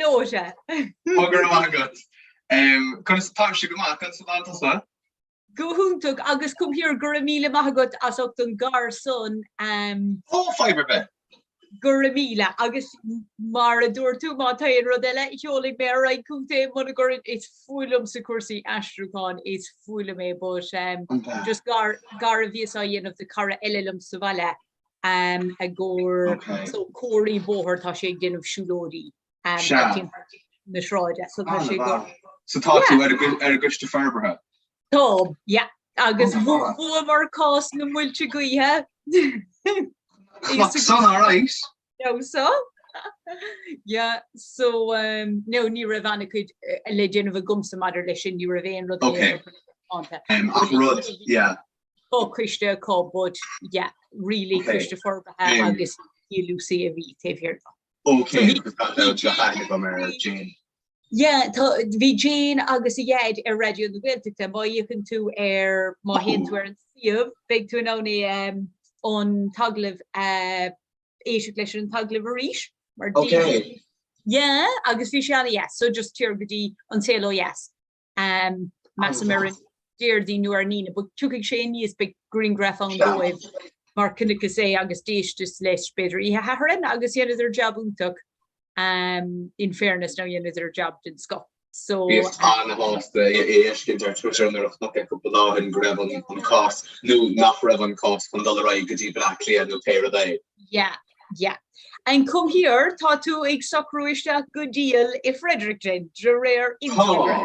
Gleoite. Ó, go raibh maith agat. Conas táimse go maith, conas atá tusa? Go hiontach, agus come here, go raibh míle maith agat as ucht an gar san. Ó, fadhb ar bith. Go raibh míle, agus mar a dúirt tú, má tá aon rud eile, seolfaidh mé ar aghaidh chugat é, muna gcuireann, is fuath liomsa cúrsaí aistriúcháin, is fuath liom é, but just gar, gar a bhíos á dhéanamh do cara eile liom sa bhaile i gcomhair, so comharthaí bóthair, tá sé ag déanamh siúlóidí timpeall na sráide, so tá sé go. So tá tú ar an gcoiste forbartha? Táim, yeah. Agus bhuamar cás na muilte gaoithe. Chonac san, alright. No, so? Yeah, so, um, no, ní raibh an-chuid le déanamh agamsa maidir leis sin, ní raibh aon rud Okay. Um, ach rud, yeah. Tá coiste acu, but yeah, really Okay. coiste forbartha Um, agus Lucy a bhí taobh thiar de. Okay, because that was the aithne agam ar Jane. Yeah, tá, bhí Jane agus a dhaid ar Raidió na Gaeltachta. Má fhéachann tú ar, má théann tú ar an suíomh, beidh tú in ann é, an t-agallamh a éisteacht leis an t-agallamh arís. Mar Okay. Yeah, agus bhí sé an-dheas. So just téir go dtí An Saol Ó Dheas. Um, measaim ar an Déardaoin nó ar an Aoine, but tiocfaidh sé aníos, beidh grianghraf ann dóibh mar chonaiceas é agus d'éisteas leis b'fhéidir oíche Shathairn agus dheineadar jab iontach. Um, in fairness now dheineadar jab den scoth. So, Bhíos an-shásta é a fheiscint ar Twitter nuair a chonac é cúpla lá ó shin go raibh an cás nó nach raibh an cás chun dul ar aghaidh go dtí Bleá Cliath nó pé rud é. Yeah, yeah. And come here, tá tú ag socrú isteach go diail i Fredericton, de réir Instagram.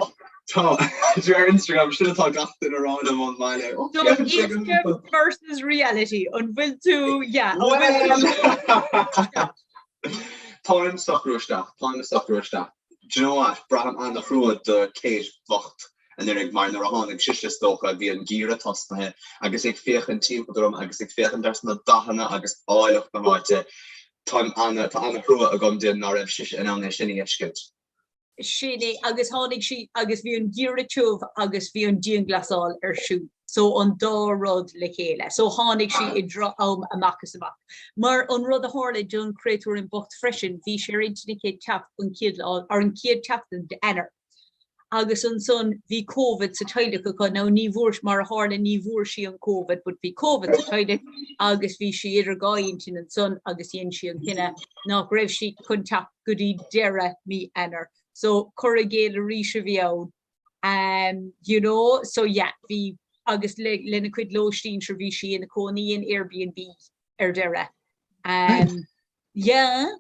Tá, tá, de réir Instagram, sin atá gach duine a rá liom ón mbaile. So Insta versus reality, an bhfuil tú, yeah, an bhfuil tú Táim ag socrú isteach, táim ag socrú isteach. Do you know what, braithim an-thrua do Kate bhocht anuraidh mar nuair a tháinig sise is dócha bhí an geimhreadh tosnaithe agus ag féachaint timpeall orm agus ag féachaint ar na dathanna agus áilleacht na háite, táim ana, tá an-thrua agam di ná raibh sise in ann é sin a fheiscint. Sin é, agus tháinig sí agus bhí an geimhreadh tiubh agus bhí an dianghlasáil ar siúl, so an dá rud le chéile. So tháinig sí i dtráth am amach is amach. Mar an rud a tharla don chréatúirín bocht freisin, bhí sé ar intinn aici teacht an chéad lá, or an chéad tseachtain d'Eanáir. Agus ansan bhí Covid sa teaghlach acu, now ní bhfuair, mar a tharla ní bhfuair sí an Covid but bhí Covid sa teaghlach agus bhí sí idir dhá intinn ansan agus dhein sí an cinneadh nach raibh sí chun teacht go dtí deireadh mí Eanáir. So cur i gcéill arís a bhí ann. Um you know, so yeah, bhí agus le lena cuid lóistín sure bhí sí ina cónaí in Airbnb ar deireadh. Um yeah,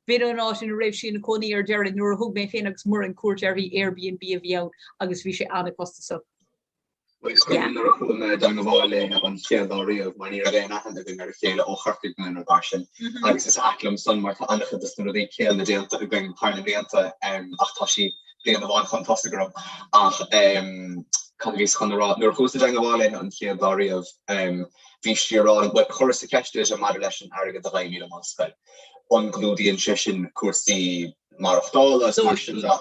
b'in an áit ina raibh sí ina cónaí ar deireadh nuair a thug mé féin agus Muireann cuairt uirthi Airbnb a bhí ann agus bhí sé an-chostasach. Bhuel, is cuimhin nuair a chuaigh mé i dteangmháil léi an chéad lá riamh mar ní raibh aon aithne againn ar a chéile ó Chorcaigh nó aon rud mar sin agus is ait liom san mar tá an-chuid de na rudaí céanna déanta againn thar na blianta ach tá sí bliain amháin chun tosaigh orm. Ach cad a bhíos chun a rá, nuair a chuas i dteangmháil léi an chéad lá riamh bhí sí a rá liom, bhuel chuireas-sa ceist uirthi maidir leis an airgead a gheibhim ón ollscoil, an gclúdaíonn sé sin cúrsaí maireachtála is mar sin de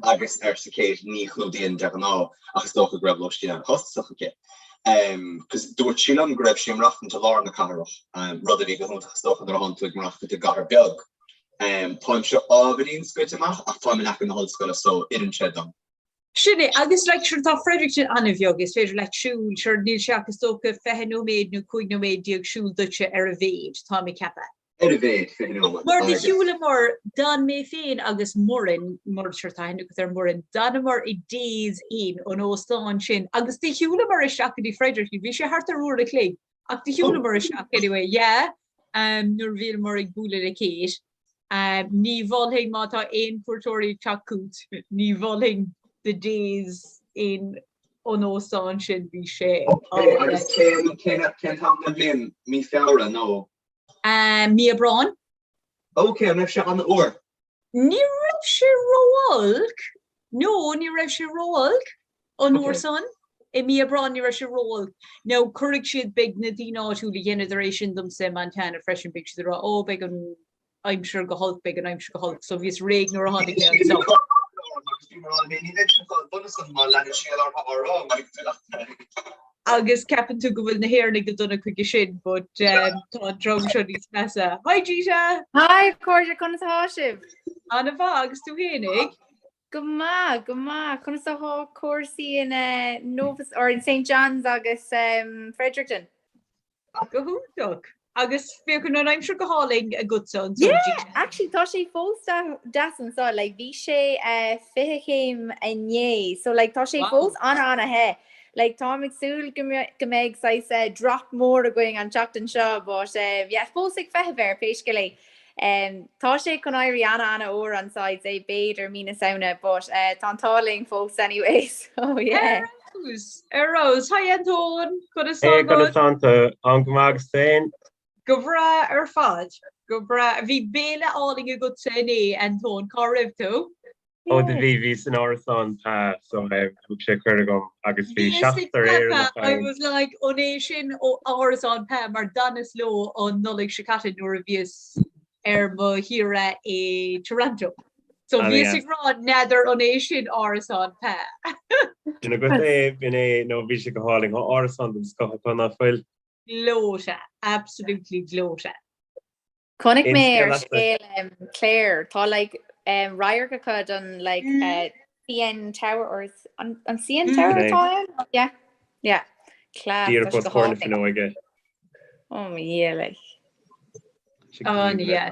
agus arsa Kate ní chlúdaíonn de ghnáth ach is dócha go raibh lóistín an-chostasach aici. Cos dúirt sí liom go raibh sí ag maireachtaint i lár na cathrach, rud a bhí go hiontach is dócha nuair atánn tú ag maireachtaint i gcathair beag. Táimse ábhairín scoite amach ach táim in aice na hollscoile so oireann sé dom. Sin é, agus like sure tá Fredericton an-bheag, is féidir leat siúl, sure níl sé ach is dócha 20 nóiméad nó 15 nóiméad siúl duitse ar a mhéid, táim ag ceapadh. Ar a mhéad, 20 nóiméad. Mar do shiúlamar, d'fhan mé féin agus Muireann, mar sure tá aithne agat ar Muireann, d'fhanamar i Days Inn, an óstán sin, agus do shiúlamar isteach go dtí Fredericton, bhí sé thart ar uair a chloig, ach do shiúlamar isteach anyway, yeah, nuair a bhíomar ag bualadh le Kate. Ní mholfainn má tá aon cuairteoirí ag teacht chugat, ní mholfainn the Days Inn, an óstán sin, bhí sé. Ok, agus cén t-am den bhliain? Mí Feabhra nó? Mí Aibreáin. Ok, an raibh sé an-fhuar? Ní raibh sé ró-olc. No, ní raibh sé ró-olc an uair san. I mí Aibreáin ní raibh sé ró-olc. Now, cuirfidh siad, beidh na daoine áitiúla, dheineadar é sin domsa i Montana freisin, beidh siad ag rá, oh, beidh an aimsir go holc, beidh an aimsir go holc. So bhíos réidh nuair a tháinig mé anso. Agus bhí mé ag rá, ní bheidh sé chomh dona san má leanann siad orthu á rá mar Agus ceapann tú go bhfuil na hÉireannaigh go dona chuige sin, but tá an dream seo níos measa. Hi Gita! Hi a chairde, conas atá sibh? An-mhaith, agus tú fhéinig? Go maith, go maith. Conas atá cúrsaí in Nova, or in St John's agus Fredericton? Go hiontach. Agus féachann an aimsir go hálainn agatsa ansan, Yeah, Gina. actually tá sé fós deas anseo, like bhí sé 20 chéim inné, so like tá sé fós an-an-the. Like táim ag súil go mbeidh saghas drop mór againn an tseachtain seo, but yeah, fós ag feitheamh air, pé scéal é. Tá sé chun éirí an-an-fhuar anseo, I'd say, b'fhéidir mí na Samhna, but tá an t-ádh linn fós anyway, so yeah. Ar fheabhas, ar fheabhas. Hi Antóin, conas tá Hey, conas tánn tú? Táim go maith agus tú féin? Go breá ar fad, go breá. Bhí béile álainn agatsa inné, Antóin, cá raibh tú? Ó do bhí, bhí san árasán Pa so thug sé cuireadh dom agus bhí seachtar Éireannach ann. I was like, an é sin ó árasán Pa mar d'fhanas leo an Nollaig seo caite nuair a bhíos ar mo shaoire i Toronto. So bhíos ag rá n'fheadar an é sin árasán Pa. Sin agat é, b'in é, nó bhí sé go hálainn. Tá árasán den scoth acu, ná fuil? Gleoite, absolutely gleoite. Chonaic mé ar scéal Claire, tá like radharc acu don like CN Tower or an CN Tower atá ann? Yeah, yeah. Class, tá sé go hálainn. Oh mo Dhia, like. An yeah.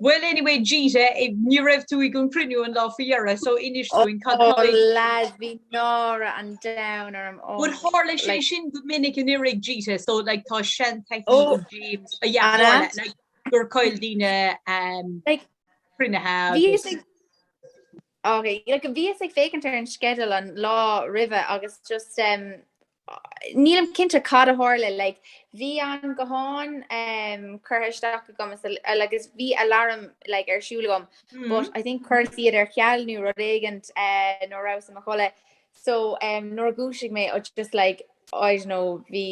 Well anyway Gita, ní raibh tú ag an cruinniú an lá faoi dheireadh so inis dúinn cad tá Oh lads, bhí náire an domhain orm. Oh, But tharla sé sin go minic anuraidh Gita so like tá seantaithí oh, James a yeah, tharla like gur chaill daoine um, like, cruinnithe agus Okay, like bhíos ag féachaint ar an sceideal an lá roimhe agus just um, nílim cinnte cad a tharla like bhí an guthán um, curtha isteach agam is a- agus bhí alarm like ar siúl agam mm. but I think chuireas iad ar ceal nó rud éigint uh, nuair a rabhas i mo chodladh so um, nuair a dhúisigh mé oh, just like I don't know bhí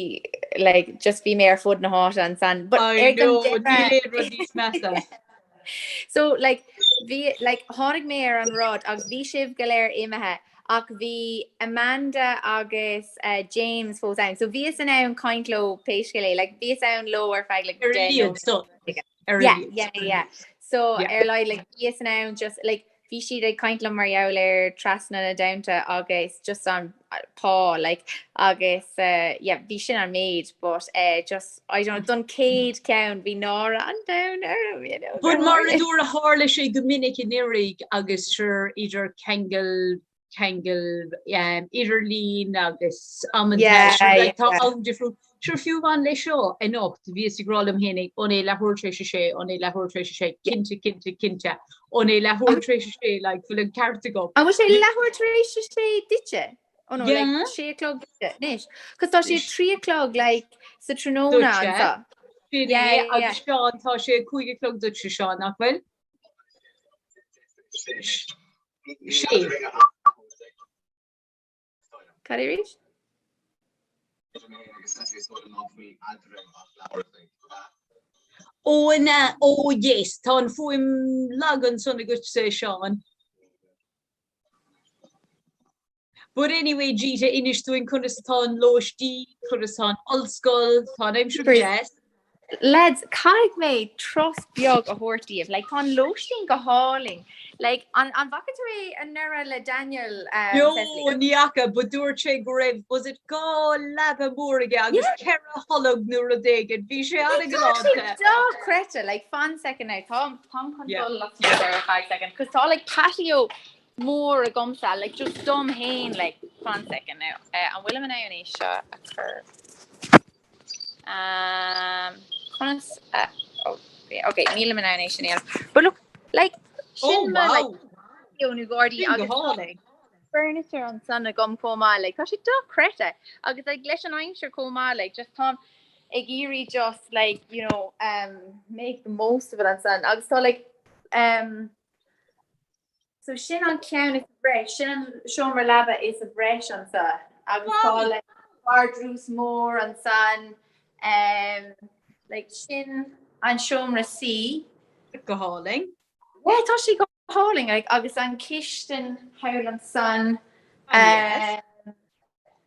like just bhí mé ar fud na háite ansan but I ar know, níl aon rud níos measa. So like bhí like tháinig mé ar an rud agus bhí sibh go léir imithe ach bhí Amanda agus uh, James fós ann. So bhíos in ann caint leo pé scéal é, like bhíos ann leo ar feadh like Ar a laghad so. Ar a Yeah, yeah, yeah. So Yeah. ar a laghad like bhíos in ann just like bhí siad ag caint liom mar gheall ar Trasna na dTonnta agus just an pá like agus uh, yeah, bhí sin an méid but uh, just I don't know don chéad ceann bhí náire an domhain orm you know. But mar a dúradh tharla sé go minic anuraidh agus sure idir ceangal ceangal um, idirlín agus amanta Yeah, sure, like, yeah. tá am difriúil. Sure fiú amháin leis seo anocht bhíos ag rá liom fhéinig an é leathuair tar éis a sé an é leathuair tar éis a sé cinnte cinnte cinnte an é leathuair tar éis a sé like bhfuil an ceart agam. An bhfuil sé leathuair tar éis a sé duitse? Oh no, Yeah. like sé a chlog duitse anois. Cos tá sé 3 a chlog like sa tráthnóna Duitse. anseo. Sin Yeah, é yeah, yeah. agus Seán tá sé 5 a chlog duitse Seán nach bhfuil? Sé. Cad é arís? Ó an ea, ó yes, tá an fuaim lag ansan agatsa Seán. But anyway Gita, inis dúinn conas atá an lóistín, conas atá an ollscoil, tá an aimsir go deas. Lads, caithfidh mé turas beag a thabhairt daoibh. Like, tá an lóistín go hálainn. Like, an, an bhfaca tú é anuraidh le Daniel, um, No, Cecily? ní fhaca, but dúirt sé go raibh, was it 2 leaba mór aige agus Yeah. 4 tholg nó rud éigin. Bhí sé Tá sé an-ghalánta. dochreidte. Like, fan second now. Tá, táim chun Yeah. dul lasmuigh ar feadh second. Cos tá, like, patio mór agamsa, like, just dom fhéin, like, fan second now. Uh, an bhfuilim in ann é seo a chur? Um, conas a, oh, yeah, okay, nílim in ann é sin a dhéanamh. But look, like, Oh, sin mo, like, wow. patio nó gairdín Sin go agus tá hálainn. furniture ansan agam chomh maith, like, tá sé dochreidte. Agus, like, leis an aimsir chomh maith, like, just táim ag iarraidh just, like, you know, um, make the most of it ansan. Agus tá, like, um, So sin an ceann is bhreis, sin an seomra leaba is bhreis anso agus tá like vardrús mór ansan, um, like sin an seomra suí. Go hálainn. Yeah, tá sé go hálainn, like, agus an chistin thall ansan, um,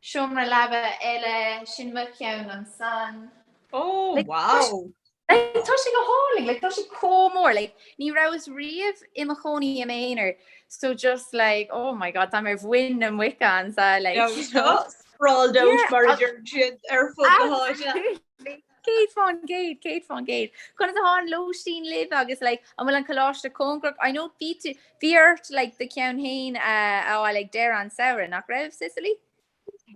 seomra leaba eile, sin mo cheann ansan. Oh, wow! Like, tá sé go hálainn, like, tá sé chomh mór, like, ní rabhas riamh i mo chónaí i m'aonar, so just like, oh my god, táim ar mhuin na muice anseo, like, you know. Sprawled out Yeah, mar a deir siad ar fud na háite. 100%, 100%. Conas atá an lóistín libh agus like, an bhfuil an coláiste cóngarach? I know bhí tú, bhí ort like, do cheann féin a fháil ag deireadh an samhradh, nach raibh, Cicely?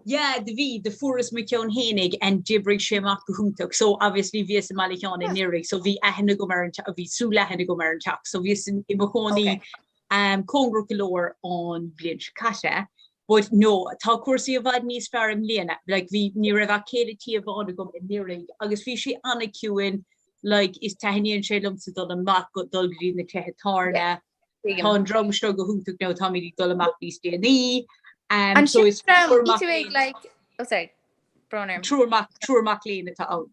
Yeah, do bhí, do fuaireas mo cheann fhéinig and d'oibrigh sé amach go hiontach. So obviously bhíos i mBaile Sheáin anuraidh, so bhí aithne agam ar an teach, bhí súil-aithne agam ar an teach, so bhíos i mo chónaí um, cóngarach go leor an bhliain seo caite. But no, tá cúrsaí i bhfad níos fearr i mbliana. Like bhí, ní raibh ach céile tí amháin agam anuraidh agus bhí sé an-chiúin, like is taitníonn sé liomsa dul amach, dul go dtí na tithe tábhairne. Tá an dream seo go hiontach now táimid ag dul amach níos déanaí. Um, so is triúr mac léinn like, oh sorry, brón orm. Triúr mac, triúr mac léinn atá ann.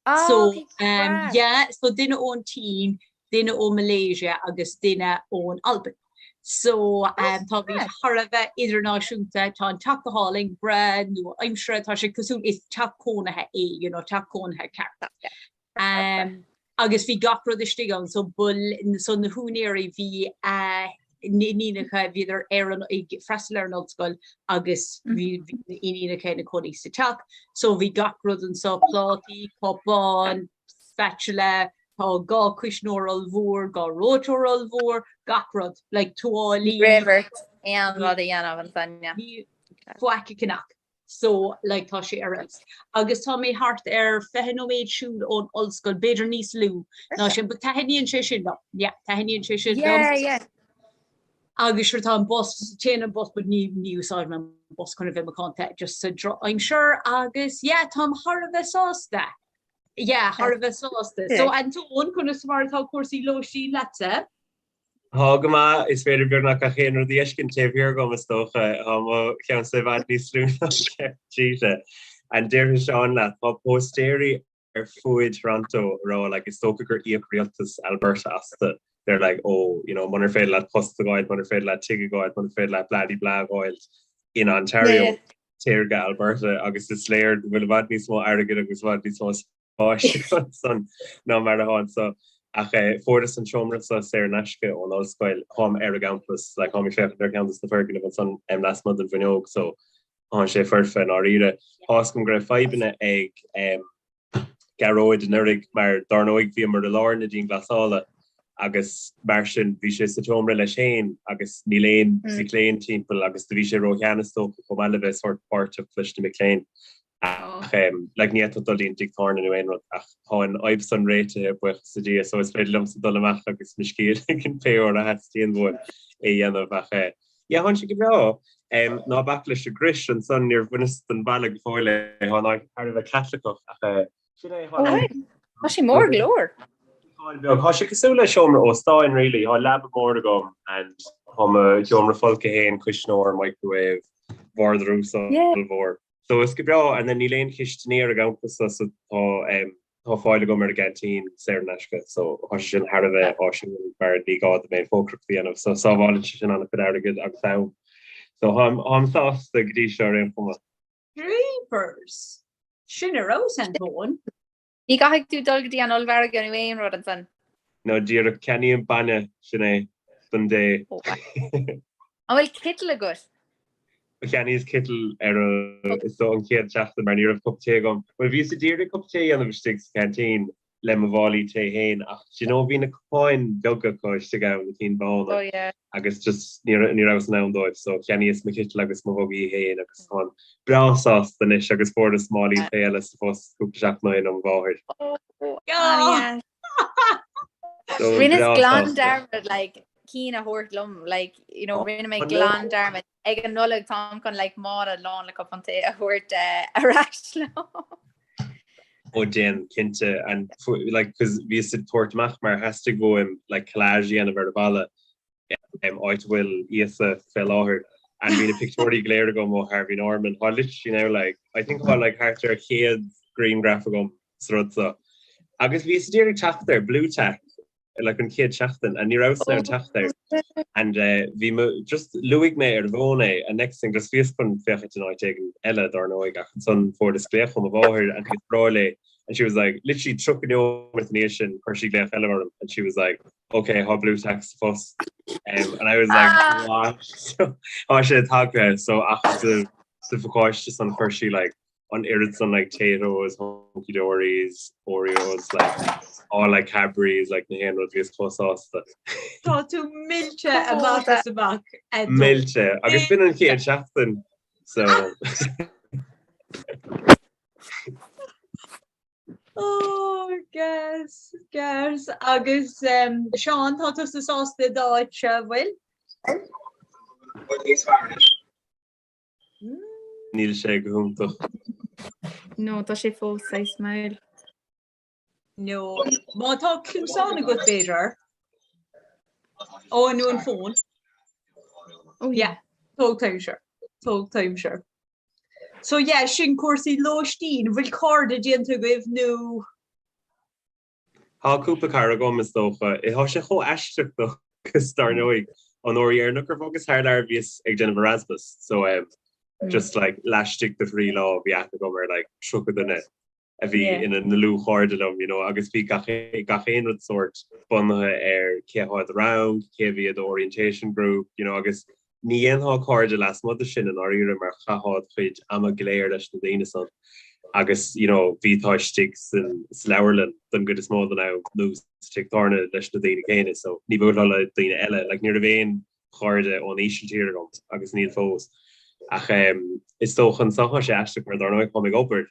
Oh, so, um, yeah, so duine ón tSín, duine ó Malaysia agus duine ón Albain. So um, tá bhí thar a bheith idirnáisiúnta, tá an teach go hálainn, breá nua-aimseartha, tá sé cosúil is teach cónaithe é, you know, teach cónaithe ceart. Um, agus bhí gach rud istigh ann, so so na húinéirí bhí a n-iníonacha, bhíodar ar an, ag freastal ar an ollscoil agus bhí na iníonacha ina cónaí sa teach, so bhí gach rud anso, plátaí, cupáin, spatula, tá dhá chuisneoir ollmhór, dhá reoiteoir ollmhór, gach rud, like tuáillí. Ní raibh ort aon rud a dhéanamh ansan, yeah. Ní faic a cheannach. So, like, tá sé ar fheabhas. Agus tá mé thart ar 20 nóiméad siúil ón ollscoil, b'fhéidir níos lú ná sin, but taitníonn sé sin liom. Yeah, taitníonn sé sin liom. Yeah, yeah. Agus sure tá an bus, téann an bus, but ní, ní úsáidim an bus chun a bheith macánta just sa drochaimsir agus yeah, táim thar a bheith sásta. Yeah, thar a bheith sásta. So, Antóin, conas mar atá cúrsaí lóistín leatsa? Tá go maith, is féidir beagnach gach aon rud a fheiscint taobh thiar dhom is dócha. Tá mo cheannsa i bhfad níos lú ná ceann Zita. And déarfaidh Seán leat, tá póstaeirí ar fuaid Toronto a rá like is dócha gur íoc rialtas Alberta astu. They're like oh, you know, munar féidir leat post a fháil, munar féidir leat tigh a fháil, munar féidir leat blah de blah a fháil in Ontario, téir go Alberta agus is léir go bhfuil i bhfad níos mó airgid agus i bhfad níos mó spáis ansan ná mar atá anso. Ach fuaireas an seomra seo saor in aisce ón ollscoil. Táim ar an gcampas, like táim ag féachaint ar cheann de na foirgnimh ansan lasmuigh den bhfuinneog so tá sé foirfe i ndáiríre. Tá 'fhios agam go raibh fadhbanna ag Gearóid anuraidh mar dár ndóigh bhíomar i lár na dianghlasála agus mar sin bhí sé sa tseomra leis féin agus níl aon mhic léinn timpeall agus do bhí sé róshean is dócha chomh maith le bheith sórt páirteach leis na mic léinn. Ach like ní fhéadfá dul i dtigh tábhairne nó aon rud ach tá an fhadhb san réitithe, buíochas le Dia, so is féidir liomsa dul amach agus mo scíth a ligean pé uair a theastaíonn uaim é a dhéanamh ach eh yeah tá sé go breá. Ná bac leis an gcrois ansan, níor bhaineas den bhalla go fóill é, tá an áit thar a bheith Caitliceach ach eh sin é, tá an Tá sé mór go leor. Beag. Tá sé cosúil le seomra óstáin really, tá leaba mór agam and tá mo sheomra folctha féin, cuisneoir, microwave, vardrús ollmhór. So is go breá, and then níl aon chistineoir ar an gcampas so so tá em tá fáil agam ar an gceaintín saor in aisce so tá sé sin thar a bheith áisiúil mar ní gá dom aon chócaireacht a dhéanamh so sábhálann sé sin an-chuid airgid agus am. So táim táim sásta go dtí seo ar aon chuma. Jeepers! Sin ar fheabhas, Antóin. Ní gcaithfidh tú dul go dtí an ollmhargadh nó aon rud ansan. No díreach, ceannaím bainne, sin é, don dtae. An bhfuil citeal agat? Cheannaíos citeal ar is dóigh an chéad seachtain mar ní raibh cup tae agam. Bhuel bhíos ag iarraidh cup tae a dhéanamh istigh sa cheaintín le mo mhálaí tae féin ach do you know bhí na cupáin beaga acu istigh ann, na cinn bhána. Oh yeah. Agus just ní rabhas in ann dóibh so cheannaíos mo chiteal agus mo mhugaí féin agus táim breá sásta anois agus fuaireas málaí tae eile sa phost cúpla seachtain ó shin ó mo mháthair. Oh, So Rinneas breá glan sásta. dearmad like cinn a thabhairt liom like you know rinne mé glan dearmad ag an Nollaig táim chun like mála lán le cupán tae a thabhairt eh, ar ais liom. Ó déan cinnte and like cos bhíos ag tabhairt amach mar theastaigh uaim like collage a dhéanamh ar an bhalla um, áit a bhfuil Íosa fé láthair and bhí na pictiúirí go léir agam ó Harvey Norman. Tá literally now like I think tá like thart ar 100 grianghraf agam sa rud seo. Agus bhíos ag iarraidh teacht ar Blu Tack like an chéad seachtain and ní rabhas in ann teacht air and eh, bhí mo just luaigh mé ar an bhfón é and next thing just bhíos chun féachaint in áit éigin eile dár ndóigh ach ansan fuaireas glaoch ó mo mháthair and bhíos ag rá léi. And she was like, literally 30 nóiméad ina dhiaidh sin chuir sí glaoch eile orm and she was like, ok, tá blue tack sa phost. Um, and I was like, ah. what? So, tá sé tagtha, so ach sa, sa phacáiste san chuir sí like, an oiread san like Taytos, Hunky Dories, Oreos, like, all like Cadbury's, like na haon rud bhíos chomh sásta. Tá tú millte amach is amach. Millte, agus b'in an chéad seachtain, so. Oh, gas, gas. Agus um, Seán, tá tusa sásta i d'áit, an bhfuil? Bhfuil níos fearr anois? Níl sé go hiontach. No, tá sé fós saghas mall. No, má tá cluasán agat b'fhéidir. Ó, nó an fón. Oh yeah. Tóg t'aimsir. Tóg t'aimsir. So yeah, sin cúrsaí lóistín, bhfuil cairde déanta agaibh nó? Tá cúpla cara agam is dócha. Tá sé chomh aisteach though 'cause dar ndóigh an uair dheireanach ar bhogas thar lear bhíos ag déanamh Erasmus so um, just like laistigh de thrí lá bhí aithne agam ar like 30 duine a bhí ina ndlúthchairde liom, you know, agus bhí gach gach aon rud sórt bunaithe ar cé atá i do rang, cé a bhí i do orientation group, you know, agus ní dhéanfá cairde lasmuigh de sin i ndáiríre mar chaithfeá do chuid ama go léir leis na daoine san agus, you know, bhíteá istigh san sa leabharlann don gcuid is mó den am nó sa tigh tábhairne leis na daoine céanna so ní bhuailfeá le daoine eile, like ní raibh aon chairde ón Ísiltír agam agus níl fós. Ach is dócha anso tá sé aisteach mar dar ndóigh táim ag obair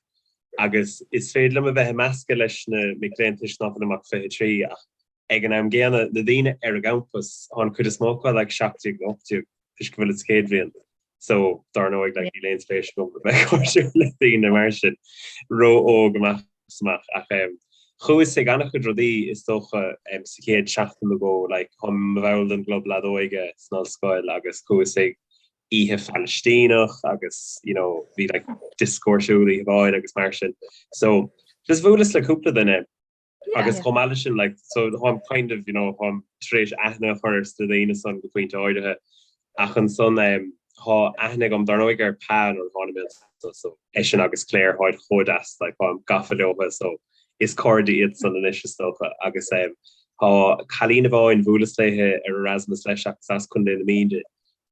agus is féidir liom a bheith ag meascadh leis na mic léinn toisc ná fuilim ach 23 ach ag an am gcéanna na daoine ar an gcampas tá an cuid is mó acu like 17 nó 18 toisc go bhfuilid sa chéad bhliain. So dar ndóigh like níl aon spéis agam a bheith cairdiúil le daoine mar sin ró-óg amach is amach. Ach em chuas ag an-chuid rudaí is dócha em sa chéad seachtain nó dhó like táim i mo bhall den gclub leadóige san ollscoil agus chuas ag oíche Phalaistíneach agus you know bhí like dioscó ar siúl oíche amháin agus mar sin. So just bhuaileas le cúpla duine Agus chomh maith leis sin, like, so táim kind of, you know, táim tar éis aithne a chur ar sna daoine san go pointe áirithe, ach ansan em, tá aithne agam dar ndóigh ar Pa nuair a tháinig mé anso, so eisean agus Claire, táid chomh deas, like, táim gafa leotha, so is cairde iad san anois is dócha. Agus em, tá cailín amháin, bhuaileas léithe ar Erasmus leis ach is as Contae na Mí di,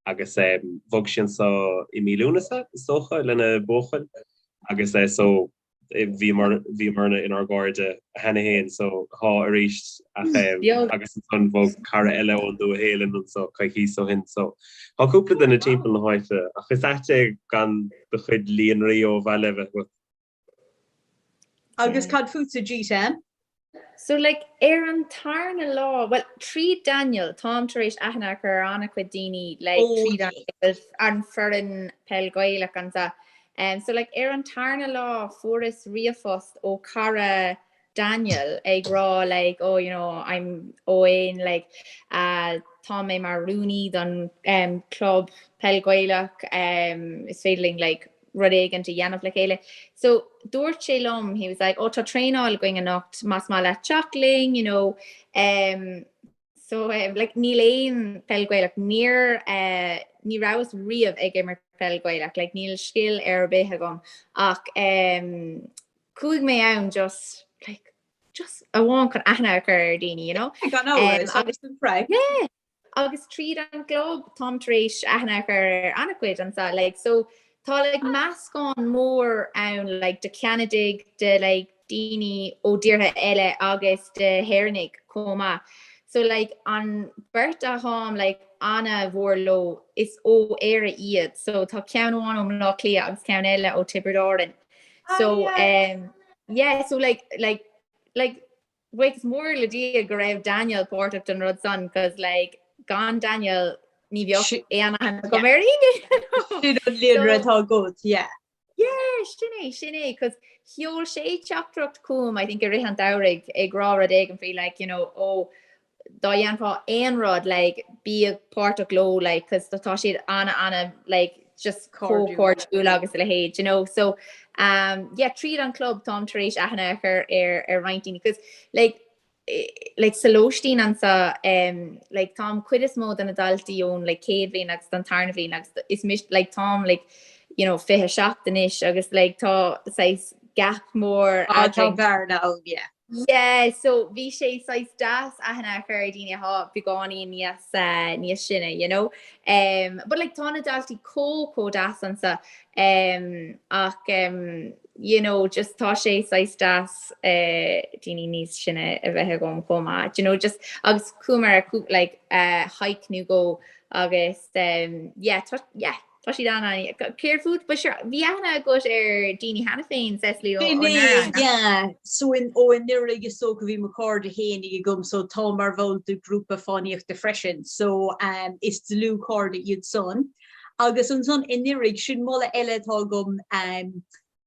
agus em, bhog sí anso i mí Lúnasa, is dócha, lena buachaill, agus eh, so bhíomar bhíomarna inár gcairde cheana féin so tá arís ach agus ansan bhog cara eile ón Nua-Shéalainn anso coicíos ó shin so tá cúpla duine timpeall na háite ach is ait é gan do chuid líonraí ó bhaile a bheith agat. Agus cad fútsa Gita? So like ar an tarna lá, well tríd Daniel, táim tar éis aithne a chur ar an-chuid daoine like tríd an an foireann peil Gaelach anso. Um, so like ar an tarna lá fuaireas ríomhphost ó cara Daniel ag rá like oh you know I'm Owen like uh, tá mé mar rúnaí don um, club peil Gaelach um, is féidir linn like rud éigint a dhéanamh le chéile. So dúirt sé liom, he was like, oh tá traenáil againn anocht, más maith leat teacht linn, you know. Um, so um, like, níl aon peil Gaelach, níor uh, ní rabhas riamh ag imirt peil Gaelach, like, níl scil ar bith agam ach um, chuaigh mé ann just like, just amháin chun aithne a chur ar daoine, you know. Gan amhras, um, agus an craic. Yeah, Agus tríd an gclub táim tar éis aithne a chur ar an-chuid anso like so tá like meascán mór ann like de Cheanadaigh, de like daoine ó dtíortha eile agus de hÉireannaigh chomh maith. So like an beirt atáim like ana-mhór leo is ó Éire iad so tá ceann amháin ó Bhaile Átha Cliath agus ceann eile ó Tiobraid Árann. So um yeah so like like like Buíochas mór le Dia go raibh Daniel páirteach den rud san cos like gan Daniel ní bheadh aon aithne agam ar éinne. Sin an líonra atá agat, yeah. Yeah, sin é, sin é, cos sheol sé teachtaireacht chugam I think i rith an tsamhraidh ag rá rud éigin faoi like you know oh dá dhéanfá aon rud like bí páirteach leo like cos tá siad ana ana like just chomh cairdiúil agus a leithéid you know so um yeah tríd an club táim tar éis aithne a chur ar ar roinnt daoine cos like like sa lóistín anso um like tá an chuid is mó de na daltaí ón like chéad bhliain agus don tarna bhliain agus is mis like táim like you know 27 anois agus like tá saghas. gap mór Ah, tá eadrainn. bearna ann, yeah. Yeah, so bhí sé saghas deas aithne a chur ar daoine atá beagáinín níos eh, níos sine, you know. Um, but like tá na daltaí chomh chomh deas anseo um, ach um, you know, just tá sé saghas deas eh, daoine níos sine a bheith agam chomh maith, you know, just agus chuamar ar cú- like uh, hike nó dhó agus um, yeah, tá, yeah, Tá siad an-, céard fút? But sure, bhí aithne agat ar daoine cheana féin, Cecily, ó Bhí, anuraidh? yeah. So in, ó anuraidh is dócha bhí mo chairde fhéinig agam so táim mar bhall de ghrúpa fánaíochta freisin so um, is dlúthchairde iad san. Agus ansan anuraidh, sin moladh eile atá agam um,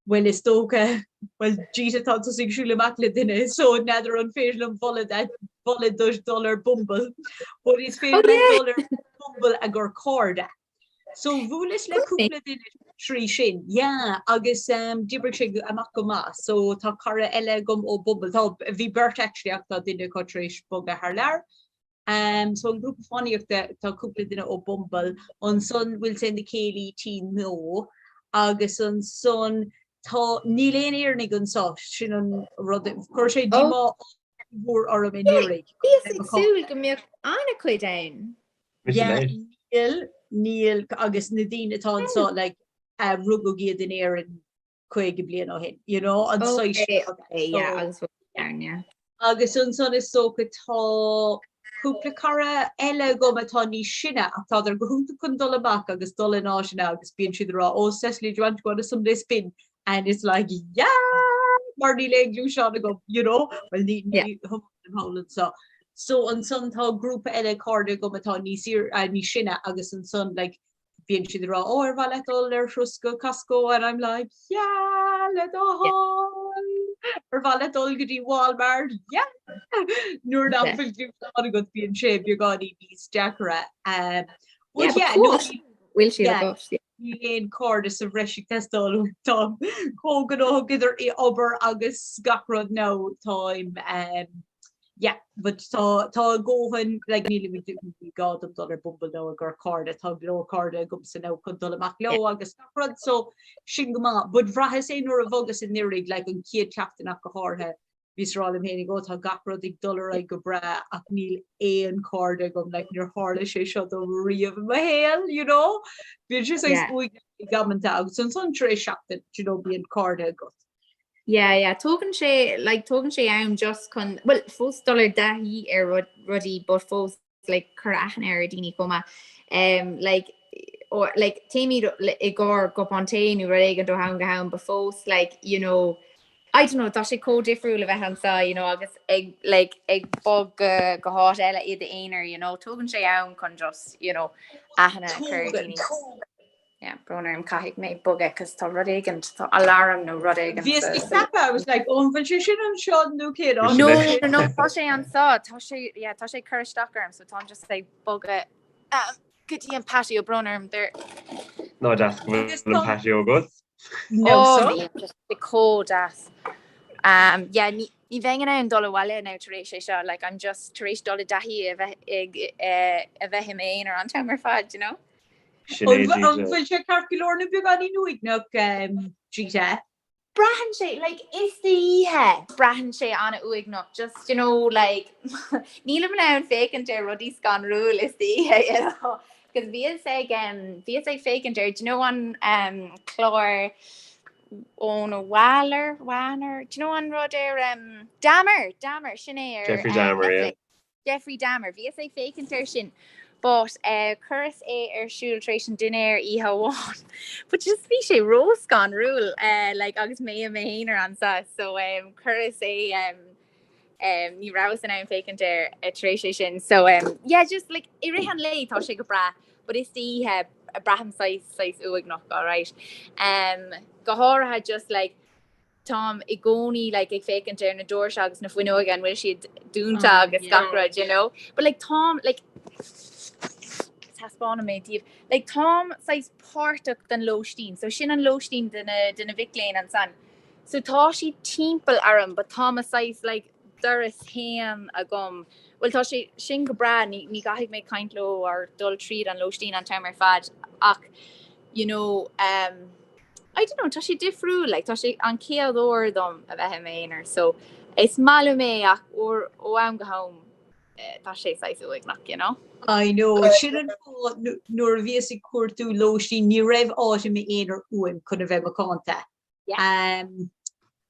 bhuel is dócha, bhuel Gita tá tusa ag siúl amach le duine so n'fheadar an féidir liom moladh moladh duit dul ar Bumble but is féidir Oh leat yeah! dul ar Bumble i gcomhair cairde. So bhuaileas le cúpla duine trí sin, yeah, agus um, d'oibrigh sé amach go maith. So tá cara eile agam ó Bumble, tá, bhí beirt actually ach tá duine acu tar éis bogadh thar lear. Um, so an grúpa fánaíochta tá cúpla duine ó Bumble, ansan bhfuil sé na céilí tí nó, agus ansan tá, níl aon Éireannaigh anseo, sin an rud, chuir sé díomá mhór orm anuraidh. Bhíos ag súil go mbeadh an-chuid ann. Yeah, níl, níl, agus na daoine atá anseo, like, uh, rugadh iad in Éirinn 50 bliain ó shin, you know, an saghas Okay, okay, yeah, agus bhfuil yeah. Agus ansan is dócha tá cúpla cara eile agam atá níos sine ach tádar go hiontach chun dul amach agus dul in áiteanna agus bíonn siad ag rá, oh Cecily, do you want to go on a Sunday spin? And it's like, yeah! Mar níl aon ghluaisteán agam, you know? Well, ní, ní thiomáinim thall anseo. So ansan tá grúpa eile cairde agam atá níos iar, uh, níos sine agus ansan like, bíonn siad ag rá, oh, ar mhaith leat dul ar thuras go Costco? And I'm like, yeah, le do thoil! Ar mhaith leat dul go dtí Walmart? Yeah! Nuair nach bhfuil gluaisteán agat bíonn sé beagáinín níos deacra. Um, but Yeah, yeah, but no, cool. Bhfuil siad yeah. agat, yeah. Níl aon cairde sa bhreis ag teastáil uaim. Táim chomh gnóthach idir obair agus gach rud now táim um, yeah, but tá tá a ndóthain like níl ní gá dom dul ar Bumble now i gcomhair cairde, tá go leor cairde agamsa now chun dul amach leo agus gach rud so sin go maith. But bhraitheas é nuair a bhogas anuraidh like an chéad tseachtain ach go háirithe Bhíos ag rá liom fhéinig, ó tá gach rud ag dul ar aghaidh go breá ach níl aon chairde agam, like níor tharla sé seo dom riamh i mo shaol, you know? Bíonn sé saghas Yeah. uaigneach ag amanta agus ansan tar éis seachtain, do you know, bíonn cairde agat. Yeah, yeah, tógann sé, like, tógann sé am just chun, well, fós dul i dtaithí ar rud, rudaí, but fós like cur aithne ar daoine chomh maith. Um, like, or, like, téimid i gcomhair cupán tae nó rud éigin ó am go ham, but fós, like, you know, I don't know, tá sé chomh difriúil a bheith anseo, you know, agus ag, like, ag bogadh go, go háit eile i d'aonar, you know, tógann sé am chun just, you know, aithne a chur ar Tógann. daoine. Yeah, brón orm caithfidh mé bogadh cos tá rud éigin, tá alarm nó rud éigin Bhíos sa ag ceapadh, I was like, oh, an bhfuil sé sin anseo nó cén áit? No, no, no, tá sé anseo, tá sé, yeah, tá sé ag cur isteach orm, so táim just ag bogadh um, go dtí an patio, brón orm, there. Ná deas go Agus bhfuil an tá patio agat. No, Oh, so. bhí just sé chomh deas. Um, yeah, ní, ní bheinn in ann dul abhaile now tar éis é seo, like, I'm just tar éis dul i dtaithí a bheith ag, eh, a bheith i m'aonar an t-am ar fad, you know? Sin é An Gita. bhfuil sé ceart go leor nó beagáinín uaigneach, Gita? Braitheann sé, like, istoíche, braitheann sé an-uaigneach, just, you know, like, nílim in ann féachaint ar rudaí scanrúil istoíche, you know, cos bhíos ag, um, bhíos ag féachaint ar, do you know an, um, clár ón Waller, Wanner, do you know an rud ar, um, Dahmer, Dahmer, sin é ar, Jeffrey um, Dahmer, yeah. Netflix. Jeffrey Dahmer. Bhíos ag féachaint air sin but chuireas é ar siúl tar éis an dinnéir oíche amháin but just bhí sé ró-scanrúil like agus mé i m'aonar anseo so chuireas é ní rabhas in ann féachaint air tar éis é sin so yeah just like i rith an lae tá sé go breá but istoíche braithim saghas saghas uaigneach alright go háirithe just like táim i gcónaí like ag féachaint ar na doirse agus na fuinneoga an bhfuil siad dúnta Oh, agus yeah. gach rud you know but like táim like taispeánfaidh mé daoibh like táim saghas páirteach den lóistín so sin an lóistín de na de na mhic léinn ansan so tá siad timpeall orm but tá mo saghas like doras féin agam well tá sé sin go breá ní ní gcaithfidh mé caint leo or dul tríd an lóistín an t-am ar fad ach you know um. I don't know, tá sé difriúil, like, tá sé an chéad uair dom a bheith i m'aonar, so is maith liom é ach uair ó am go ham tá sé saghas uaigneach, you know? I know, sin an fáth nuair a bhíos ag cuartú lóistín ní raibh áit i m'aonar uaim chun a bheith macánta. Yeah.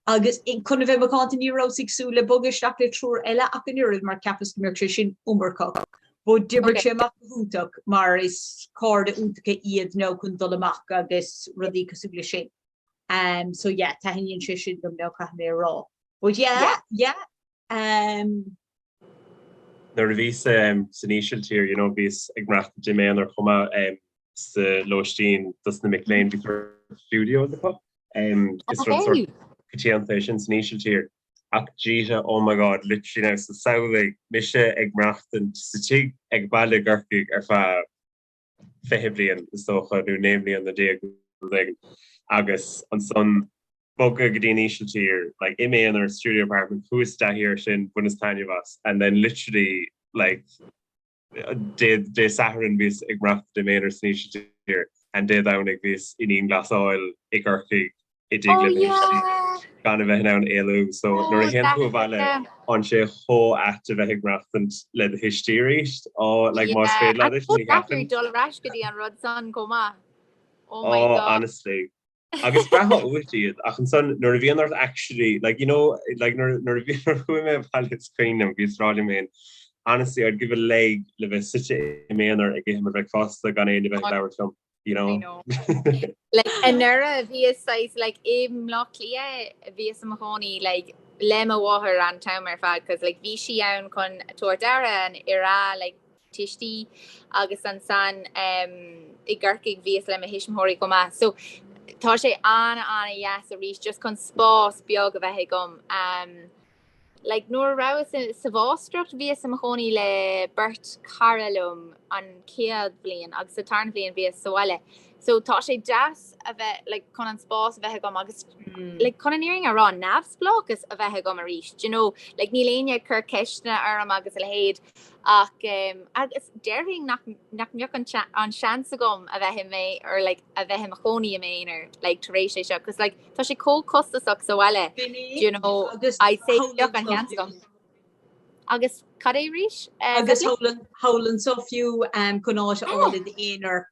Agus chun a bheith macánta ní rabhas ag súil le bogadh isteach le triúr eile ach an oiread mar cheapas go mbeadh sé sin iomarcach. But d'oibrigh sé amach go hiontach mar is cairde iontacha iad now chun dul amach agus rudaí cosúil leis sin. Um, so yeah, taitníonn sé sin liom now caithfidh mé a rá. But yeah, yeah, um, Nuair a bhíos san Ísiltír, you know, bhíos ag maireachtaint i m'aonar chomh maith sa lóistín dos na mic léinn, bhí sort studios acu. Is rud sort coitianta é sin san Ísiltír. Ach Gita, oh my God, literally now, so samhlaigh mise ag maireachtaint sa tigh ag baile i gCorcaigh ar feadh 20 bliain is dócha, nó 19 mbliana rud éigin, agus ansan bogadh go dtí an Ísiltír, like, i m'aonar, studio apartment, chuas i dtaithí air sin, bhaineas taitneamh as, and then literally, like, Dé Dé Sathairn bhíos ag maireachtaint i m'aonar san Ísiltír, and Dé Domhnaigh bhíos i ndianghlasáil i gCorcaigh i dtigh Oh le mo thuistí yeah! gan a bheith in ann éalú. So Oh nuair a théann tú that's abhaile yeah. tá sé chomh ait a bheith ag maireachtaint le do thuistí arís. Oh like más Yeah, féidir leat and é sin a chomh deacair sheachaint. dul ar ais go dtí an rud san chomh maith. Oh my Oh God. honestly. Agus bhraithfeá uait iad ach ansan nuair a bhíonn ort actually like you know like nuair nuair a bhí nuair a chuaigh mé abhaile is cuimhin liom bhíos ag rá liom féin honestly I'd give a leg le bheith suite i m'aonar ag ithe mo bhricfeasta gan éinne bheith ag labhairt liom you know. I know. Like anuraidh bhíos saghas like i mBleá Cliath bhíos i mo chónaí like le mo mháthair an t-am ar fad cos like bhí sí ann chun tabhairt aire an ar a like tuistí agus ansan i gCorcaigh bhíos le mo thuismitheoirí chomh maith. So tá sé an-an-dheas arís just chun spás beag a bheith agam. Like nuair a rabhas sa mháistreacht bhíos i mo chónaí le beirt cara liom an chéad bhliain agus sa tarna bhliain bhíos sa bhaile. So tá sé deas a bheith like chun an spás a bheith agam agus like chun an fhírinne a rá neamhspleáchas a bheith agam arís. Do you know like níl éinne ag cur ceisteanna orm agus a leithéid. Ach agus déarfainn nach nach mbeadh an an seans agam a bheith i mé or like a bheith i mo chónaí i m'aonar like tar éis é seo cos like tá sé chomh costasach sa bhaile Sin é do you know agus I'd say thall bheadh an anso seans fiú. agam. Agus cad é arís eh Agus Cecily? thall an- thall anso fiú um, chun áit a Yeah. fháil i d'aonar.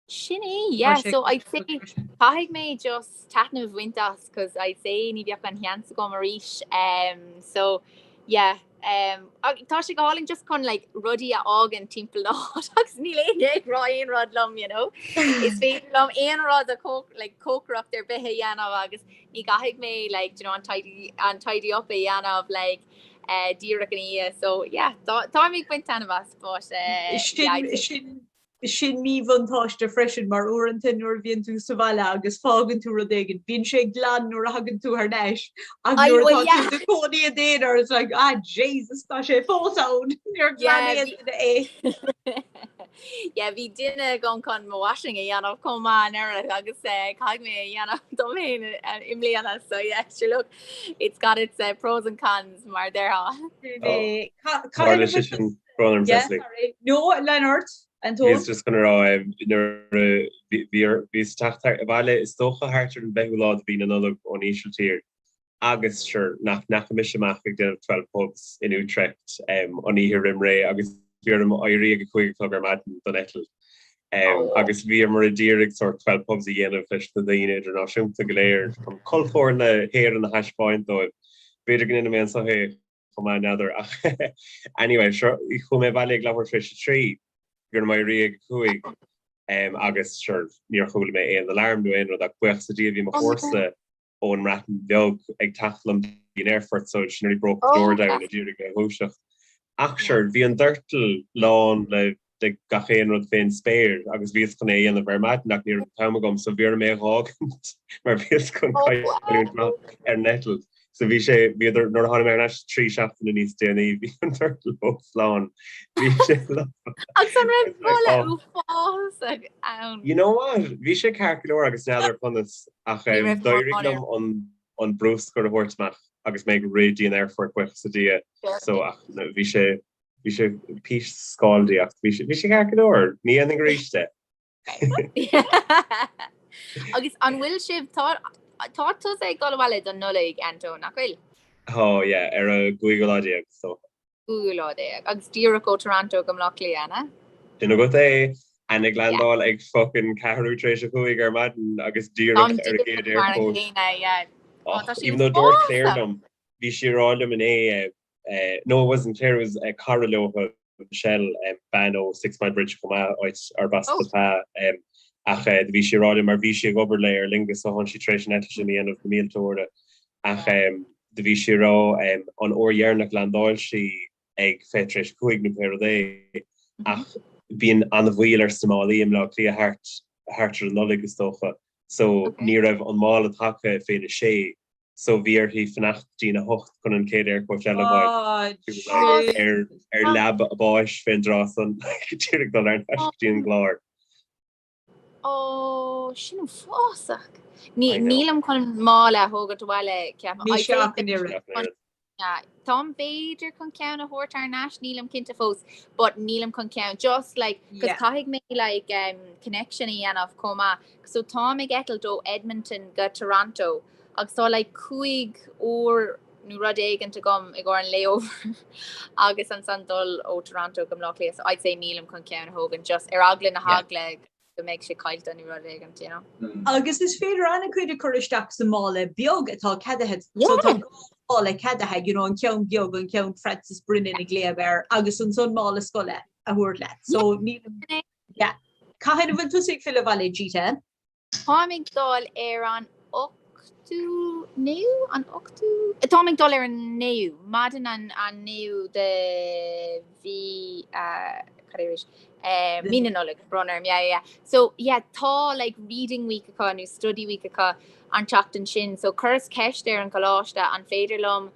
Sin é, yeah. So I'd say caithfidh mé just taitneamh a bhaint as cos I'd say ní bheadh an sheans agam arís. Um, so yeah, um, tá sé go hálainn just chun like rudaí a fhágaint timpeall na háite agus níl éinne ag rá aon rud liom, you know. Is féidir liom aon rud a có like cócaireacht ar bith a dhéanamh agus ní gcaithfidh mé like, you know, an tidy an tidy up a dhéanamh like uh, díreach ina dhiaidh. So yeah, tá táim ag baint taitneamh as but uh, yeah, I'd Sin say sin Sin míbhuntáiste freisin mar uaireanta nuair a bhíonn tú sa bhaile agus fágann tú rud éigin, bíonn sé glan nuair a thagann tú thar n-ais ach nuair atá tú i do chónaí i d'aonar it's like ah Jesus tá sé fós ann, níor ghlan aon duine é. Yeah, bhí duine agam chun mo washing a dhéanamh chomh maith anuraidh agus caithfidh mé a dhéanamh dom féin i mbliana so yeah, sure look, it's got its pros and cons mar a déarfá. Sin é. Tharla sé sin Brón orm Yeah, Cecily. sorry. No, lean ort, Antóin. Bhíos just chun a rá nuair a bhíos ag teacht abhaile is dócha thart ar an bhfichiú lá de mhí na Nollag ón Ísiltír agus sure nach ndeachaigh mise amach ag déanamh 12 pubs in Utrecht an oíche roim ré agus bhí orm éirí ag a 5 a chlog ar maidin don eitilt agus bhíomar a d'iarraidh sort 12 pubs a dhéanamh leis na daoine idirnáisiúnta go léir chun cultúr na hÉireann a thaispeáint dóibh. B'fhéidir go ndéanfaidh mé anseo é chomh maith n'fheadar ach anyway sure chuaigh mé abhaile ag leathuair tar éis a 3 bhí orm éirí ag a 5 um, agus sure níor chuala mé aon alarm nó aon rud ach buíochas le Dia bhí mo chomharsa ón mBreatain Bheag ag teacht liom dtí an aerfort so she nearly broke the door down ag iarraidh mé a dhúiseacht. Ach sure bhí an doirteal lán le le gach aon rud fén spéir agus bhíos chun é a dhéanamh ar maidin ach ní raibh an t-am agam so bhí orm é a dh'fhágaint mar bhíos chun cailliúint amach ar an eitilt. So bhí sé, bhíodar, nuair a tháinig mé ar ais 3 seachtaine níos déanaí bhí an doirteal fós lán. Bhí sé lán. Agus an raibh boladh uafásach ann? You know what? Bhí sé ceart go leor agus n'fheadar conas ach d'éirigh liom an an bruscar a thabhairt amach agus mé ag rith dtí an aerfort buíochas le Dia. So ach bhí sé Bhí sé píosa scaldy ach bhí sé ceart go leor. Ní dhéanfainn arís é. Agus an bhfuil sibh, tá tá tusa ag dul abhaile don Nollaig, Antóin, nach bhfuil? Tá, yeah, ar an gcúigiú lá déag, so. Cúigiú lá déag. Agus díreach ó Toronto go Mbleá Cliath, an ea? Sin agat é. And ag landáil ag fucking ceathrú tar éis a chúig ar maidin agus díreach ar an gcéad airport. Och, even though dúirt Claire liom, bhí sí ag rá liom inné, no it wasn't Claire, it was cara leo, Michelle, bean ó Sixmilebridge chomh maith, áit arb as do Pa, ach do bhí sí ag rá liom mar bhí sí ag obair le Aer Lingus so thá'n sí tar éis an eitilt sin a dhéanamh na mílte uaire ach do bhí sí ag rá an uair dheireanach landáil sí ag 5:20 tar éis nó pé rud é ach bíonn an-mhoill ar sna málaí i mBleá Cliath thart thart ar an Nollaig is dócha so ní raibh an mála tagtha féna sé so bhí uirthi fanacht dtí'n 8 chun an chéad aircoach eile a fháil ar ar leaba a báis fén dtráth san díreach dul ar ais go dtí an gClár. Ó, sin uafásach. Ní, nílim chun mála a thógaint abhaile, ceapaim. Ní ach an oiread. Táim b'fhéidir chun ceann a thabhairt thar n-ais, nílim cinnte fós, but nílim chun ceann, just like, cos caithfidh mé like um, connection a dhéanamh chomh maith. So táim ag eitilt ó Edmonton go Toronto agus tá like 5 uair nó rud éigint agam i gcomhair an layover agus ansan dul ó Toronto go Bleá Cliath so I'd say nílim chun ceann a thógaint just ar eagla na heagla go mbeidh sé caillte nó rud éigint, you know. Agus is féidir an-chuid a chur isteach sa mála beag atá ceadaithe. So tá dhá mhála ceadaithe, you know, an ceann beag, an ceann Francis Brennan a glaodh air, agus ansan mála scoile a thabhairt leat. So nílim, yeah. Cathain a bhfuil tusa ag filleadh abhaile, Gita? Táim ag dul ar an ochtú, naoú? An ochtú? Táim ag dul ar an naoú, maidin an an naoú de mhí, cad é arís? Mí na Nollag, brón orm, yeah, yeah, yeah. So, yeah, tá like reading week acu nó study week acu an tseachtain sin, so chuireas ceist ar an gcoláiste an féidir liom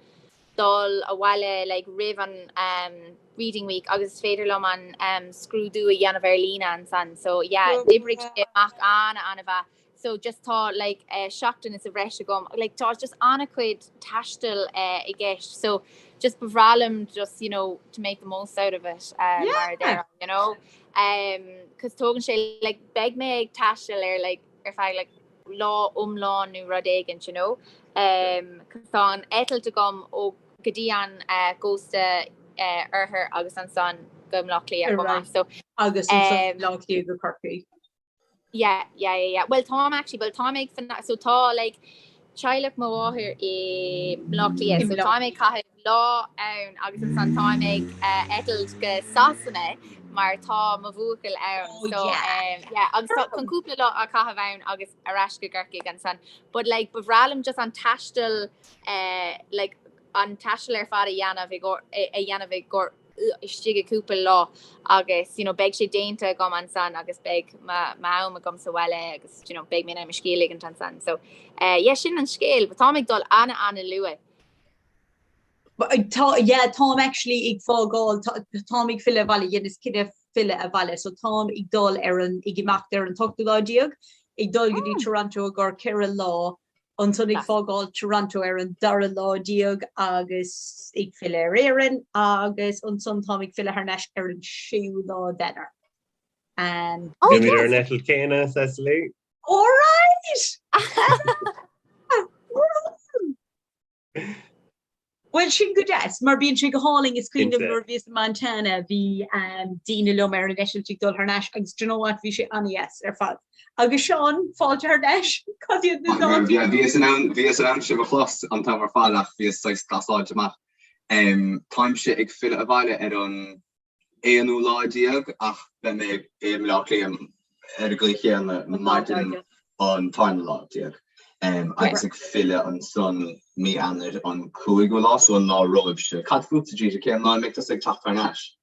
dul abhaile like roimh an um reading week agus is féidir liom an um scrúdú a dhéanamh ar líne ansan so yeah d'oibrigh sé amach ana ana mhaith so just tá like eh, seachtain is a bhreis agam like tá just an-chuid taistil eh, i gceist so just ba bhreá liom just you know to make the most out of it uh, yeah. mar a déarfá you know um cos tógann sé like beidh mé ag taisteal ar like ar feadh like lá iomlán nó rud éigint you know. Cos tá an eitilt agam ó go dtí an gcósta oirthir agus ansan go mBleá Cliath chomh maith so. Agus ansan Bleá Cliath go Corcaigh. Yeah, yeah, yeah, yeah. Well táim actually, well táim ag fanacht, so tá like teaghlach mo mháthair i mBleá Cliath so táim ag caitheamh lá ann agus ansan táim ag eitilt go Sasana mar tá mo bhuachaill ann Oh so yeah. um, yeah agus tá chun cúpla lá a chaitheamh ann agus ar ais go Corcaigh ansan but like ba bhreá liom just an taisteal uh, like an taisteal ar fad a dhéanamh i gcomhair a dhéanamh i gcomhair istigh i cúpla lá agus you know beidh sé déanta agam ansan agus beidh m'am agam sa bhaile agus you know beidh mé in ann mo scíth a ligint ansan so uh, yeah sin an scéal but táim ag dul ana ana luath. Tá yeah táim actually ag fágáil táim ag filleadh abhaile dheineas cinneadh filleadh abhaile so táim ag dul ar an ag imeacht ar an t-ochtú lá déag ag dul go dtí oh. Toronto i gcomhair 4 lá Ansan ag fágáil Toronto ar an dara lá déag agus ag filleadh ar Éirinn agus ansan táim ag filleadh thar n-ais ar an séú lá d'Eanáir. And oh, Beimid ar an eitilt céanna, Cecily. All right! Bhuel sin go deas, mar bíonn sé go hálainn, is cuimhin liom nuair a bhíos i Montana bhí daoine liom ar an eitilt ag dul thar n-ais agus do you know what bhí sé an-dheas ar fad. Agus Seán, fáilte thar n-ais, cad iad na dátaí? Bhíos in ann, bhíos in ann sibh a chlos an t-am ar fad ach bhíos saghas glasáilte amach. Táimse ag filleadh abhaile ar an aonú lá déag ach beidh mé i mBleá Cliath ar an gcaoi chéanna maidin an tarna lá déag agus ag filleadh ansan mí Eanáir an cúigiú lá, so an lá romhaibhse. Cad fútsa, Gita, cén lá a mbeidh tusa ag teacht thar n-ais?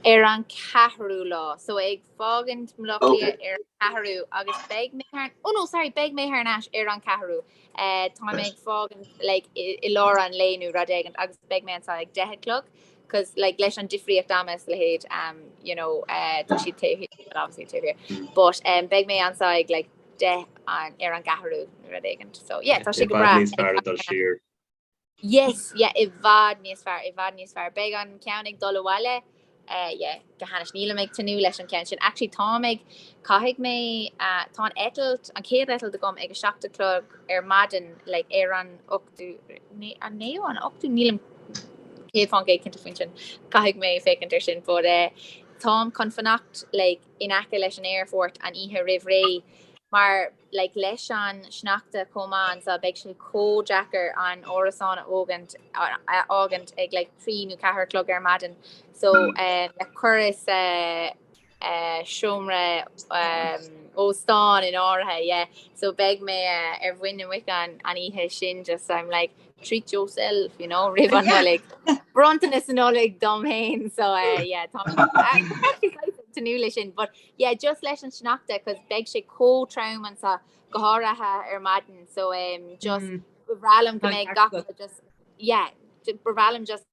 Ar an ceathrú lá. So ag fágaint mBleá Cliath ar an ceathrú agus beidh mé thar, oh no, sorry, beidh mé thar n-ais ar an ceathrú. Tá mé ag fágaint like i lár an lae nó rud éigin agus beidh mé anseo ag deich a chlog. cos like leis an difríocht ama is a leithéid um you know uh tá siad taobh thiar well obviously taobh thiar but um beidh mé anseo ag like 10 an ar an gceathrú nó rud éigin so yeah tá sé go breá. I bhfad níos fearr a dul siar. Yes yeah i bhfad níos fearr i bhfad níos fearr beidh an ceann ag dul abhaile. Yeah, go hainnis. Nílim ag tnúth leis an ceann sin. Actually, táim ag, caithfidh mé, tá an eitilt, an chéad eitilt agam ag a 7 a chlog ar maidin, like, ar an ochtú, an naoú, an ochtú, nílim 100% cinnte faoin sin. Caithfidh mé féachaint ar sin, but táim chun fanacht, like, in aice leis an aerfort an oíche roimh ré mar like leis an sneachta chomh maith anso beidh sé chomh deacair an árasán a fhágaint a fhágaint ag like 3 nó 4 a chlog ar maidin so um, like chuireas uh, uh, seomra um, óstán in áirithe yeah so beidh mé uh, ar mhuin na muice an, an oíche sin just I'm like treat yourself you know roimh an Nollaig bronntanas na Nollag dom féin so uh, yeah tá tnúth leis sin but yeah just leis an sneachta cos beidh sé chomh trom anso go háirithe ar maidin so um, just mm. ba bhreá liom go mbeidh gach rud just yeah ba bhreá liom just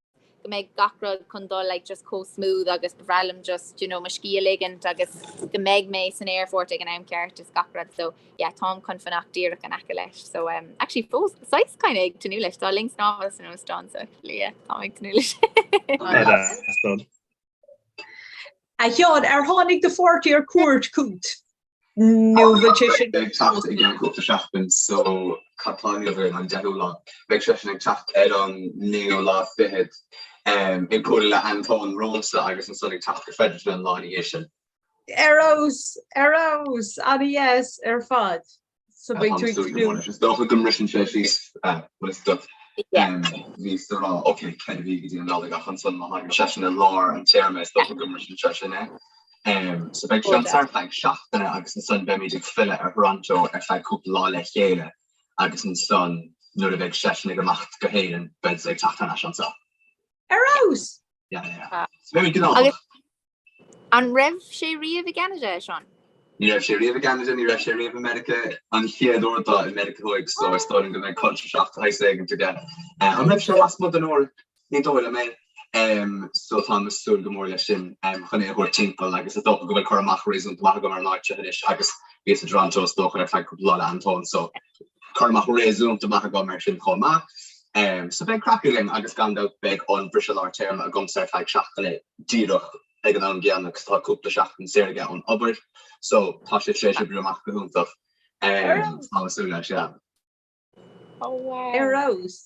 go mbeidh gach rud chun dul like just chomh smooth agus ba bhreá liom just you know mo scíth a ligint agus go mbeidh mé san aerfort ag an am ceart is gach rud so yeah táim chun fanacht díreach in aice leis so um, actually fós saghas kind of ag tnúth leis tá linn snámha san óstán so actually yeah táim ag tnúth leis. A Sheáin, ar tháinig do pháirtí ar cuairt chugat nó bhfuil sé sin. Beidh teacht i gceann cúpla seachtain so cad tá inniu againn an deichiú lá. Beidh seisean ag teacht ar an naoú lá fichead ag bualadh le Antóin romhamsa agus ansan ag teacht go Fredericton an lá ina dhiaidh sin. Ar fheabhas, ar fheabhas, ana-dheas ar fad. So beidh tú ag tnúth. Is dócha go mbriseann sé síos bhuel is dócha. Bhíos ag rá ok 4 mhí go dtí an Nollaig ach ansan má thagann seisean i lár an téarma is dócha go mbriseann sé sin é. So beidh sé anso ar feadh seachtaine agus ansan beimid ag filleadh ar Thoronto ar feadh cúpla lá le chéile agus ansan nuair a bheidh seisean ag imeacht go hÉirinn beidh ag teacht thar n-ais anso. Ar fheabhas! Yeah, yeah. So beimid gnóthach. An raibh sé riamh i gCeanada, a Seán? Ní raibh sé riamh i gCeanada, ní raibh sé riamh i Meiriceá. An chéad uair dó i Meiriceá Thuaidh, so is dóigh liom go mbeidh culture shock de shaghas éigint aige. An raibh sé lasmuigh den Eoraip? Ní dóigh liom é. So táim ag súil go mór leis sin, chun é a thabhairt timpeall agus is dócha go bhfuil cur amach réasúnta maith agam ar an áit seo anois agus bhíos i dToronto is dócha ar feadh cúpla lá le Antóin, so cur amach réasúnta maith agam air sin chomh maith. So beidh craic againn agus gan dabht beidh an briseadh lár téarma agamsa ar feadh seachtaine díreach ag an am gcéanna agus tá cúpla seachtain saor aige ón obair so tá sé tar éis oibriú amach go hiontach. Tá mé ag súil leis, yeah. Oh wow. Ar fheabhas.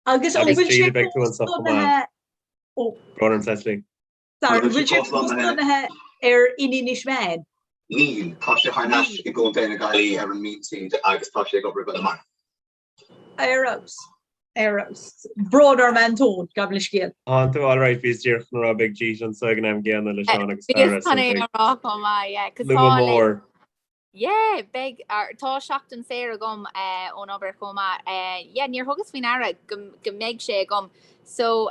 Agus an bhfuil sé fós lonnaithe ó Brón orm Cecily. Sorry, an bhfuil sé fós lonnaithe ar in Inis Meáin? Níl, tá sé thar n-ais i gContae na Gaillimhe ar an míntír agus tá sé ag obair i gConamara. Ar fheabhas. Ar fheabhas. Brón orm Antóin, gabh mo leithscéal. Tá tú alright, bhíos díreach chun a rá beidh Jeet anso ag an am gcéanna le Seán agus Tara Bhíos chun é a rá chomh maith, yeah, 'cause tá like, mór. Yeah, beidh, tá seachtain saor agam ón obair chomh maith. Yeah, níor thugas faoi ndeara go go mbeidh sé agam. So,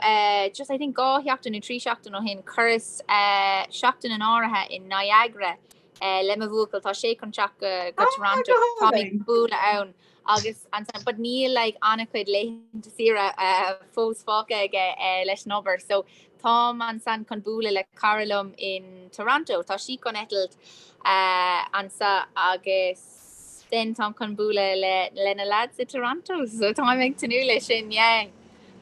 just I think 2 sheachtain nó 3 seachtain ó shin, chuireas seachtain in áirithe i Niagara le mo bhuachaill, tá sé chun teacht go go Toronto, táimid ag bualadh ann. agus ansan but níl like an-chuid laethanta saoire fós fágtha aige leis an obair so táim ansan chun bualadh le cara liom in Toronto, tá sí chun eitilt anso agus then táim chun bualadh le le na lads i Toronto so táim ag tnúth leis sin yeah.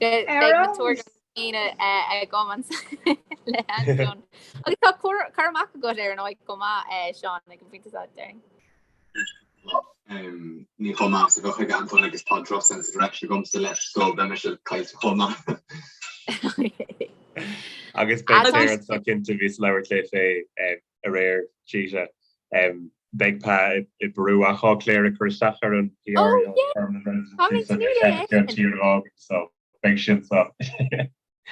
Beidh mo tour féin agam ansan le Antóin. Agus tá cur amach agat ar an áit chomh maith Seán ag an bpointe seo déarfainn. Ní chomh maith is a bheadh ag Antóin agus tá droch sense of direction agamsa leis so beidh mise caillte chomh maith. Agus beidh Claire anseo cinnte bhíos ag labhairt léi fé aréir Jeeta. Beidh Pa i bPeru ach tá Claire ag cur isteach ar an PR permanent residency so beidh sí anseo.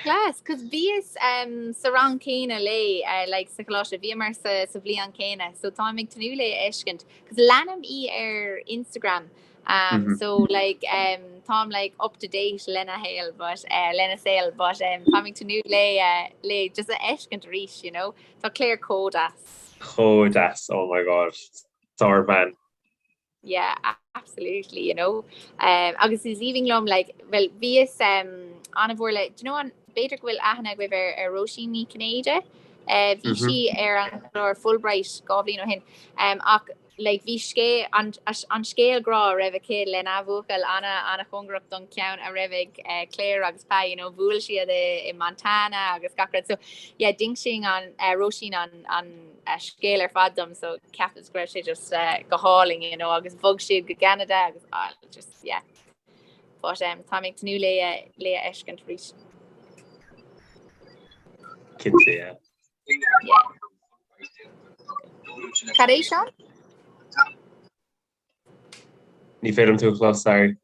Class, cos bhíos sa rang céanna léi like sa choláiste, bhíomar sa sa bhliain céanna so táim ag tnúth léi a fheiscint cos leanaim í ar Instagram um so like um táim like up to date lena shaol but uh lena saol but um táim ag tnúth léi uh léi just a fheiscint arís you know tá Claire chomh deas. Chomh deas, oh my god, sárbhean. Yeah, absolutely, you know. Um, agus is aoibhinn liom, like, well, bhíos um, an-mhór le, do you know an, b'fhéidir go bhfuil aithne agaibh ar, ar Róisín Ní Chinnéide? Uh, bhí mm -hmm. sí ar an chlár Fulbright 2 bhliain ó shin. Um, ach Like bhí scé an an scéal grá a raibh aici lena bhuachaill ana ana chóngarach don ceann a raibh ag eh, Claire agus Pa, you know, bhuail siad i, i Montana agus gach rud. So yeah, d'inis an eh, Róisín an an eh, scéal ar fad dom, so cheapas go raibh sé just eh, go hálainn, you know, agus bhog siad go Ceanada agus ah, just yeah. But um, tá mé ag tnúth le le a fheiscint arís. Cinnte, yeah. Cad é Seán? Ní féidir liom tú a chlos, sorry.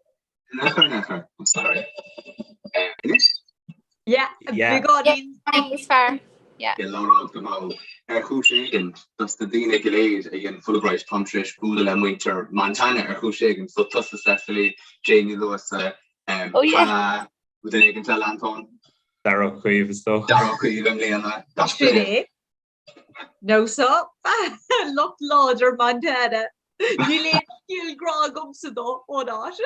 Never, never. I'm sorry. Anois? Yeah, Yeah. beagáinín. Níos fearr. Yeah. Ag labhairt go mall. Ar chúis éigin, dos na daoine go léir a dhein Fulbright, táim tar éis bualadh le muintir Montana ar chúis éigin, so tusa Cecily, Jane Ní Luasa, um, Oh, yeah. Hannah, Duine éigin eile, Antóin? Dara Ó Caoimh is dócha. Dara Ó Caoimh i mbliana. Gach Sin bliain. é. Nó so, lucht láidir Montana. Níl aon scéal grá agamsa dó ón áit.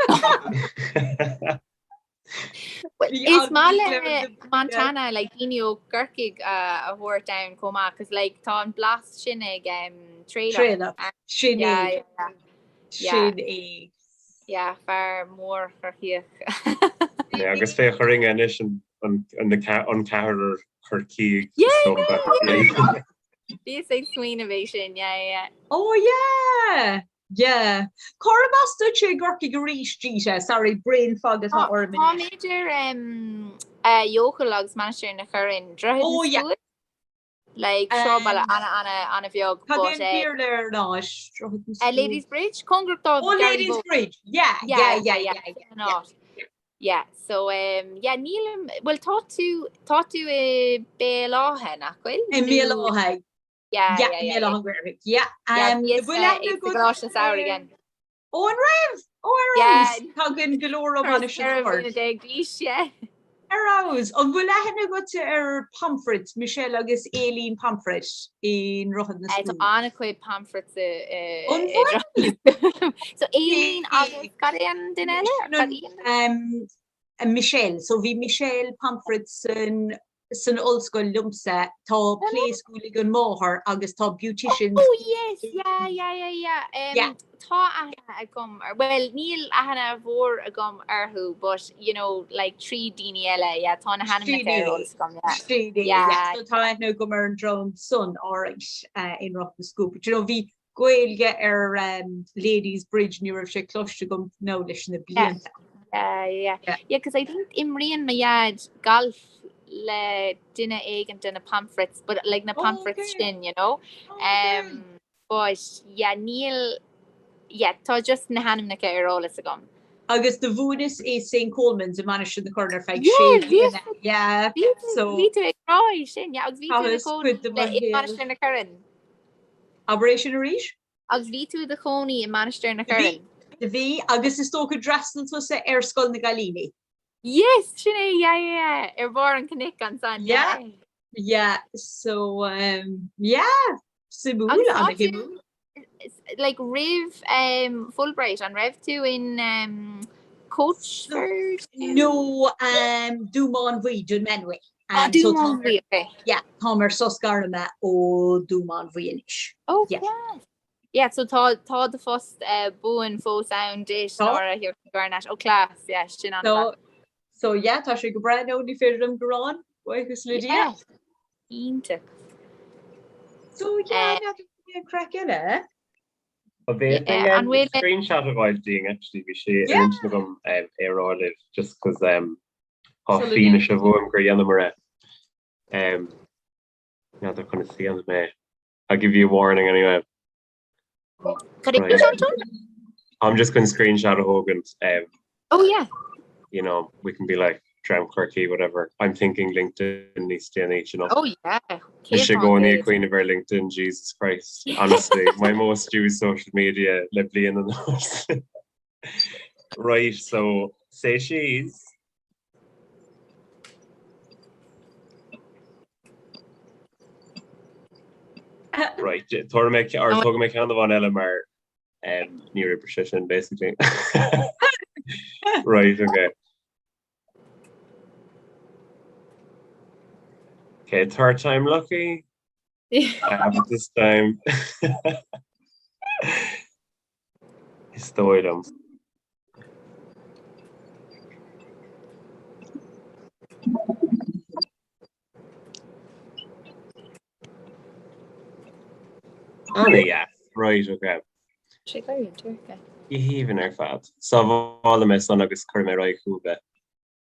Is maith le Montana like daoine ó Chorcaigh a thabhairt ann chomh maith, cos like tá an blas sin ag um, Traolach. Traolach. Sin Yeah, é. yeah. Sin é. Yeah, fear mór Chorcaíoch. Yeah, agus féach orainn anois an an ceathrar Corcaíoch. Yeah, yeah. Bhíos ag smaoineamh é sin, yeah, yeah. Oh yeah! Yeah. Cárb as duit i gCorcaigh arís, Gita? Sorry, brain fog atá orm Tá anois. idir um, uh, Eochaill agus Mainistir na Corann, Droichead na Oh yeah. Scuaid? Like sráidbhaile ana ana ana bheag Cad é but an eh Béarla ar an áit? Droichead na eh Scuad. Ladies Bridge? Cóngarach do Oh Garry Ladies Vogue. Bridge! Yeah, Yeah, yeah, yeah, yeah, yeah, yeah, sin yeah, an yeah. áit. Yeah, so um yeah nílim, bhuel tá tú, tá tú i Béal Átha, nach bhfuil? I mBéal Nó Átha, yeah, yeah, yeah, i yeah, mBéal yeah. Átha an Ghaorthaidh, yeah. Yeah, Um, bhíos bhfuil eh aithne i sa agat gColáiste Samhraidh ar again. Ó an raibh? Ó ar Yeah, fheabhas! Tagann go leor ó Ar Mhainistir na 14 Corann. bliana d'aois, yeah. Ar fheabhas! An bhfuil aithne agat ar Pomfret, Michelle agus Aileen Pomfret i nDroichead na Tá Scuad? an-chuid Pomfrets i An bhfuil? Droichead. So Aileen agus cad é an duine eile? Cad í an duine? Um, Michelle, so bhí Michelle Pomfret san san ollscoil liomsa, tá play school ag an máthair agus tá beauticians. Oh yes, yeah, yeah, yeah, yeah. Um, Yeah. Tá aithne agam ar, well, níl aithne mhór agam orthu, but, you know, like trí daoine eile, yeah, tá na hainmneacha ar eolas agam, yeah. Sin é, Yeah. yeah. So tá aithne agam ar an dream san, alright, uh, i nDroichead na Scuab. But you know, bhí Gaeilge ar um, Ladies Bridge ní raibh sé cloiste agam nó leis na blianta. Yeah, yeah. Yeah. Yeah, because I think imríonn mo dhaid golf le duine éigin de na Pomfrets, but like na Oh, Pomfrets okay. sin, you know. Okay. Um, but yeah, níl yeah, tá just na hainmneacha ar eolas agam. Agus do mhúineas i St Colman's i Mainistir na Corann ar feadh Yeah, sé bhí bliana. Yeah, bhí tú so bhí tú ag rá é sin, yeah, agus bhí tú i do Caitheas chónaí cuid de mo le i shaol. Mainistir na Corann. Abair é sin arís? Agus bhí tú i do chónaí i Mainistir na Do bhí, Corann. do bhí, agus is dócha d'fhreastail tusa ar Scoil na gCailíní. Yes, sin é, yeah, yeah, yeah, ar bharr an chnoic ansan, Yeah, yeah. yeah, so um, yeah, suimiúil, Agus tá tú, ana-shuimiúil. like, roimh um, Fulbright, an raibh tú in um, Coachford? No, um, Dúmán Bhuí, Dunmanway. Ah, Um, so Dúmán táim ar, Bhuí, okay. yeah, táim ar sos gairme ó Dúmán Bhuí anois. Oh, Yeah. class. Yeah, so tá tá do phost uh, buan fós ann duit Tá. nuair a thiocfaidh tú thar n-ais. Oh, class, yeah, sin So, an-mhaith. so yeah, tá sé go breá nó ní féidir liom gearán, buíochas le Dia. Yeah, iontach. So yeah, Uh, n'fheadar cén craic eile. Ba yeah, bhféadfainn an bhfuil screenshot a fháil dínn actually bhí sé ar Yeah. intinn agam é a rá libh just cos um, tá Sula fianaise ndéanann uaim gur dhéanamar é. Um, N'fheadar conas a dhéanfaidh mé. I'll give you a warning anyway. Cad é Right. Sean? I'm just going screenshot a thógaint um, Oh yeah. you know, we can be like Dream Chorcaí, whatever. I'm thinking LinkedIn níos déanaí, you know. Oh yeah. Is sé Céad gcónaí ag céad. cuimhneamh ar LinkedIn, Jesus Christ. Honestly, my most used social media le bliain anuas. Right, so say cheese. Right, tabharfaidh mé or tógfaidh mé ceann amháin eile mar um, níor oibrigh sé sin basically. Right, okay. Okay, third time lucky. I have it this time. Is dóigh liom. Ana-dheas. Right, ok. Sé go raibh Turca. Go haoibhinn ar fad. Sábhálfaidh mé san agus cuirfidh mé ar aghaidh chugaibh é.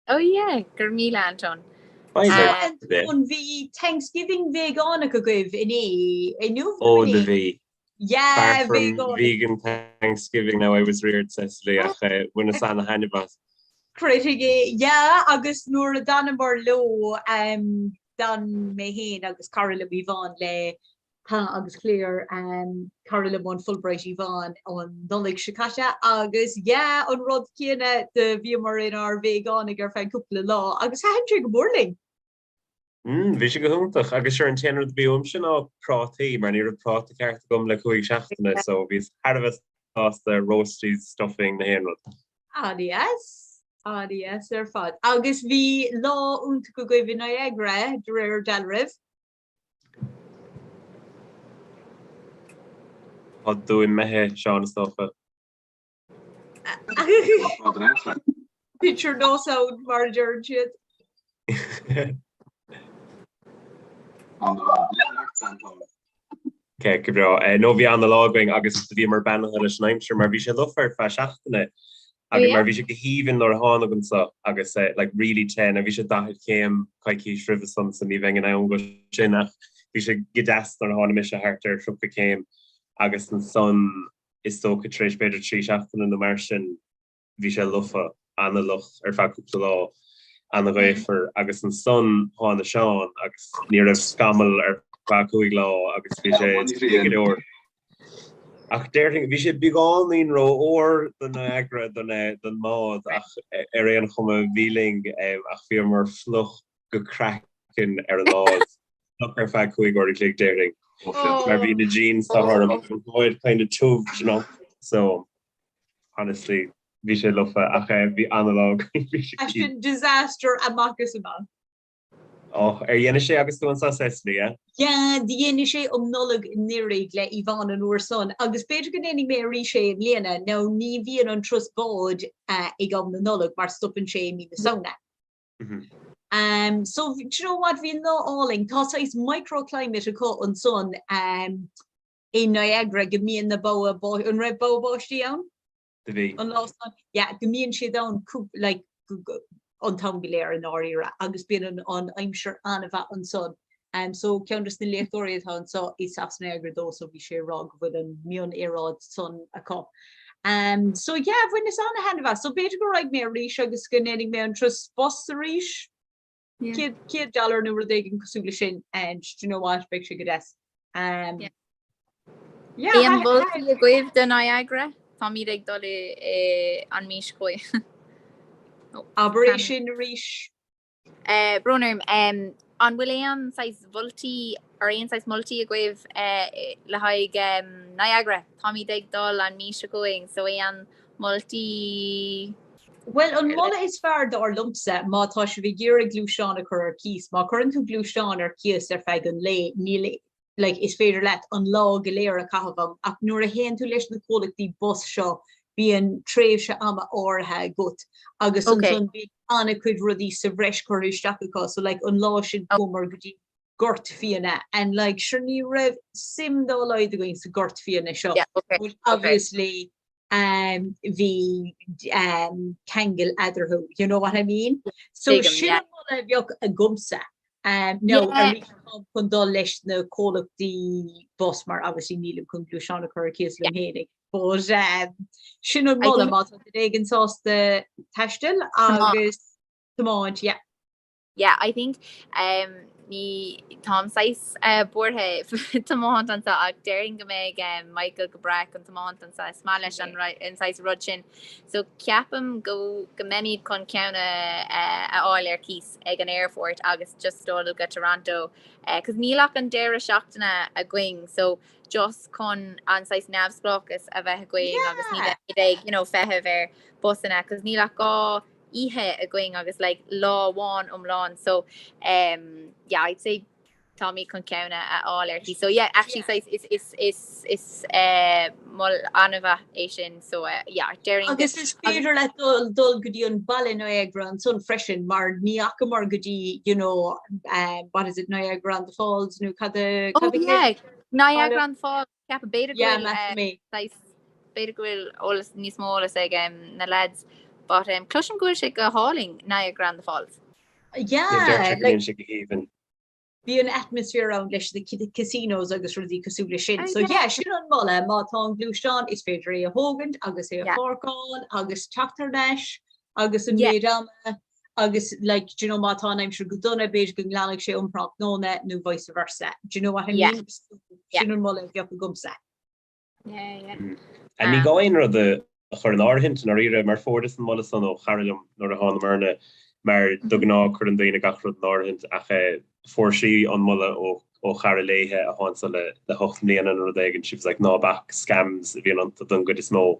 Oh yeah, go raibh míle Anton. Bye So bye. Anton, bhí Thanksgiving veigeánach agaibh inné, inniu nó Ó, do inné? bhí. Yeah, Far from veigeánach. vegan Thanksgiving now I was reared, Cecily, ach bhaineas ana-thaitneamh as. Creid é, yeah, agus nuair a d'fhanamar leo, d'fhan mé féin agus cara liom Yvonne le Pa agus Claire, cara liom ón Fulbright Yvonne an Nollaig seo caite agus yeah, an rud céanna do bhíomar inár veigeánaigh ar feadh cúpla lá agus thaitin sé go mór linn. Mm, bhí sé go hiontach agus sure an t-aon rud a bhí uaimse ná prátaí mar ní raibh práta ceart agam le 5 seachtaine so bhíos thar a bheith sásta roasties, stuffing, na haon rud. An-deas, an-deas ar fad. Agus bhí lá iontach agaibh i Niagara de réir dealraimh. Tá tú imithe, Seán, is dócha. Picture no sound mar a deireann siad. Ok, go breá. No bhí ana-lá againn agus bhíomar beannaithe leis an aimsir mar bhí sé lofa ar feadh seachtaine agus mar bhí sé go haoibhinn nuair a thánag anso agus like really te now bhí sé 40 céim coicís roimhe san so ní bheinn in ann go sin ach bhí sé go deas nuair a tháinig mise thart ar 30 céim agus ansan is dócha tar éis b'fhéidir 3 seachtaine nó mar sin bhí sé lofa, ana-fhliuch ar feadh cúpla lá, ana-ghaofar agus ansan tháinig Seán agus ní raibh scamall ar feadh 5 lá agus bhí sé te go leor. Ach déarfainn, bhí sé beagáinín ró-fhuar do Niagara don don mbád ach ar aon chuma bhí linn ach bhíomar fliuch go craiceann ar an mbád, fliuch ar feadh 5 uair a chloig déarfainn mar bhí na jeans atá orm an bád kind of tiubh, you know, so. Honestly, bhí sé lofa ach bhí ana-lá againn, bhí sé Sin disaster amach is amach. Och, ar dhéanais é agus tú anso, Cecily, yeah? Yeah, dhéanais é um Nollaig anuraidh le Yvonne an uair san agus b'fhéidir go ndéanfaidh mé arís é i mbliana now ní bhíonn an turas báid ag am na Nollag mar stopann sé i mí na Samhna. Um, so, do you know what, bhí an lá álainn, tá saghas microclimate acu ansan um, i Niagara go mbíonn na bogha, an raibh bogha báistí ann? Do bhí. An lá san? Yeah, go mbíonn siad ann like an t-am go léir i ndáiríre agus bíonn an an aimsir an-mhaith ansan. Um, so ceann des na léachtóirí atá anso is as Niagara dó so bhí sé ag rá go bhfuil an mion-aeráid san acu. Um, so yeah, bhaineas ana-thaitneamh as. So b'fhéidir go raghaidh mé arís agus go ndéanfaidh mé an turas bus arís. 100 dollar nó rud éigin cosúil leis sin and do you know what, beidh sé go deas. Um, Yeah. yeah, Aon mholtaí agaibh do Niagara? Táimid ag dul i, i, an mí seo chugainn. Abair é sin arís. Uh, brón orm, um, an bhfuil aon saghas mholtaí or aon saghas moltaí agaibh uh, le haghaidh um, Niagara? Táimid ag dul an mí seo chugainn, so aon moltaí Bhuel, an moladh is fearr dar liomsa, má tá sibh ag iarraidh gluaisteán a chur ar cíos, má chuireann tú gluaisteán ar cíos ar feadh an lae, níl, like, is féidir leat an lá go léir a chaitheamh ann, ach nuair a théann tú leis na comhlachtaí bus seo, bíonn tréimhse ama áirithe agat agus ansan bíonn an-chuid rudaí sa bhreis curtha isteach acu, so like an lá sin chuamar go dtí gort fíona and like sure ní raibh suim dá laghad againn sa gort fíona seo, but obviously um, bhí um, ceangal eadarthu, you know what I mean? So sin an moladh a bheadh agamsa. Um, no, arís táim chun dul leis na comhlachtaí bus mar obviously nílim chun gluaisteán a chur ar cíos liom fhéinig. But um, sin an moladh má tá duine éigin sásta taisteal agus tiomáint, yeah. Yeah, I think um, ní táim saghas uh, buartha tiomáint anso ach déarfainn go mbeidh um, Michael go breá chun tiomáint anso is maith leis an, an saghas rud sin. So ceapaim go, go mbeimid chun ceann a, a fháil ar cíos ag an airport agus just dul go Toronto uh, cos níl ach an deireadh seachtaine againn so just chun an saghas neamhspleáchas a bheith againn agus ní bheimid ag you know, feitheamh ar busanna cos níl ach go oíche againn agus like lá amháin iomlán so um yeah I'd say. Táimid chun ceann a fháil uirthi. So yeah, actually saghas is is is is eh, moladh an-mhaith é sin so eh, yeah, déarfainn go- Agus is féidir leat dul dul go dtí an baile Niagara ansan freisin mar ní fhacamar go dtí you know um, what is it Niagara on the Falls nó cad a Oh cad a yeah, Niagara on the Falls ceapaim b'fhéidir go Yeah, bhfuil eh, measaim é. saghas b'fhéidir go bhfuil eolas níos mó eolas ag um, na lads but um, cloisim go bhfuil sé go hálainn Niagara on the Falls. Yeah, Yeah, deirtear go like mbíonn sé go haoibhinn. Bhí an atmaisféar ann leis na casinos agus rudaí cosúil leis sin. Oh So yeah. yeah, sin an moladh, má tá an gluaisteán is féidir é a thógaint agus é a Yeah. pháirceáil agus teacht thar n-ais agus an Yeah. méid ama agus like do you know má tá an aimsir go dona b'fhéidir go nglanfaidh sé um thráthnóna nó vice versa. Do you know what I Yeah. mean? So Yeah. sin an moladh a bheadh agamsa. Yeah, yeah. And ní gá aon rud a chur in áirithint i ndáiríre, mar fuaireas an moladh san ó chara liom nuair a thángamarna, mar de ghnáth cuireann daoine gach rud in áirithint ach fuair sí an moladh ó ó chara léithe atá anso le le hocht mbliana nó rud éigin, she was like ná bac, scams a bhíonn iontu don gcuid is mó.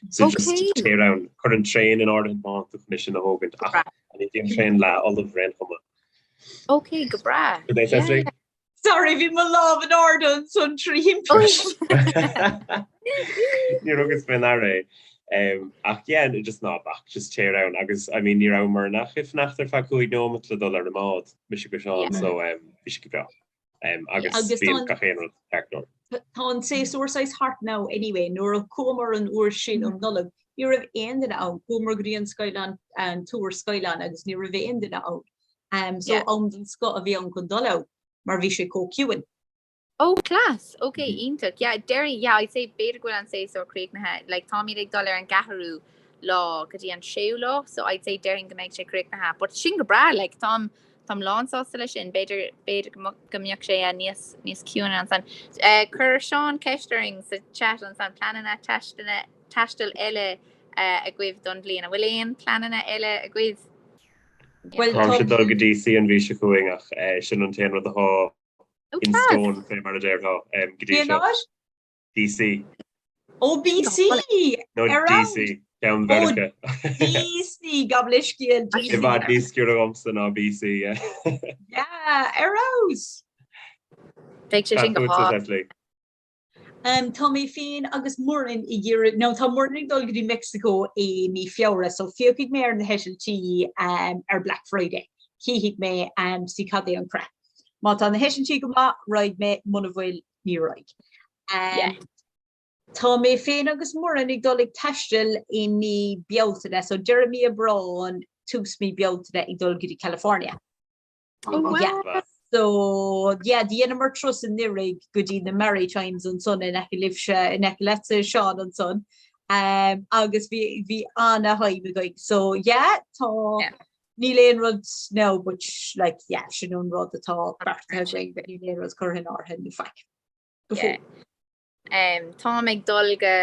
So just Okay. téir ann, cuir an traein in áirithint má thánn tú chun é sin a thógaint Go ach breá. ní bhíonn an traein leath-fholamh ar aon chuma. Okay, go breá. Good day, Yeah, Cecily. yeah. Sorry, bhí mo lámh in airde ansan trí thimpiste. Níor thugas faoi ndeara é. Ach yeah, just ná bac, just téir ann agus I mean ní rabhamar ach ag fanacht ar feadh 5 nóimeat le dul ar an mbád, mise agus Seán, so bhí sé go breá. Agus Agus bhí tá an gach aon rud ceart go leor. Tá an séasúr saghas thart now anyway, nuair a chuamar an uair sin um Nollaig, ní raibh aon duine ann, chuamar go dtí an skyline, an túr skyline agus ní raibh aon duine ann. So Yeah. am den scoth a bhí ann chun dul ann mar bhí sé chomh ciúin. Oh class! Ok, iontach. Yeah, déarfainn, yeah, I'd say b'fhéidir go bhfuil an séasúr críochnaithe. Like, táimid ag dul ar an gceathrú lá go dtí an séú lá, so I'd say déarfainn go mbeidh sé críochnaithe. But sin go breá, like, táim, táim lán sásta leis sin. B'fhéidir, b'fhéidir go, go mbeadh sé eh, níos, níos ciúine ansan. Eh, chuir Seán ceist orainn sa chat ansan, pleananna taistil, taistil eile eh, agaibh don bhliain. An bhfuil aon pleananna eile agaibh? Bhuel, Táimse tá. ag dul go DC an mhí seo chugainn ach sin an t-aon rud atá Oh in class! stone fé mar a déarfá go dtí Cén seo. áit? DC. Ó BC! No Ar fheabhas! DC, ceann Ó Mheiriceá. DC, gabh mo leithscéal, I DC. bhfad níos giorra dhomsa ná BC, yeah. Yeah, ar fheabhas! Beidh sé Cad sin go fútsa, hálainn. Cecily? Tá mé féin agus Muireann ag iarraidh, nó tá Muireann ag dul go dtí Meicsiceo i mí Feabhra so féachfaidh mé ar na heitiltí ar Black Friday, cífidh mé see cad é an craic. Má tá na heitiltí go maith, raghaidh mé, muna bhfuil, ní raghaidh. Tá mé féin agus Muireann ag dul ag taisteal i mí Bealtaine, so deireadh mí Aibreáin, tús mí Bealtaine ag dul go dtí California. Oh wow. Yeah. So yeah, dheineamar turas anuraidh go dtí na Maritimes ansan in aice libhse, in aice leatsa Seán ansan. Um, agus bhí bhí ana-time againn. So yeah, tá Yeah. níl aon rud now but like yeah, sin an rud atá beartaithe againn, but níl aon rud curtha in áirithe nó faic. Go Yeah. fóill. Táim ag dul go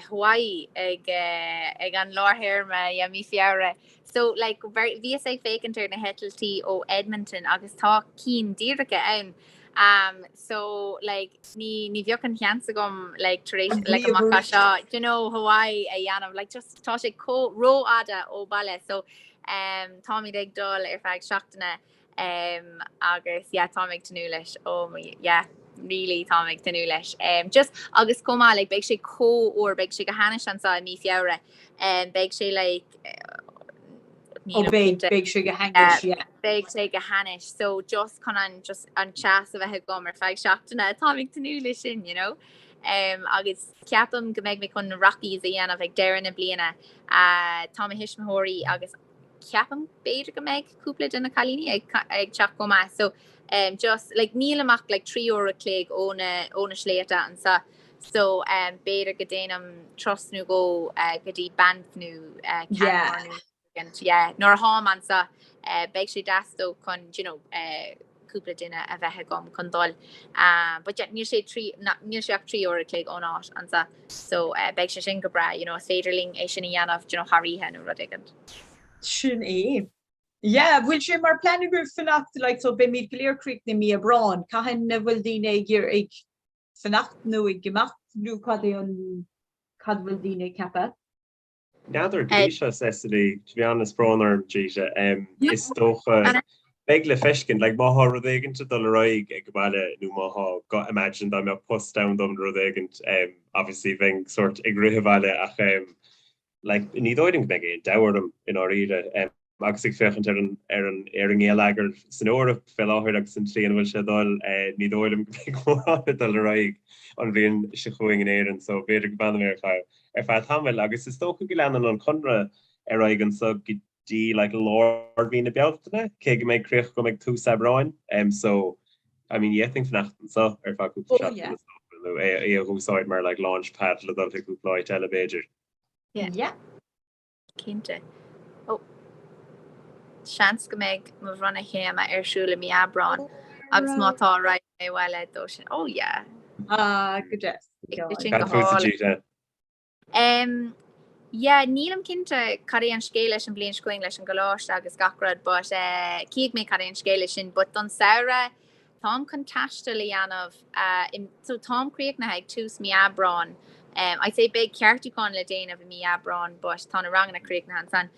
Hawaii ag ag an lár théarma, yeah, mí Feabhra. So like bhíos ag féachaint ar na heitiltí ó Edmonton agus tá cinn díreacha ann. Um, so like ní ní bheadh an seans agam like tar éis like amach as seo, do you know, Hawaii a dhéanamh like just tá sé chomh rófhada ó bhaile. So um, táimid ag dul ar feadh seachtaine Um, agus yeah, táim ag tnúth leis oh my yeah, really táim ag tnúth leis. Um, just agus chomh maith like, beidh sé chomh fuar, beidh sé go hainnis anseo i mí Feabhra. Um, beidh sé like Oh, beidh beidh sé go hainnis, yeah. Beidh sé go hainnis, so just chun an just an teas a bheith agam ar feadh seachtaine, táim ag tnúth leis sin, you know. Um, agus ceapaim go mbeidh mé chun na Rockies a dhéanamh ag deireadh na bliana. Uh, tá mo thuismitheoirí agus ceapaim b'fhéidir go mbeidh cúpla de na cailíní ag ag teacht chomh maith so um, just like nílim ach like 3 uair a chloig ó na ó na sléibhte anseo so um, b'fhéidir go déanam turas nó dhó uh, go dtí Banff nó uh, Yeah. Canmore nó éigint, yeah nuair a tháim anseo uh, beidh sé deas dó chun you know uh, cúpla duine a bheith agam chun dul um, but yeah, níl sé trí níl sé ach 3 uair a chloig ón áit anseo so uh, beidh sé sin go breá you know, is féidir linn é sin a dhéanamh you know, thar oíche nó rud éigin. Sin é. Yeah, bhfuil sé mar plean agaibh fanacht like, so beimid go léir críochnaithe mí Aibreáin, cathain a bhfuil daoine ag iarraidh ag fanacht nó ag imeacht nó cad é an cad bhfuil daoine ag ceapadh? N'fheadar go dtí seo, Cecily, to be honest, brón orm, Gita. Um, is dócha. Beidh le feiscint, like má thá rud éigint ag dul ar aghaidh ag baile nó má thá, go, imagine dá mbeadh post ann dom nó rud éigint, em, obviously bheinn sort ag rith abhaile ach em, like ní dóigh liom go mbeidh aon deabhadh orm i ndáiríre, em, agus ag féachaint ar an, ar an, ar an ngeilleagar san Eoraip fé láthair agus an tslí ina bhfuil sé ag dul, eh, ní dóigh liom go mbeidh mórán ag dul ar aghaidh an bhliain seo chugainn in Éirinn so b'fhéidir go bhfanfaidh mé ar feadh, ar feadh tamaill agus is dócha go leanann an conradh ar aghaidh anso go dtí like lár mhí na Bealtaine, cé go mbeidh críoch agam ag tús Aibreáin, em so I mean d'fhéadfainn fanacht anseo ar feadh cúpla Oh yeah. seachtain is dócha, nó é é a dh'úsáid mar like launch pad le dul chuig cúpla áit eile b'fhéidir. Yeah. Yeah. Cinnte. Oh. Seans go mbeidh mo bhronnadh céime ar siúl i mí Aibreáin agus má tá raghaidh mé abhaile dó sin. Oh yeah. Ah, go deas. Ag sin go Cad fútsa hálainn. Gita? Em yeah nílim cinnte cad é an scéal leis an bhliain seo chugainn leis an gcoláiste agus gach rud but eh cífidh mé cad é an scéal leis sin but don samhradh táim chun taisteal a dhéanamh eh in so táim críochnaithe ag tús mí Aibreáin em I'd say beidh ceartúchán le déanamh i mí Aibreáin but tá na ranganna críochnaithe ansan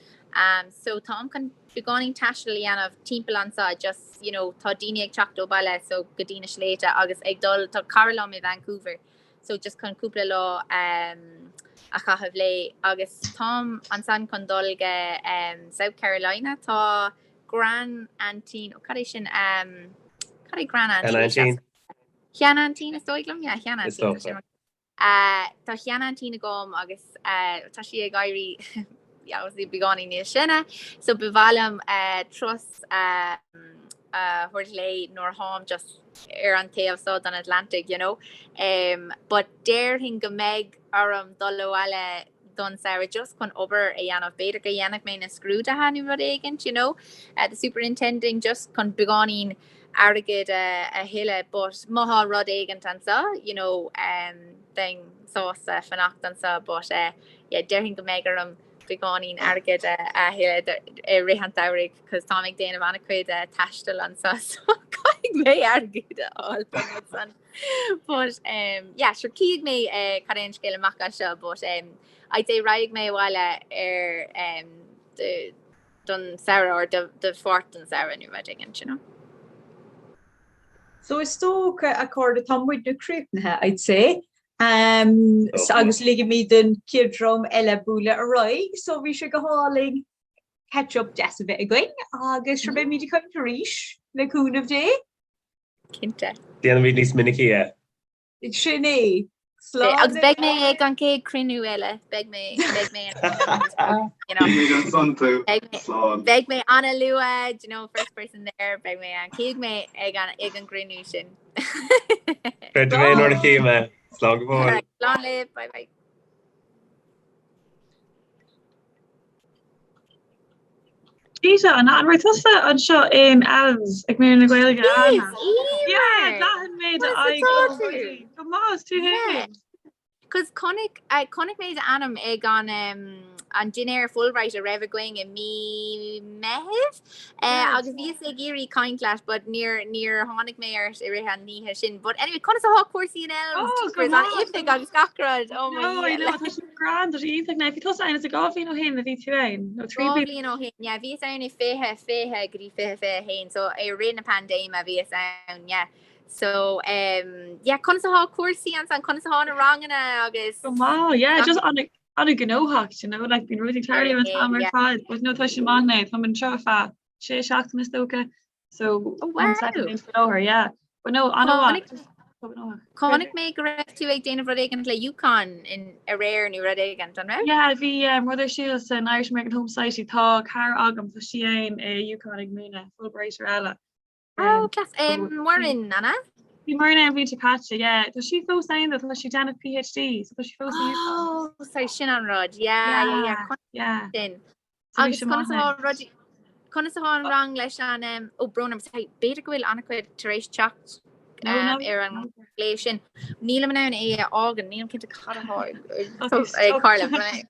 um so táim chun beagáinín taistil a dhéanamh timpeall anseo just you know tá daoine ag teacht ó baile so go dtí na sléibhte agus ag dul tá cara liom i Vancouver so just chun cúpla lá um, a chaitheamh léi agus táim ansan chun dul go um, South Carolina tá grand-aintín ó cad é sin um, cad é grand-aintín? Shean-aintín is dóigh liom yeah, shean-aintín uh, tá shean-aintín agam agus uh, tá sí ag éirí yeah, obviously beagáinín níos sine so ba mhaith liom uh, turas uh, a thabhairt léi nuair tháim just ar an taobh seo den Atlantic, you know. Um, but déarfainn go mbeidh orm dul abhaile don samhradh just chun obair a dhéanamh. B'fhéidir go dhéanfadh mé na scrúduithe nó rud éigint, you know, uh, the superintending just chun beagáinín airgead a, a thuilleadh, but má thá rud éigint anseo, you know, um, bheinn sásta fanacht anseo, but uh, yeah, déarfainn go mbeidh orm beagáinín airgead a thuilleadh i rith an tsamhraidh cos táim ag déanamh an-chuid taistil anseo so caithfidh mé airgead a fháil don rud san. But um, yeah, sure cífidh mé uh, cad é an scéal amach as seo, but um, I'd say raghaidh mé abhaile ar um, de, don samhradh or do, do pháirt den samhradh nó rud éigin, you know. So is dócha a chairde tá muidne críochnaithe, I'd say. Um, agus ligimid don chéad dream eile bualadh ar aghaidh, so bhí sé go hálainn catch up deas a bheith againn agus sure beimid ag caint arís le cúnamh Dé. Cinnte. Déanfaimid níos minicí é. Sin é. Slán. Agus beidh mé ag an chéad cruinniú eile, beidh mé beidh mé you know. Beidh mé beidh mé an-luath, you know, first person there, beidh mé an cífidh mé ag an ag an gcruinniú sin. Creid é nuair a chífidh mé. Slán go fóill. Slán libh, bye bye. Gita, an an raibh tusa anseo in Elms ag múineadh na Gaeilge Anna? Yeah, d'aithin mé d'aghaidh. Go maith is tú féin. Cos chonaic chonaic mé d'ainm ag an an dinnéar Fulbright a raibh againn i mí Meitheamh agus bhíos ag iarraidh caint leat but níor níor tháinig mé ort i rith an oíche sin. But anyway, conas atá cúrsaí in Elms? Oh, go an maith. oifig agus gach rud. Oh my No, I Dhia. know, tá sé grand, tá sé iontach now. Bhí tusa ann is 2 bhliain ó shin a bhí tú ann, nó 3 2 bliana. bhliain ó shin, yeah, bhíos ann i 2020 go dtí 2021, so i rith na paindéime bhíos ann, yeah. So, um, yeah, conas atá cúrsaí ansan, conas atá na ranganna agus Go maith, yeah, gach just an an-ghnóthach, you know, like bíonn rudaí ag tarlú an t-am ar yeah. fad, but no, tá sé maith now, tá mé anseo ar feadh sé seachtaine is dócha, so Oh an wow. second faoi láthair, yeah. But no, an-mhaith, Chonaic just tá gnóthach. chonaic mé go raibh tú ag déanamh rud éigin le UConn in aréir nó rud éigin, an raibh? Yeah, bhí um, rud ar siúl san Irish American Home Society, tá cara agam, tá sí ann i UConn ag múineadh Fulbrighter eile. Oh, Um, class. so Um, Muireann, an ea? Bhí Muireann ann bhliain seo caite, yeah. Tá sí fós ann though, tá sí ag déanamh PhD, so tá sí fós i UConn. Oh, sorry, sin an rud. Yeah, yeah, yeah. Yeah, Chonaic yeah. sin. So bhí Agus sé conas maith atá ann. rudaí conas atá an rang leis an um, ó brón orm, sorry, b'fhéidir go bhfuil an-chuid tar éis teacht No, um, no, ar an no. nglao sin. Nílim in ann é a fhágáil, nílim cinnte cad atá ag Okay, ag stop. tarlú.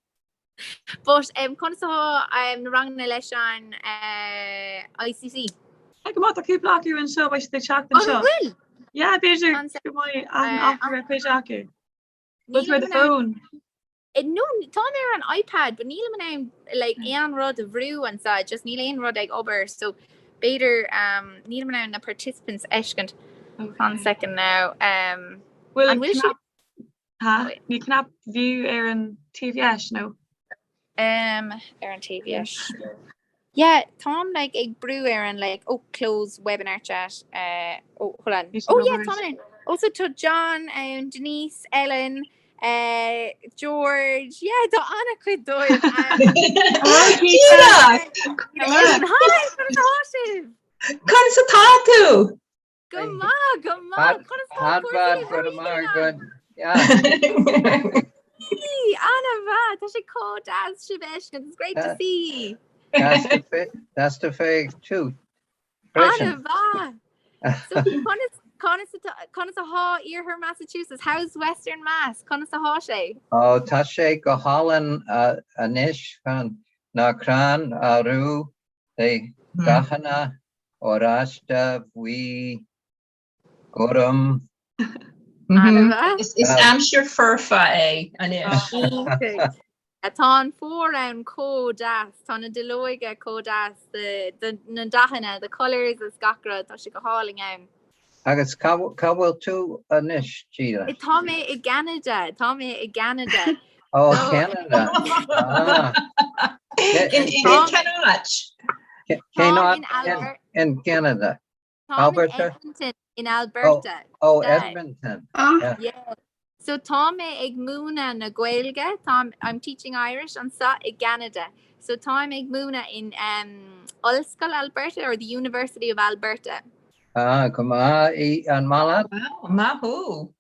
But um, conas atá um, na ranganna leis an uh, ICC? Tá go maith, tá cúpla acu anseo, beidh siad ag teacht An anseo. bhfuil? Yeah, b'fhéidir An go mbeidh aithne uh, acu ar chuid acu. Bhfuil tú nílim ar do in ann phone? Eh, No, táim ar an iPad, but nílim in ann like, aon rud a bhrú anseo, just níl aon rud ag obair, so B'fhéidir um, nílim in ann na participants a fheiscint. One second now. Um, Bhfuil an bhfuil cnap siad ha, níl cnap view ar an taobh dheis nó? um, ar an taobh dheis? Yeah, táim like ag brú ar an like oh close webinar chat uh, oh hold on. Níl sé Oh yeah, obair. táim in. Oh so tá John ann, Denise, Ellen, uh, George, yeah, tá an-chuid díobh ann. Hello, Gita! Ellen, hi, conas atá sibh? Conas atá tú? Go maith, go maith. Conas tá Not cúrsaí bad libh? for How the are you getting on? margaret. Yeah. An-mhaith, tá sé chomh deas sibh a fheiscint. It's great to see you. That's the fake too. Freisin. An-mhaith. So conas conas atá conas atá iarthar Massachusetts? How's Western Mass? Conas atá sé? Ó tá sé go hálainn anois chun na crainn arú le dathanna oráiste, buí, gorm. An-mhaith. Is aimsir foirfe é anois. Iontach. Tá an fómhar ann chomh deas, tá na duilleoga chomh deas, the, the, na dathanna, the colours is gach rud, tá sé go hálainn ann. Agus cá bhfuil tú anois, Gita? Tá mé i gCeanada, tá mé i gCeanada. Ó, So, Ceanada. Ah. In in Tá cén áit? Cén táim áit in Alberta, in Canada? táim in Alberta? Edmonton in Alberta. Oh, Yeah. Edmonton. Ah, Yeah. Yeah. So tá mé ag múineadh na Gaeilge, tá I'm teaching Irish anseo i gCeanada. So táim ag múineadh in um, Ollscoil Alberta or the University of Alberta. Ah, go maith í an maith leat? wow, maith thú. An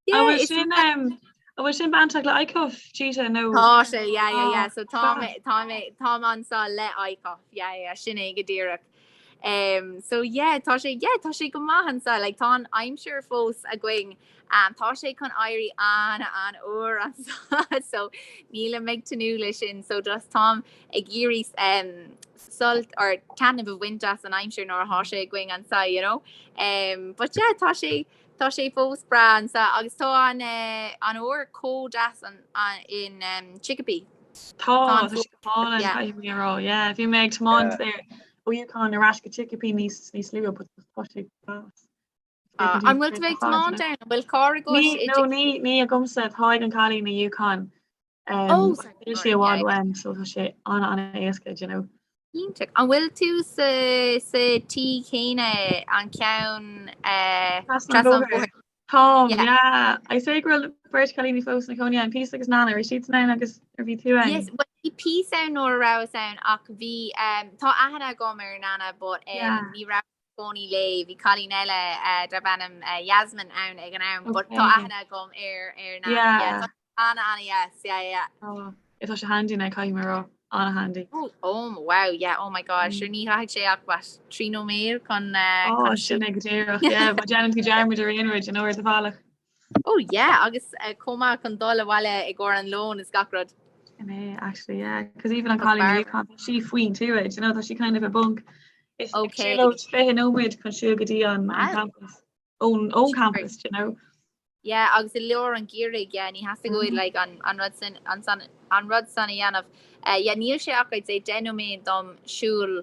Yeah, bhfuil is sin um, an bhfuil sin bainteach le ICUF, Gita, nó? Tá sé, yeah, yeah, yeah. Oh, So tá class. mé tá mé táim anseo le ICUF, yeah, yeah, sin é go díreach. Um, so yeah, tá sé yeah, tá sé go maith anseo, like tá an aimsir fós againn. Um, tá sé chun éirí an an-fhuar anseo, so nílim ag tnúth leis sin, so just táim ag iarraidh um, sult or taitneamh a bhaint as an aimsir nuair atá sé againn anseo, you know. Um, but yeah, tá sé Tá sé fós breá anseo agus tá an an fhómhar chomh deas an in Chicopee. Tá, Tá an tá sé go hálainn, yeah. caithfidh mé a rá. Yeah, bhí mé ag tiomáint Yeah. there ó Yukon ar ais go Chicopee níos níos luaithe, but tá sé class. Ah, an bhfuil tú ag tiomáint ann? An bhfuil carr agat Ní, i no, Chicopee? ní, ní agamsa, tá ag an cailín i Yukon. Um, Oh, sorry, níl sorry, sé i bhfad yeah. uaim, so tá sé an-an-éasca, do you know. Iontach. An bhfuil tú sa sa tí céanna an ceann eh, Trasna an trasna an bhóthair. bhóthair? Táim, Yeah. yeah. I say go bhfuil beirt chailíní fós ina cónaí ann, Peace agus Nana, raibh siadsan ann agus ar bhí tú ann? Yes, well bhí Peace ann nuair a rabhas ann ach bhí um, tá aithne agam ar Nana but um, Yeah. ní raibh cónaí léi, bhí cailín eile eh, darb ainm eh, Yasmin ann ag an am but tá Okay. aithne agam ar ar Nana. Yeah, Yeah. tá ana ana yes, yeah, yeah. Oh, tá sé handy now, caithfidh mé a rá. An-handy. Oh, oh wow, yeah, oh my gosh, sure ní chaithfidh sé ach what, 3 nóiméad chun eh, Oh, chun sin é go díreach, yeah, má déanann tú dearmad ar aon rud, you know, ar do bhealach. Oh yeah, agus eh, chomh maith chun dul abhaile i gcomhair an lón is gach rud. Sin é, actually, yeah, 'cause even an Tá cailín fear. Yukon, tá sí faoin tuath, you know, tá sí kind of i bponc. Is ag Okay. siúlóid 20 nóiméad chun siúl go dtí an, an Wow. campus. Ón, ón campus, you know. Yeah, agus i lár an gheimhridh, yeah, ní theastaigh uait like an, an rud sin, an san, an rud san a dhéanamh. Eh, yeah, níl sé ach I'd say 10 nóiméad dom siúl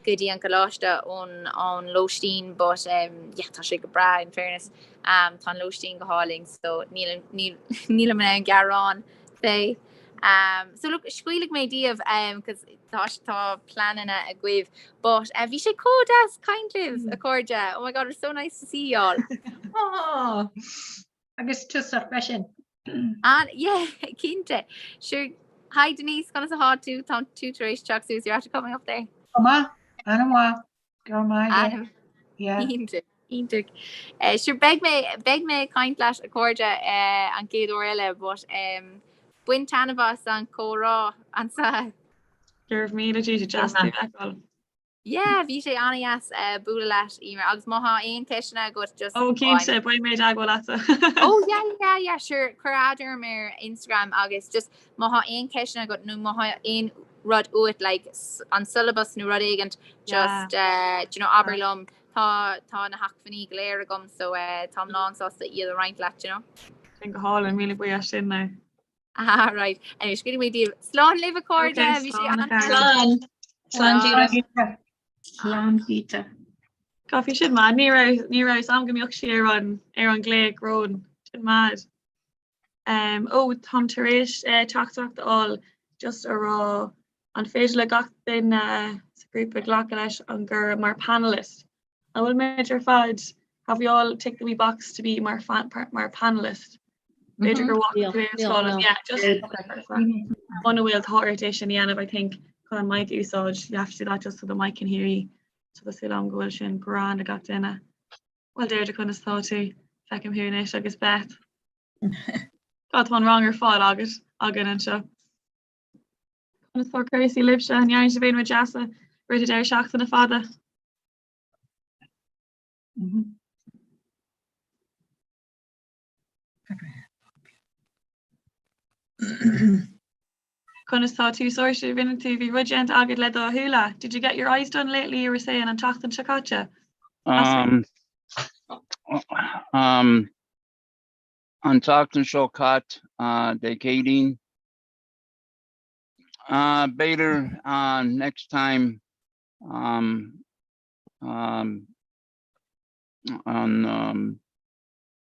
go dtí an coláiste ón, ón lóistín but um, yeah, tá sé go breá in fairness. Um, tá an lóistín go hálainn so níl, níl, nílim in ann gearán fé. Um, so look, scaoilfidh mé díobh um, 'cause tá, tá pleananna agaibh but uh, bhí sé chomh deas caint libh a chairde. Oh my god, it was so nice to see you all. Oh, agus tusa freisin. An, yeah, cinnte. Sure. Hi Denise, conas atá tú? Tá tú tar éis teacht suas, you're after coming up there. Go maith, an-mhaith, go raibh maith agat. An, Yeah. Iontach, iontach. Eh, sure, beidh mé, beidh mé ag caint leat a chairde eh, an chéad uair eile, but um, bain taitneamh as an chomhrá anseo. Go raibh míle Gita, deas tú a fheiceáil. Yeah, bhí sé an-dheas eh, bualadh leat, Emer, agus má thá aon ceisteanna agat just Ó, cinnte, beidh mé i dteagmháil leatsa. Oh yeah, yeah, yeah, sure, cuir add orm ar Instagram agus just má thá aon ceisteanna agat nó má thá aon rud uait like an syllabus nó rud éigint just uh, do you know, abair liom tá tá na hacmhainní go léir agam so uh, táim lán sásta iad a roinnt leat, you know. Sin go hálainn, míle buíochas as sin now. Ah, right. Anyway, scaoilfidh mé díobh. Slán libh a chairde, Okay, bhí sé slán a an chairde. Slán. Slán Gita. Slán. Slán Gita. God, bhí sin mad. Ní raibh ní raibh 'fhios a'm go mbeadh sí ar an ar an glaoch romhainn. Sin mad. Um, ó, táim tar éis eh, teachtaireacht a fháil just a rá an féidir le gach duine sa ghrúpa glacadh leis an gcuireadh mar panelist. An bhfuil muid ar fad have we all ticked the wee box to be mar mar panelist? B'fhéidir gur bhfaca tú é a scáileán. Yeah, just muna bhfuil tá ort é sin a dhéanamh I think chun an mic a úsáid. You have to do that just so the mic can hear you. So tá súil agam go bhfuil sin grand ag gach duine. Bhuel Deirdre conas tá tú? Feicim thú anois agus Beth. God tá an rang ar fad agat againn anseo. Conas tá cúrsaí libhse an ndearna sibh aon rud deas i rith an deireadh seachtaine fada? Conas tá tú Saoirse? Rinne tú bhí rud déanta agat le do shúile. Did you get your eyes done lately you were saying an tseachtain seo caite? Um, um, an tseachtain seo caite uh, Dé Céadaoin. Uh, b'fhéidir uh, next time um, um, an um,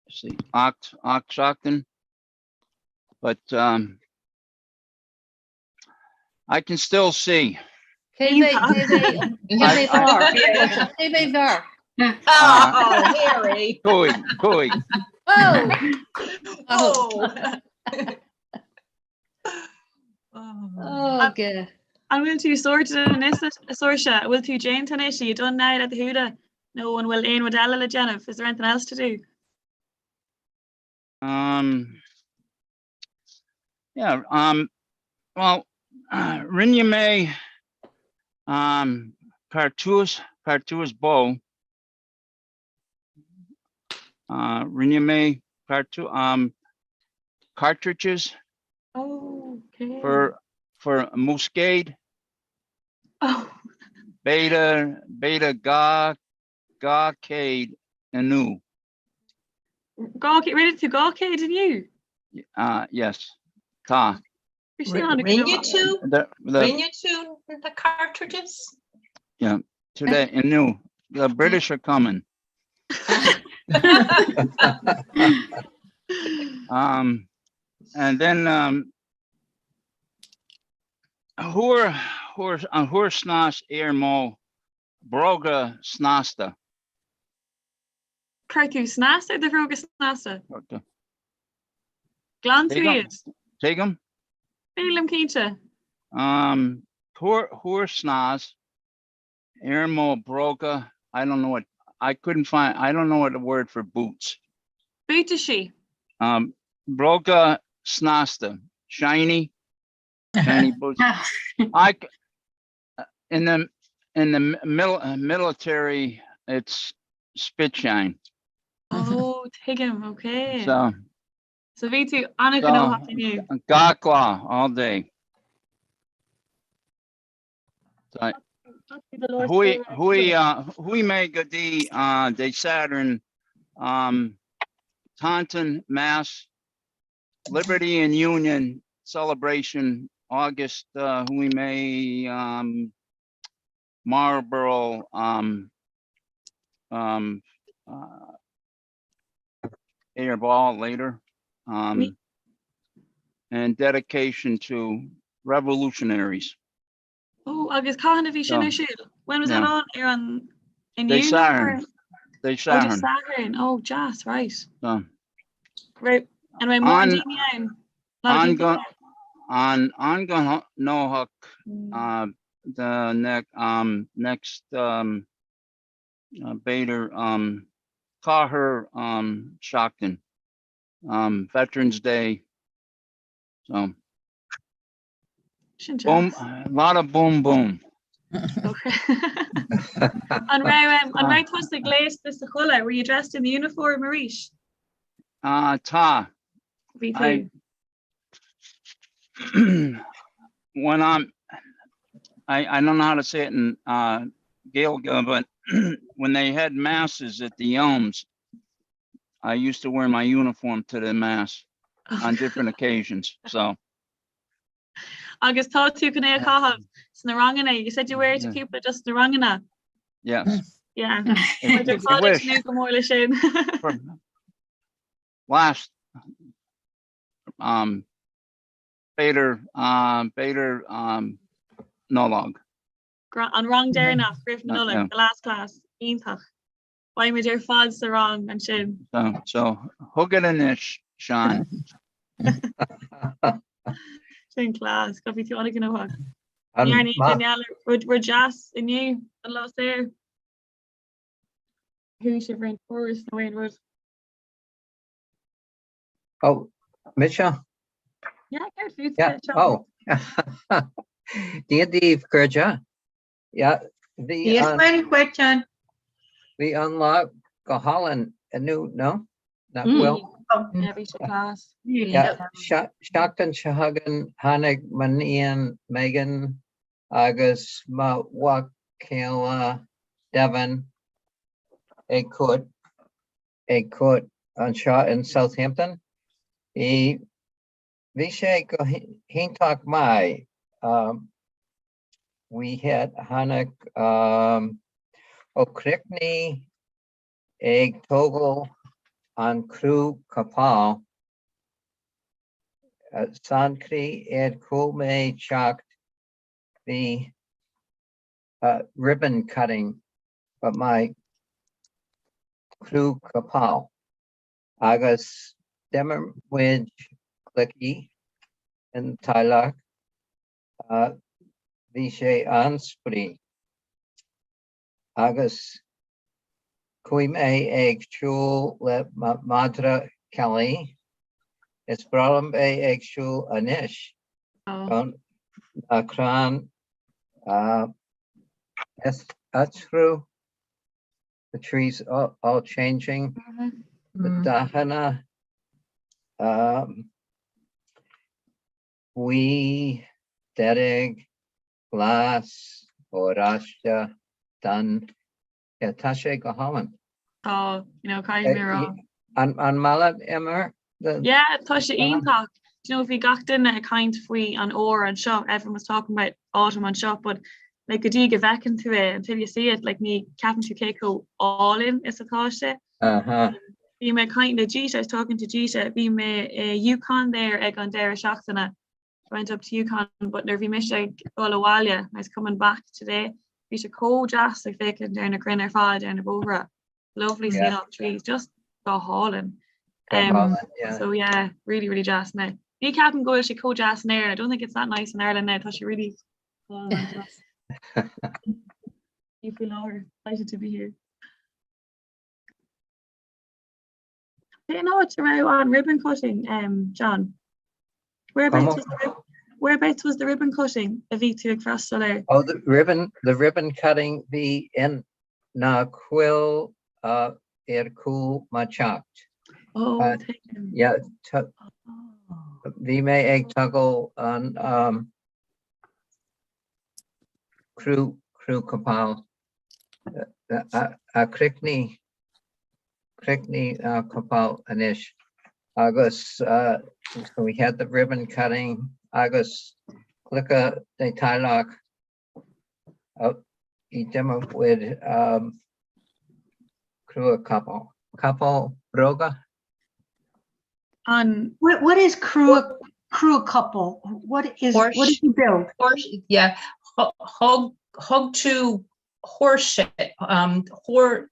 let's see, ocht ocht seachtain. But um, I can still see. Cé mhéad fear? Oh, Harry. Cúig, cúig. Oh! Oh. Oh, good. An bhfuil tú sorted anois a Saoirse? An bhfuil tú déanta anois? Are you done now le do shúile? Nó an bhfuil aon rud eile le déanamh? Is there anything else to do? Um, yeah, um, well, rinne mé um, cartús, cartús bó. Uh, rinne mé cartú, um, cartridges Okay. for for muscaed. Oh. B'fhéidir, b'fhéidir dhá, 200 inniu. 200, rinne tú 200 inniu? Uh, yes, tá. Bhí sé an- Rinne tú? The, the, Rinne tú na cartridges? yeah, today, inniu. The British are coming. Um, and then, um, fuair, fuair, an fuair snas ar mo bhróga snasta. Chuir tú snas ar do bhróga snasta? Ghlan tú iad? Tuigim. Sílim cinnte. Um, fuair, fuair snas ar mo bhróga, I don't know what, I couldn't find, I don't know what the word for boots. Buataisí. Um, bróga snasta, shiny, shiny boots. I, in the, in the mil, military, it's spit shine. Oh, tuigim, okay. So, So bhí tú an-ghnóthach inniu. Gach lá, all day. So, Chuaigh, chuaigh, uh, chuaigh mé go dtí uh, Dé Sathairn, um, Taunton, Mass, Liberty and Union celebration, August, uh, chuaigh mé, um, Marlborough, um, um, uh, ar ball later, um, and dedication to revolutionaries. Oh, agus cathain a bhí sin ar siúl? When was that on? Ar an inniu? Dé Sathairn. Dé Oh, Dé Sathairn. Sathairn. Oh, deas, right. So, Right. An raibh mórán An- daoine ann? Lot of people an an an-ghnóthach uh, the next um, next um, uh, b'fhéidir um, ceathair um, seachtain um, Veterans Day. So Sin boom, deas. a lot of boom boom. Okay. An raibh um, an raibh tusa gléasta sa chulaith? Were you dressed in the uniform arís? Uh, tá. Bhí I- tú. when I'm, I, I don't know how to say it in uh, Gaeilge, but when they had masses at the Elms, I used to wear my uniform to the mass on different occasions. So Agus tá tú chun é a chaitheamh sna ranganna. You said you wear it to Yeah. cúpla just sna ranganna. Yes. Yeah. If Tá you wish. tú go mór leis sin. Last um b'fhéidir um b'fhéidir um Nollag. An rang deireanach roimh na Nollag, the last class, iontach. Beidh muid ar fad sa rang ansin. So so chugat anois, Seán. Sin class, go bhí tú an-ghnóthach. Rud rud deas inniu an lá saor. Chuaigh sibh ar aon turas nó aon rud? Oh, mise? Yeah, céard fút, Yeah, Seán? oh. Dia daoibh, a chairde. Yeah, bhí Dia an is Muire dhuit, John. bhí an lá go hálainn inniu, no? Nach bhfuil? Yeah, bhí sé class. Yeah, seachtain seo chugainn tháinig m'iníon Megan agus mo mhac céile Devin ag cuairt ag cuairt anseo in Southampton. Bhí bhí sé go hiontach maith. Um, we had tháinig um, ó chríochnaigh ag tógáil an crú capall uh, san chaoi ar chúl mo theach bhí uh, ribbon cutting but my crú capall agus d'imir muid cluichí in teaghlach bhí sé an-spraoi agus chuaigh mé ag siúl le mo mhadra Kelly. Is breá liom bheith ag siúl anois gan na crainn athrú, the trees all changing, the dathanna. buí, dearg, glas, oráiste, donn. Yeah, tá sé go hálainn. Tá, you know, caithfidh mé a rá. An maith leat, Eimear? Yeah, tá sé iontach. Do you know, bhí gach duine ag caint faoi an fhómhar anseo, everyone was talking about autumn anseo, but like go dtí go bhfeiceann tú é, until you see it, like ní ceapann tú cé chomh álainn is atá sé. Uh-huh. Bhí mé ag caint le Gita, I was talking to Gita, bhí mé i UConn there ag an deireadh seachtaine, went up to UConn, but nuair bhí mise ag dul abhaile, I was coming back today, bhí sé chomh deas ag féachaint ar na crainn ar fad ar na bóithre. Lovely seeing all the trees, just go hálainn. Go hálainn, yeah. So yeah, really, really deas now. Ní ceapaim go bhfuil sé chomh deas in Éirinn, I don't think it's that nice in Ireland now, tá sé really deas. Faoi láthair, excited to be here. Cén áit a raibh an ribbon cutting, um, John? Whereabouts was the, whereabouts was the ribbon cutting a bhí tú ag freastal air? Oh, the ribbon, the ribbon cutting bhí in na coill uh, ar cúl mo teach. Oh, uh, yeah, bhí mé ag tógáil an um, crú crú capall a chríochnaigh chríochnaigh capall anois agus so we had the ribbon cutting agus cluiche de teaghlach i d'imir muid crú capall. Capall bróga? An What, what is crú crú capall? What is what did you build? Horse, yeah, thóg thóg tú horse um hor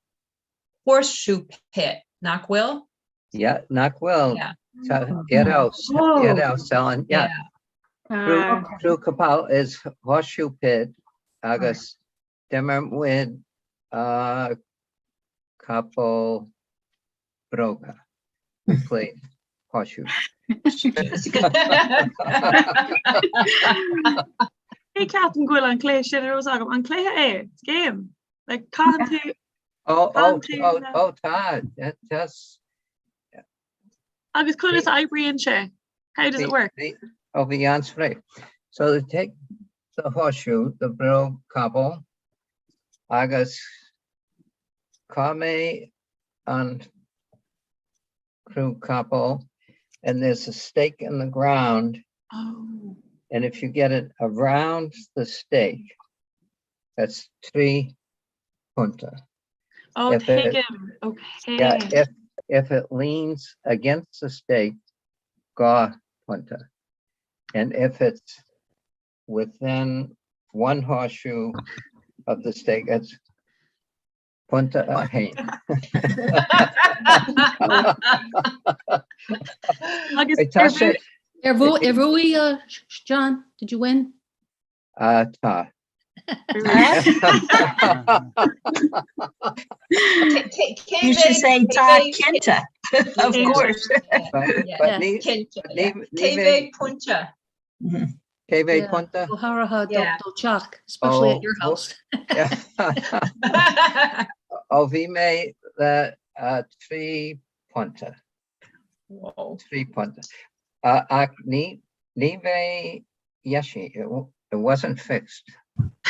horseshoe pit, nach bhfuil? Yeah, nach bhfuil. Yeah. Ar selling, yeah. Crú capall is horseshoe pit agus d'imir muid uh, capall bróga. We played horseshoe. Ní ceapaim go bhfuil an cluiche sin ar eolas agam. An cluiche é? It's a game. Like caitheann tú Oh, oh, caitheann tú oh, na- oh, tá, just Agus conas a oibríonn sé? How does it work? Oh, bhí an-spraoi. So they take the horseshoe, the bróg capall, agus chaith mé an crú capall, and there's a stake in the ground. Oh. And if you get it around the stake, that's trí. punta. Oh, If it- tuigim. Okay. Yeah, if, if it leans against the stake, dhá phointe. And if it's within one horseshoe of the stake, it's pointe a haon. Agus Hey, tá sé- Ar bhuaigh, uh, John, did you win? Uh, tá. You should say tá cinnte, of course. But ní Cé mhéad pointe? Cé mhéad pointe? Go háirithe do theach, especially at your house. Ó bhí mé le 3 pointe. 3 pointe. Ach ní ní bheidh Yeshi, it it wasn't fixed. There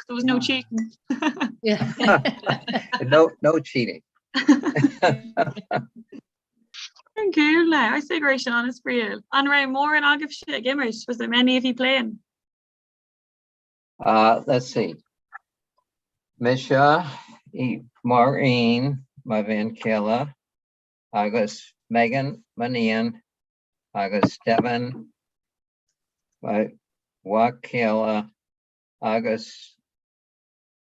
was no cheating. No, no cheating. An cool le, I say go raibh sin an-spraíúil. An raibh mórán agaibhse ag imirt? Was there many of you playing? Uh, let's see. Mise, Maureen, mo bhean chéile, agus Megan, m'iníon, agus Devin, mo mhac céile, agus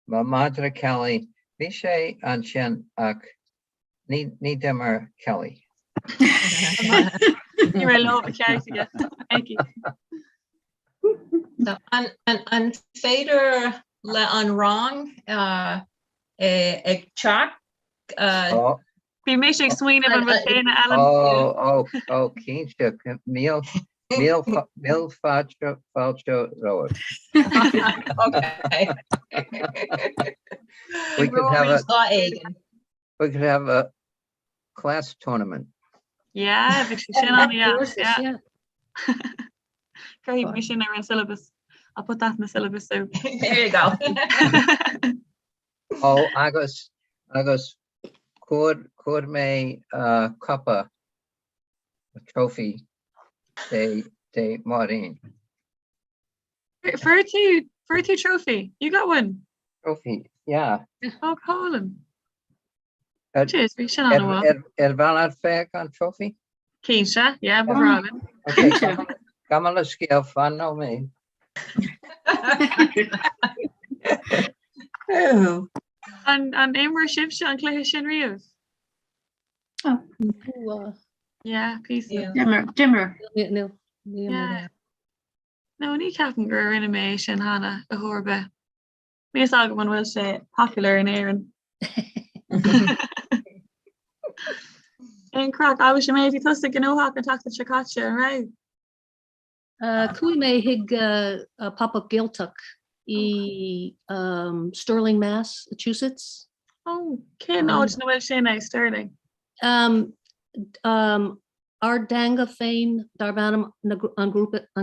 mo mhadra Kelly. Bhí sé ansin ach ní ní d'imir Kelly. Ní raibh lámh cheart aige. Thank you. An, an, an féidir le an rang uh, ag teacht uh, Bhí mise ag smaoineamh an rud céanna Ellen. Ó, ó, ó, cinnte, míle, míle, míle fáilte, fáilte romhat. Okay. We could have a, éigin. we could have a class tournament. Yeah, bhí sé sin an-deas, yeah. Cuirfidh mé sin ar an syllabus. I'll put that in the syllabus so. There you go. Ó, agus, agus fuair, fuair mé cupa, trophy de, de Maureen. Fuair tú, fuair tú trophy? You got one? Trophy, yeah. Ó, Colin. Cheers, bhí sin an-mhaith. Ar mhaith leat féach an trophy? Cinnte, yeah, ba bhreá liom. Okay, gabh mo leithscéal, fan nóiméad. An an imir sibhse an cluiche sin riamh? Oh. Yeah, píosa. D'imir, d'imir. No, Yeah. No, ní ceapaim gur rinne mé sin cheana ar chor ar bith. Níl a fhios agam an bhfuil sé popular in Éirinn. Aon craic agus mé bhí tusa gnóthach an tseachtain seo caite an raibh? Chuaigh mé chuig Pop-Up Gaeltacht i Sterling, Massachusetts. Oh, cén áit ina bhfuil sin é Sterling? Ár dTeanga Féin darb ainm an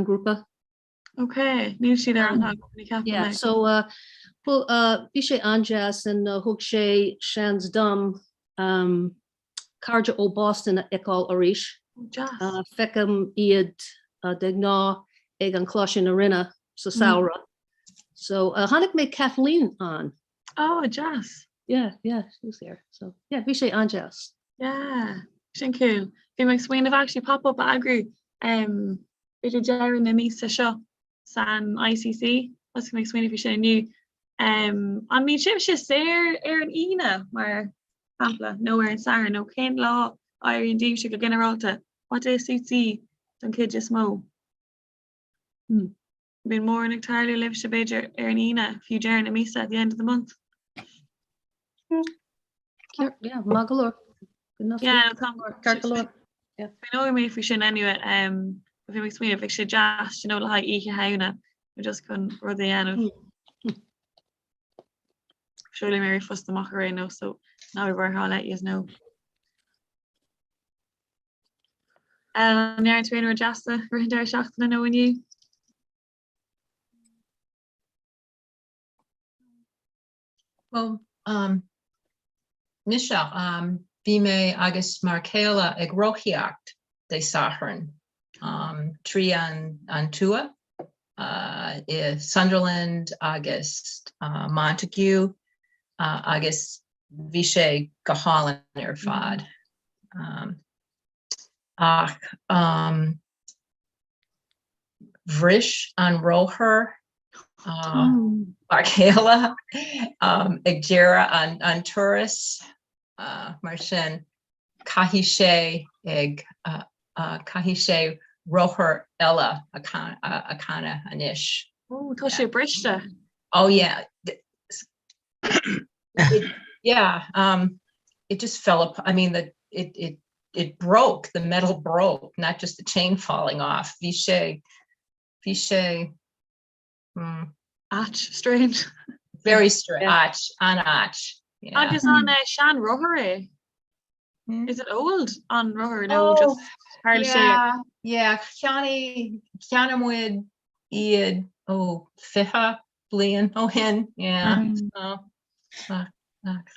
grúpa. Ok, níl siad ar an ní ceapaim Yeah, é. so uh, well, uh, bhí sé an-deas and uh, thug sé seans dom um, cairde ó Boston a fheiceáil arís. Oh, deas. Uh, feicim iad uh, de ghnáth ag an Choláiste na Rinne sa Mm. samhradh. So uh, chonaic mé Kathleen ann. Oh, deas. Yeah, yeah, she was there. So yeah, bhí sé an-deas. Yeah, sin cool. Bhí mé ag smaoineamh actually pop-up a eagrú um, b'fhéidir deireadh na míosa seo san ICC. Thosaigh mé ag smaoineamh faoi sin inniu. Um, an mbíonn sibhse saor ar an Aoine mar shampla nó ar an Satharn nó cén lá a oiríonn daoibhse go ginearálta? What day suits ye don chuid is mó? Hmm. Bíonn mórán ag tarlú libhse b'fhéidir ar an Aoine, fiú deireadh na míosa at the end of the month. Yeah, maith go leor. Good enough. Yeah, tá Ceart go leor. Yeah. Smaoineoidh mé faoi sin anyway, um, bhí mé ag smaoineamh bheadh sé deas, you know, le haghaidh Oíche Shamhna, nó just chun rud a dhéanamh. Seolfaidh mé ríomhphost amach ar aon nós, so ná bí buartha, I'll let you know. An ndearna tú aon rud deas i rith an deireadh seachtaine nó inniu? Well, um, mise, um, bhí mé agus m'fhear céile ag rothaíocht Dé Sathairn um, trí an, an tuath. i Sunderland agus Montague agus bhí sé go hálainn ar fad. Ach bhris an rothar mar chéile ag deireadh an turas, mar sin caithfidh sé ag caithfidh sé rothar eile a cheannach anois. Ó, tá sé briste. Oh yeah. It, yeah, um, it just fell apart. I mean, the, it, it, it broke, the metal broke, not just the chain falling off. Bhí sé, bhí sé, hmm. Ait, strange. Very strange, ait, an-ait. Yeah. Agus an eh, sean-rothar é? Hmm? Is it old an rothar nó oh, just tharla sé? Yeah, yeah, cheannaigh, cheannaigh muid iad ó 20 bliain ó shin, yeah. Mm. So, ach, ach.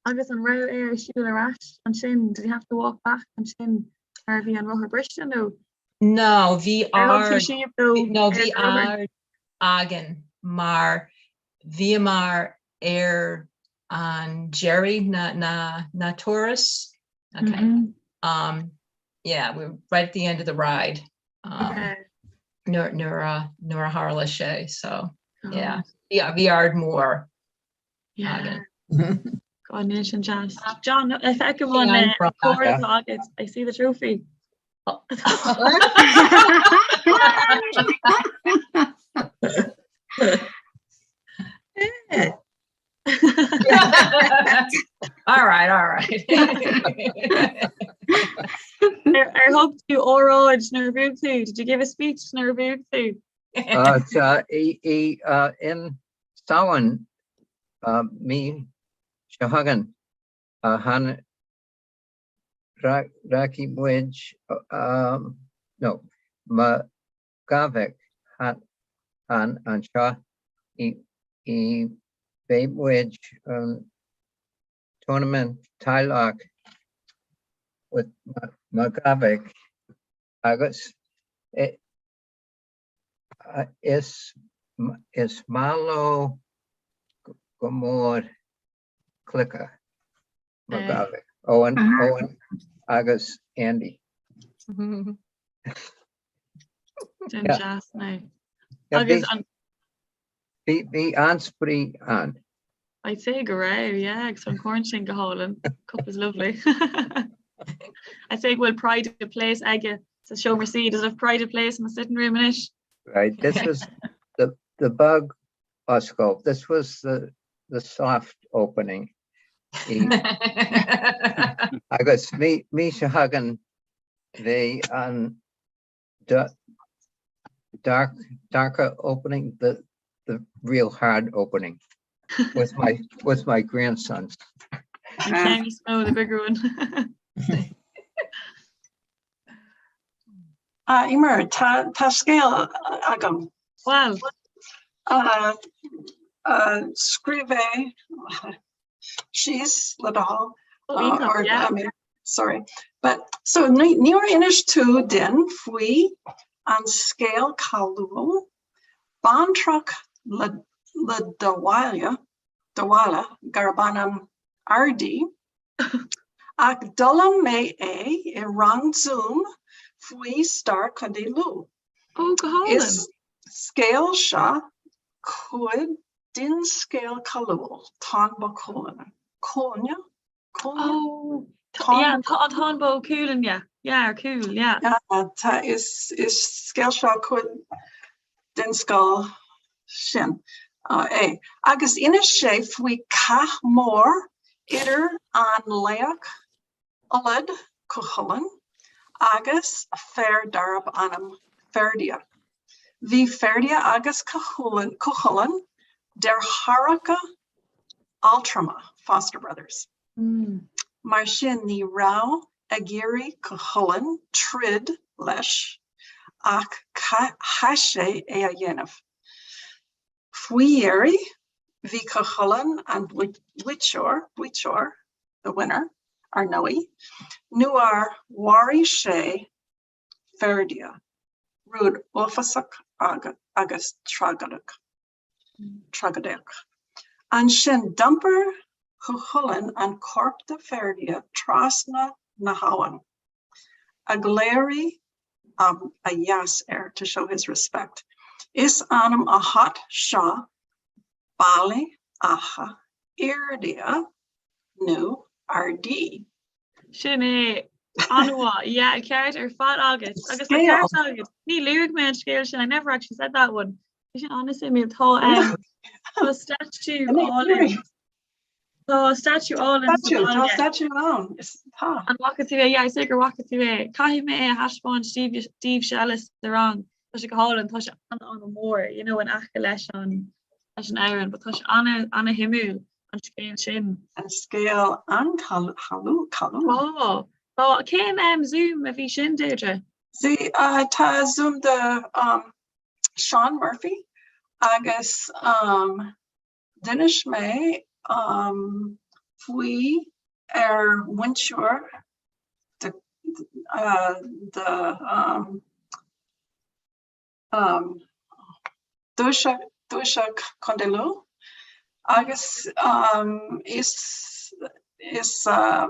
Agus an raibh air siúl ar ais ansin? Did he have to walk back ansin mar bhí an rothar briste nó? No, bhí Ar thug tú ard, síob nó no, ar bhí an rothar? ard againn mar bhíomar ar an deireadh na, na, na turas. Okay. Mhm. Um, yeah, we were right at the end of the ride. Um, Okay. nuair, nuair a, nuair a tharla sé, so, yeah. God. Bhí, bhí aird mhór Yeah. againn. God, níl sin deas. John, feicim an An corn atá agat. I see the trophy. All right, all right. Ar thug tú óráid nuair a bhuaigh tú? Did you give a speech nuair a bhuaigh tú? Tá i in Samhain mí seo chugainn rachaidh muid nó mo ghabhadh han anseo i i beidh muid an tournament teaghlach with mo ghabhadh agus is is maith leo go mór cluiche mo ghabhadh Owen Owen agus Andy. Sin deas now. Agus an Bhí bhí an-spraoi ann. I'd say go raibh, yeah, agus an corn sin go hálainn. Cup is lovely. I'd say go bhfuil pride of place aige sa seomra suí. Does it have pride of place in the sitting room anois? Right, this was the the bog oscailt. This was the the soft opening. Agus mí mí seo chugainn bhí an dark darker opening, the the real hard opening with my with my grandsons. An ceann is mó, the bigger one. Ah, Emer, tá tá scéal agam. Well. Uh, uh, scríobh é síos le do thoil. Oh, iontach, or, yeah. I mean, sorry. But, so ní, níor inis tú dúinn faoi an scéal cáiliúil, baintreach le, le do bhaile, do bhaile, gurb ainm Ardee, ach d'fhoghlaim mé é i rang Zoom faoi stair Contae Lú. Oh, go hálainn. Is scéal seo cuid den scéal cáiliúil, Táin Bó Cúailnge. Cúailnge? Cúailnge? Oh, yeah, an Táin Bó Cúailnge. Yeah, ar cúl, yeah. Yeah, tá, is, is scéal seo cuid den scéal sin é. Agus inis sé faoi cath mór idir an laoch Ulad, Cú Chulainn, agus fear darb ainm Ferdia. Bhí Ferdia agus Cú Chulainn deartháireacha altrama, foster brothers. Mar sin ní raibh ag iarraidh Cú Chulainn troid leis ach chaith sé é a dhéanamh. Faoi dheireadh, bhí Cú Chulainn an buaiteoir, buaiteoir, the winner, ar ndóigh, nuair mharaigh sé Ferdia, rud uafásach agus tragóideach. Tragóideach. Ansin d'iompair Cú Chulainn an corp de Ferdia trasna na habhann, ag léiriú a mheas air, to show his respect. Is ainm an áit seo Baile Átha Fhirdia nó Ardee. Sin é. An-mhaith. Yeah, ceart ar fad agat. Agus tá ceart agat. Ní luaigh mé an scéal sin. I never actually said that one. Bhí sin an-suimiúil. Tá um, tá statue álainn. Tá statue álainn sa Statue, tá bhaile. statue ann. Is tá. An bhfaca tú é? Yeah, is é gur bhfaca tú é. Caithfidh mé é a thaispeáint daoibh daoibhse eile sa rang. Tá sé go hálainn, tá sé an-an-mhór, you know, in aice leis an leis an abhainn, but tá sé an an-shuimiúil an scéal sin. An scéal an-cháiliúil. Tá. Tá. Cén um, Zoom a bhí sin, Deirdre? See, uh, tá Zoom de um, Sean Murphy agus um, d'inis mé um, faoi ar mhúinteoir de, uh, de um, um, Dúiseach, Dúiseach Contae Lú agus um, is, is uh,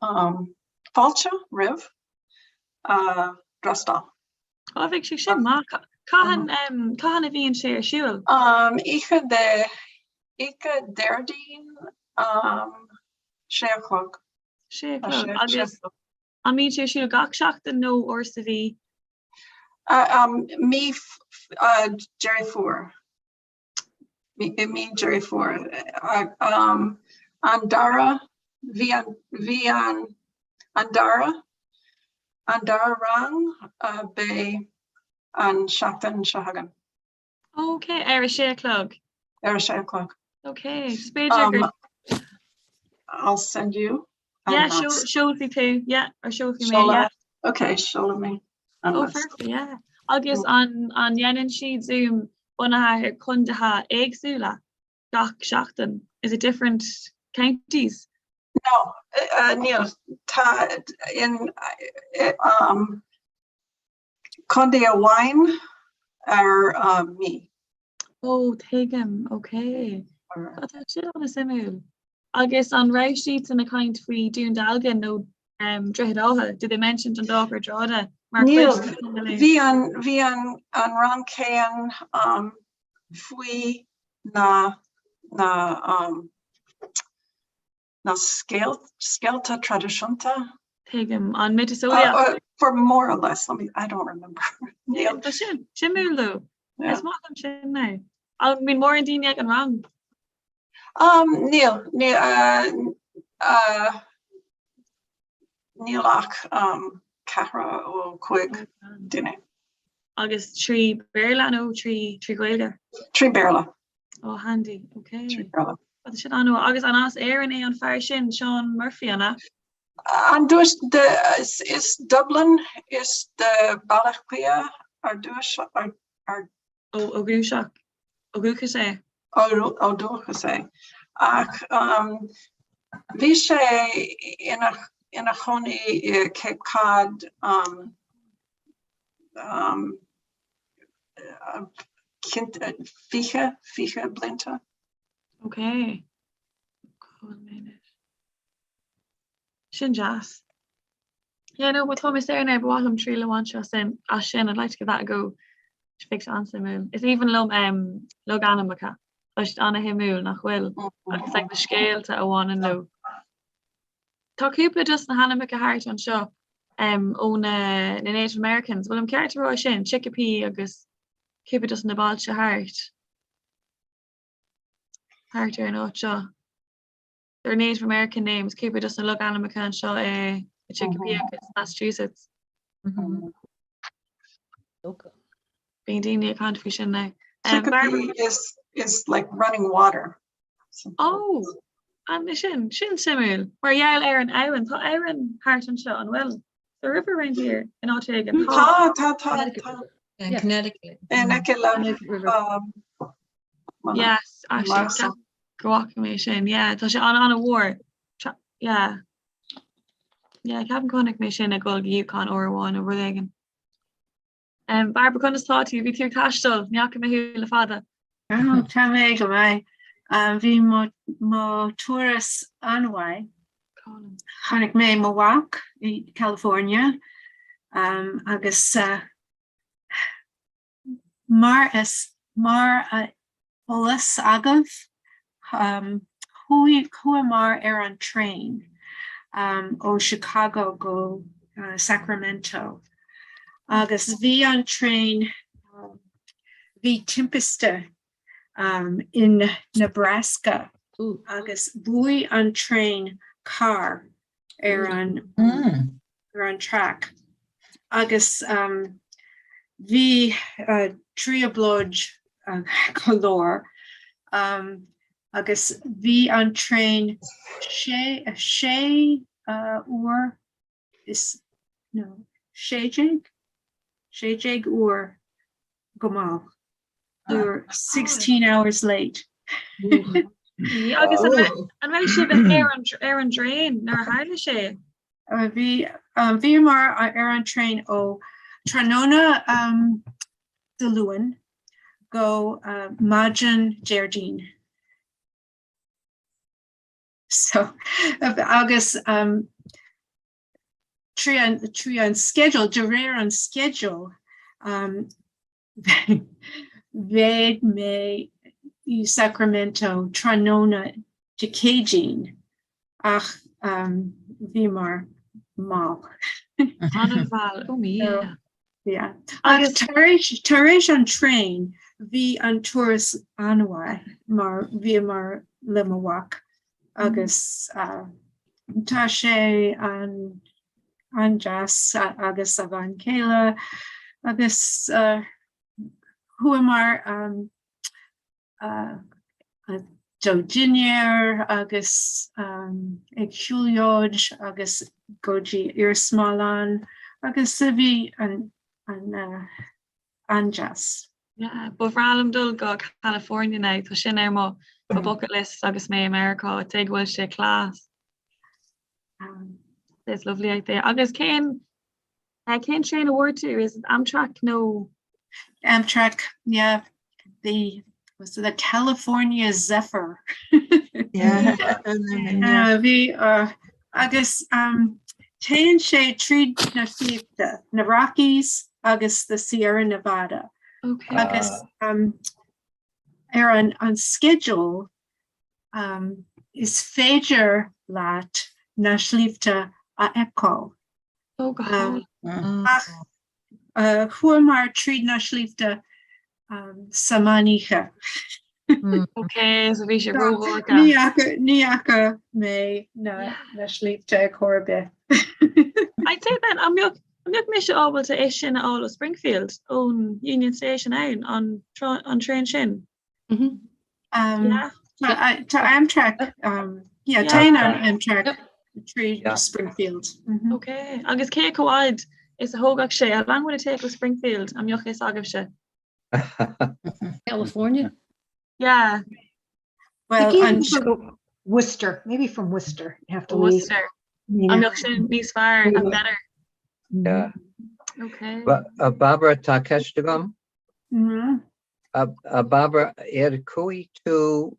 um, fáilte roimh uh, d'fhreastal. Á, bheadh sé sin maith. Cathain um, cathain a bhíonn sé ar siúl? Um, oíche de oíche Déardaoin um, sé a chlog. Sé a chlog. Agus an mbíonn sé ar siúl gach seachtain nó uair sa mhí? Uh, um, mí uh, Deireadh Fómhair. Mí, i mí Deireadh Fómhair. Uh, um, an dara bhí an bhí an an dara an dara rang uh, beidh an seachtain seo chugainn. Ok, ar a sé a chlog. Ar a sé a chlog. Ok, is b'fhéidir gur Um, I'll send you. Yeah, seolfaidh tú, yeah, or seolfaidh mé, yeah. Ok, seolfaidh mé. Oh, perfect, yeah. Agus an an ndéanann siad Zoom bunaithe ar contaetha éagsúla gach seachtain? Is it different counties? No, uh, níl. Tá in um, Contae amháin ar mí. Ó, tuigim, ok. Tá sin an-suimiúil. Agus an raibh siadsan ag caint faoi Dún Dealgan nó Droichead Átha? Did they mention Dundalk or Drogheda mar chuid Níl. Bhí an, bhí an, an rang céanna faoi na, na, na scéalta traidisiúnta. Tuigim. An miotaseolaíocht? For more or less, let me, I don't remember. Níl. Tá sin suimiúil though. Is maith liom sin now. An mbíonn mórán daoine ag an rang? Um, níl, níl, uh, uh, níl ach um, ceathrar ó chúig duine. Agus trí Béarla nó trí trí Ghaeilge? Trí Béarla. Oh handy, ok. Tá sin an-mhaith. Agus an as Éirinn é an fear sin, Seán Murphy, an ea? An dúis de is Dublin is de Baile Átha Cliath ar dúis ar ar. Ó ó dhúiseach ó dhúchas é. Ó ó dúchas é. Ach um, bhí sé ina ina chónaí i Cape Cod um, um, cinnte 20, 20 blianta. Ok. Sin deas. Yeah, no, but tá mé saor now, ba mhaith liom triail a bhaint as sin, as sin, I'd like to give that a go. Bheadh sé an-suimiúil. Is aoibhinn liom um, logainmneacha. Tá siad an-shuimiúil nach bhfuil? Agus like, na scéalta a bhaineann leo. Tá cúpla dos na hainmneacha thart anseo um, ó na, na Native Americans. Bhfuilim ceart a rá sin, Chicopee agus cúpla dos na bailte thart. Thart ar an áit seo. They're Native American names, cúpla dos na logainmneacha anseo i, i Chicopee mm -hmm. agus Massachusetts. Mm -hmm. Bíonn daoine ag caint faoi sin now. Um, Chicopee is, is like running water. Oh, an sin, sin suimiúil. Mar gheall ar an abhainn, tá abhainn thart anseo an bhfuil. The river round here in áit éigin. Tá, tá, tá, tá. In Connecticut. In aice le um, Yes, actually, go bhfaca mé sin. Yeah, tá sé an an-mhór. Yeah. Yeah, ceapaim go chonaic mé sin ag dul go UConn uair amháin nó rud éigin. Barbara, conas tá tú? Bhí tú ag taisteal, ní fhaca mé thú le fada. Tá mé go maith. Bhí mo turas an-mhaith. Chonaic mé mo mhac i California agus Mar is mar a eolas agaibh, chuamar ar an traein ó Chicago go Sacramento agus bhí an traein, bhí timpiste in Nebraska agus bhuail an traein carr ar an ar an track agus bhí trioblóid go leor agus bhí an traein sé sé uair is no 16 16 uair go mall. We were 16 hours late. Agus an raibh sibh ar ar an dtraein nuair a tharla sé? Bhí bhíomar ar an traein ó tráthnóna Dé Luain go maidin Déardaoin. So agus trí an trí an sceideal de réir an sceideal Bheadh mé i Sacramento tráthnóna Dé Céadaoin ach bhíomar mall. An-mhall, oh yeah. Yeah. Agus tar éis tar éis an traein bhí an turas an-mhaith mar bhíomar le mo mhac agus tá sé an an-deas agus a bhean chéile agus chuamar do dinnéar agus ag siúlóid agus go dtí iarsmalann agus bhí an an-deas. Yeah, ba bhreá liom dul go California now, tá sin ar mo bucket list agus mé i Meiriceá, cé go bhfuil sé class. It's lovely out there. Agus cén cén traein a bhfuair tú? Is it Amtrak nó? Amtrak, yeah. The was it the California Zephyr? Yeah. Bhí agus téann sé tríd na sléibhte, na Rockies agus the Sierra Nevada. Okay. Agus ar an an schedule is féidir leat na sléibhte a fheiceáil. Oh, go hálainn. Ach chuamar tríd na sléibhte sa meánoíche. Ok, so bhí sé ródhorcha. Ní fhaca ní fhaca mé na na sléibhte ar chor ar bith. I'd say then, an mbeadh an mbeadh mise ábalta é sin a fháil ó Springfield, ón Union Station ann, an an traein sin? Um, tá Amtrak um, yeah, téann an Amtrak trí Springfield. Mm-hmm. Ok, agus cé chomh fhad is a thógfadh sé? How long would it take ó Springfield an mbeadh fhios agaibhse? California? Yeah. Well, an Worcester, maybe from Worcester. You have to leave. Worcester. An mbeadh sin níos fearr and better. Yeah. Okay. A Barbara tá ceist agam? Mm-hmm. A Barbara, ar chuaigh tú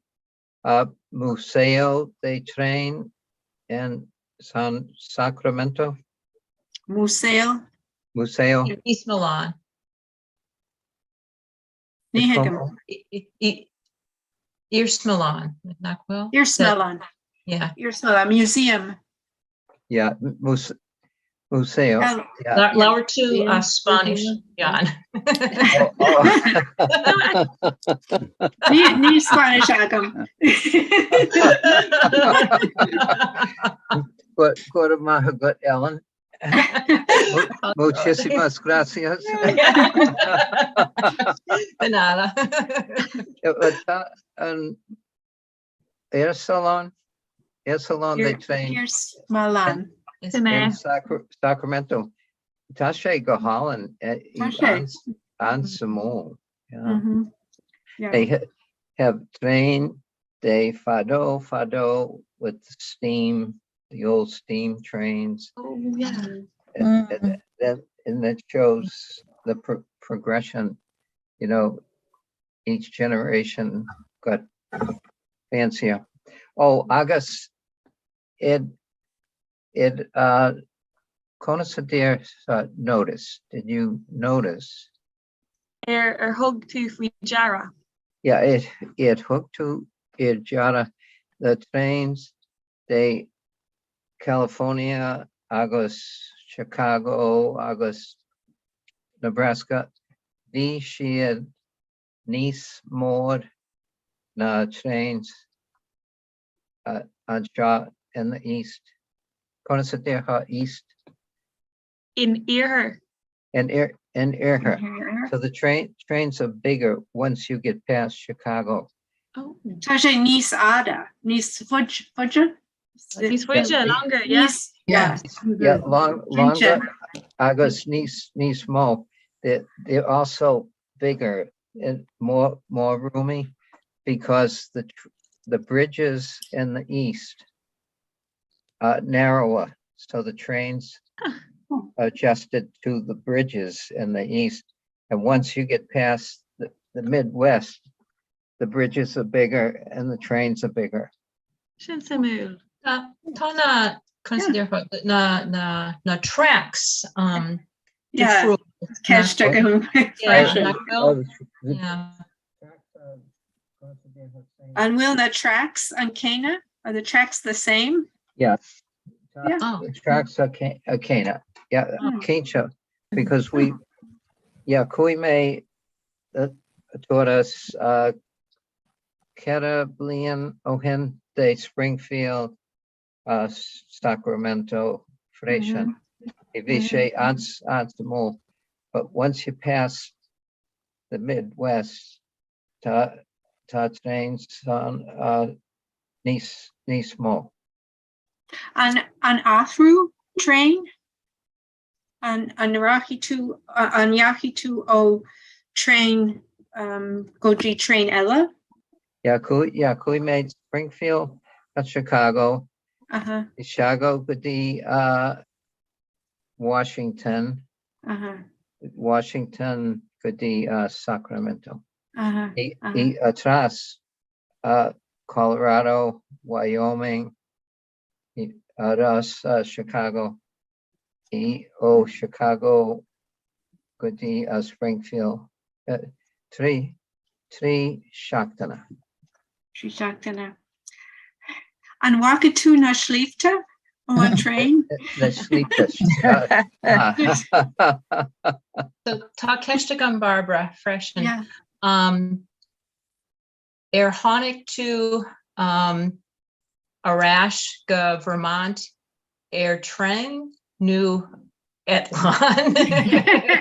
a Museo de Tren in San Sacramento? Museo? Museo. Iarsmalann. Ní thuigim. Iarsmalann, nach bhfuil? Iarsmalann. Yeah. Iarsmalann, museum. Yeah, Museo. Yeah. Labhair tú as Spáinnis, Jan. Níl Spáinnis agam. Go raibh maith agat, Ellen. Muchísimas gracias. De nada. Tá an Iarsmalann, Iarsmalann de Tren Iarsmalann. in Sacramento. Tá sé go hálainn Tá sé. an-suimiúil. Mhm. Yeah. They have train de fadó fadó with the steam, the old steam trains. Oh yeah. And, and, that, and that shows the progression, you know, each generation got fancier. Oh, agus it it uh conas a déarfá notice? Did you notice? Ar ar thug tú faoi deara? Yeah, it it thug tú faoi deara the trains de California agus Chicago agus Nebraska, bhí siad níos mór ná trains anseo in the East. Conas a déarfá East? In iarthar. In in iarthar. So the train trains are bigger once you get past Chicago. Oh. Tá sé níos fhada, níos faide? Níos faide, longer, yeah. Yeah, yeah, long, longer agus níos níos mó. They, they're also bigger and more more roomy because the the bridges in the east uh, narrower, so the trains adjusted to the bridges in the east. And once you get past the, the Midwest, the bridges are bigger and the trains are bigger. Sin suimiúil. Tá tá na conas a déarfá na na na tracks um Yeah, difriúil. ceist agam Yeah, freisin. nach bhfuil? Yeah. An bhfuil na tracks an céanna? Are the tracks the same? Yeah. Yeah. Oh. The tracks are are céanna. Yeah, Oh. cinnte, because we, yeah, chuaigh mé turas uh, ceithre bliain ó shin de Springfield uh, Sacramento freisin. Bhí sé an-suimiúil. But once you pass the Midwest, tá tá trains an uh, níos níos mó. An an athrú train? An an rachaidh tú an ndeachaigh tú ó train um, go dtí train eile? Yeah, chuaigh yeah, chuaigh mé Springfield at Chicago, Uh-huh, Chicago go dtí uh, Washington, uh-huh, Washington go dtí uh, Sacramento. uh-huh. I, Uh-huh. i atras uh, Colorado, Wyoming, i aras uh, Chicago, i ó Chicago go dtí uh, Springfield. Uh, trí trí seachtaine. Trí seachtaine. An bhfaca tú na sléibhte ó an train? Na sléibhte. So tá ceist agam Barbara freisin. Yeah. Um, ar tháinig tú um, ar ais go Vermont ar traein nó eitleán?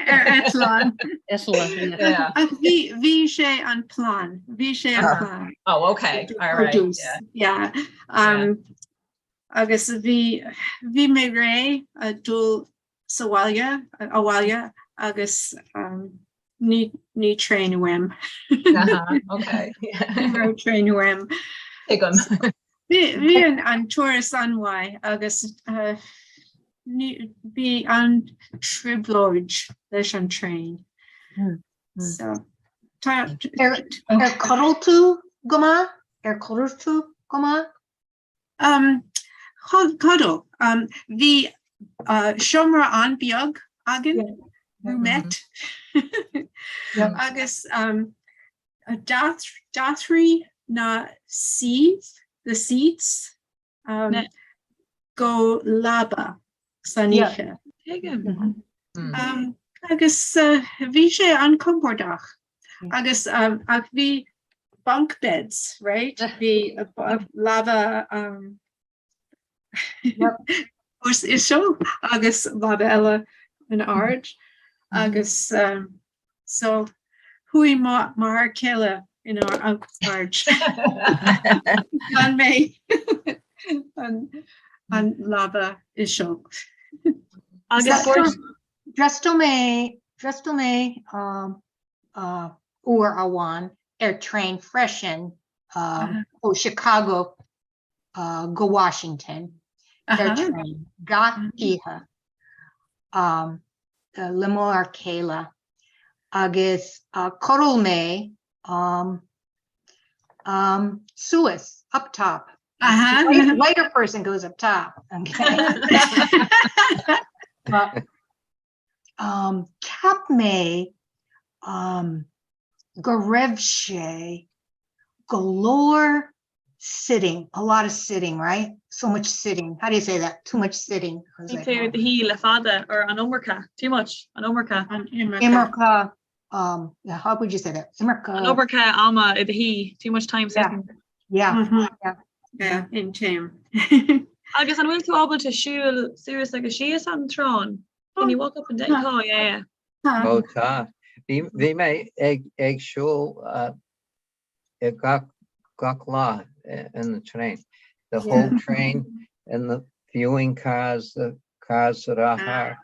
Ar eitleán. Eitleán, yeah. Yeah. Ach bhí bhí sé an plean, bhí sé an plean. Oh, okay. All Ar right. dtús, Yeah. yeah. Um, agus bhí bhí mé réidh a dul sa bhaile abhaile agus um, ní ní traein uaim. Uh-huh. Okay. Ní raibh traein uaim. Tuigim. Bhí bhí an an turas an-mhaith agus uh, ní bhí an trioblóid leis an traein. So tá Ar ar chodail tú go maith? Ar chodail tú go maith? Um, chodail. Um, bhí uh, seomra an-bheag againn, roomette. Agus um, d'athraigh na seats, the seats, um, go leaba san oíche. Tuigim. Um, agus uh, bhí sé an-compordach. Agus um, ach bhí bunk beds, right? Bhí leaba um, os íseal agus leaba eile in ard. Agus um, so chuaigh mo m'fhear céile in ard. D'fhan mé an an leaba íseal. Agus fuair D'fhreastail mé d'fhreastail mé um, uh, uair amháin ar traein freisin um, ó Chicago uh, go Washington ar Uh-huh. traein gach oíche um, uh, le mo fhear céile. Agus chodail mé um, um, suas, up top. Uh-huh. The lighter person goes up top. Okay. But, um, cheap mé um, go raibh sé go leor sitting, a lot of sitting, right? So much sitting. How do you say that? Too much sitting. I was like, Bhí tú i do shuí le fada or an iomarca, too much, an iomarca. An iomarca. Iomarca, um, yeah, how would you say that? Iomarca. An iomarca ama i do shuí, too much time Yeah. sitting. Yeah. Mhm. Yeah. Yeah, in time. Agus an bhfuil tú ábalta siúl suas agus síos an traein? Can you walk up and down? Tá, yeah, yeah. Ó tá. Bhí bhí mé ag ag siúl uh, gach gach lá in the train. The whole train and the viewing cars, the cars that are thar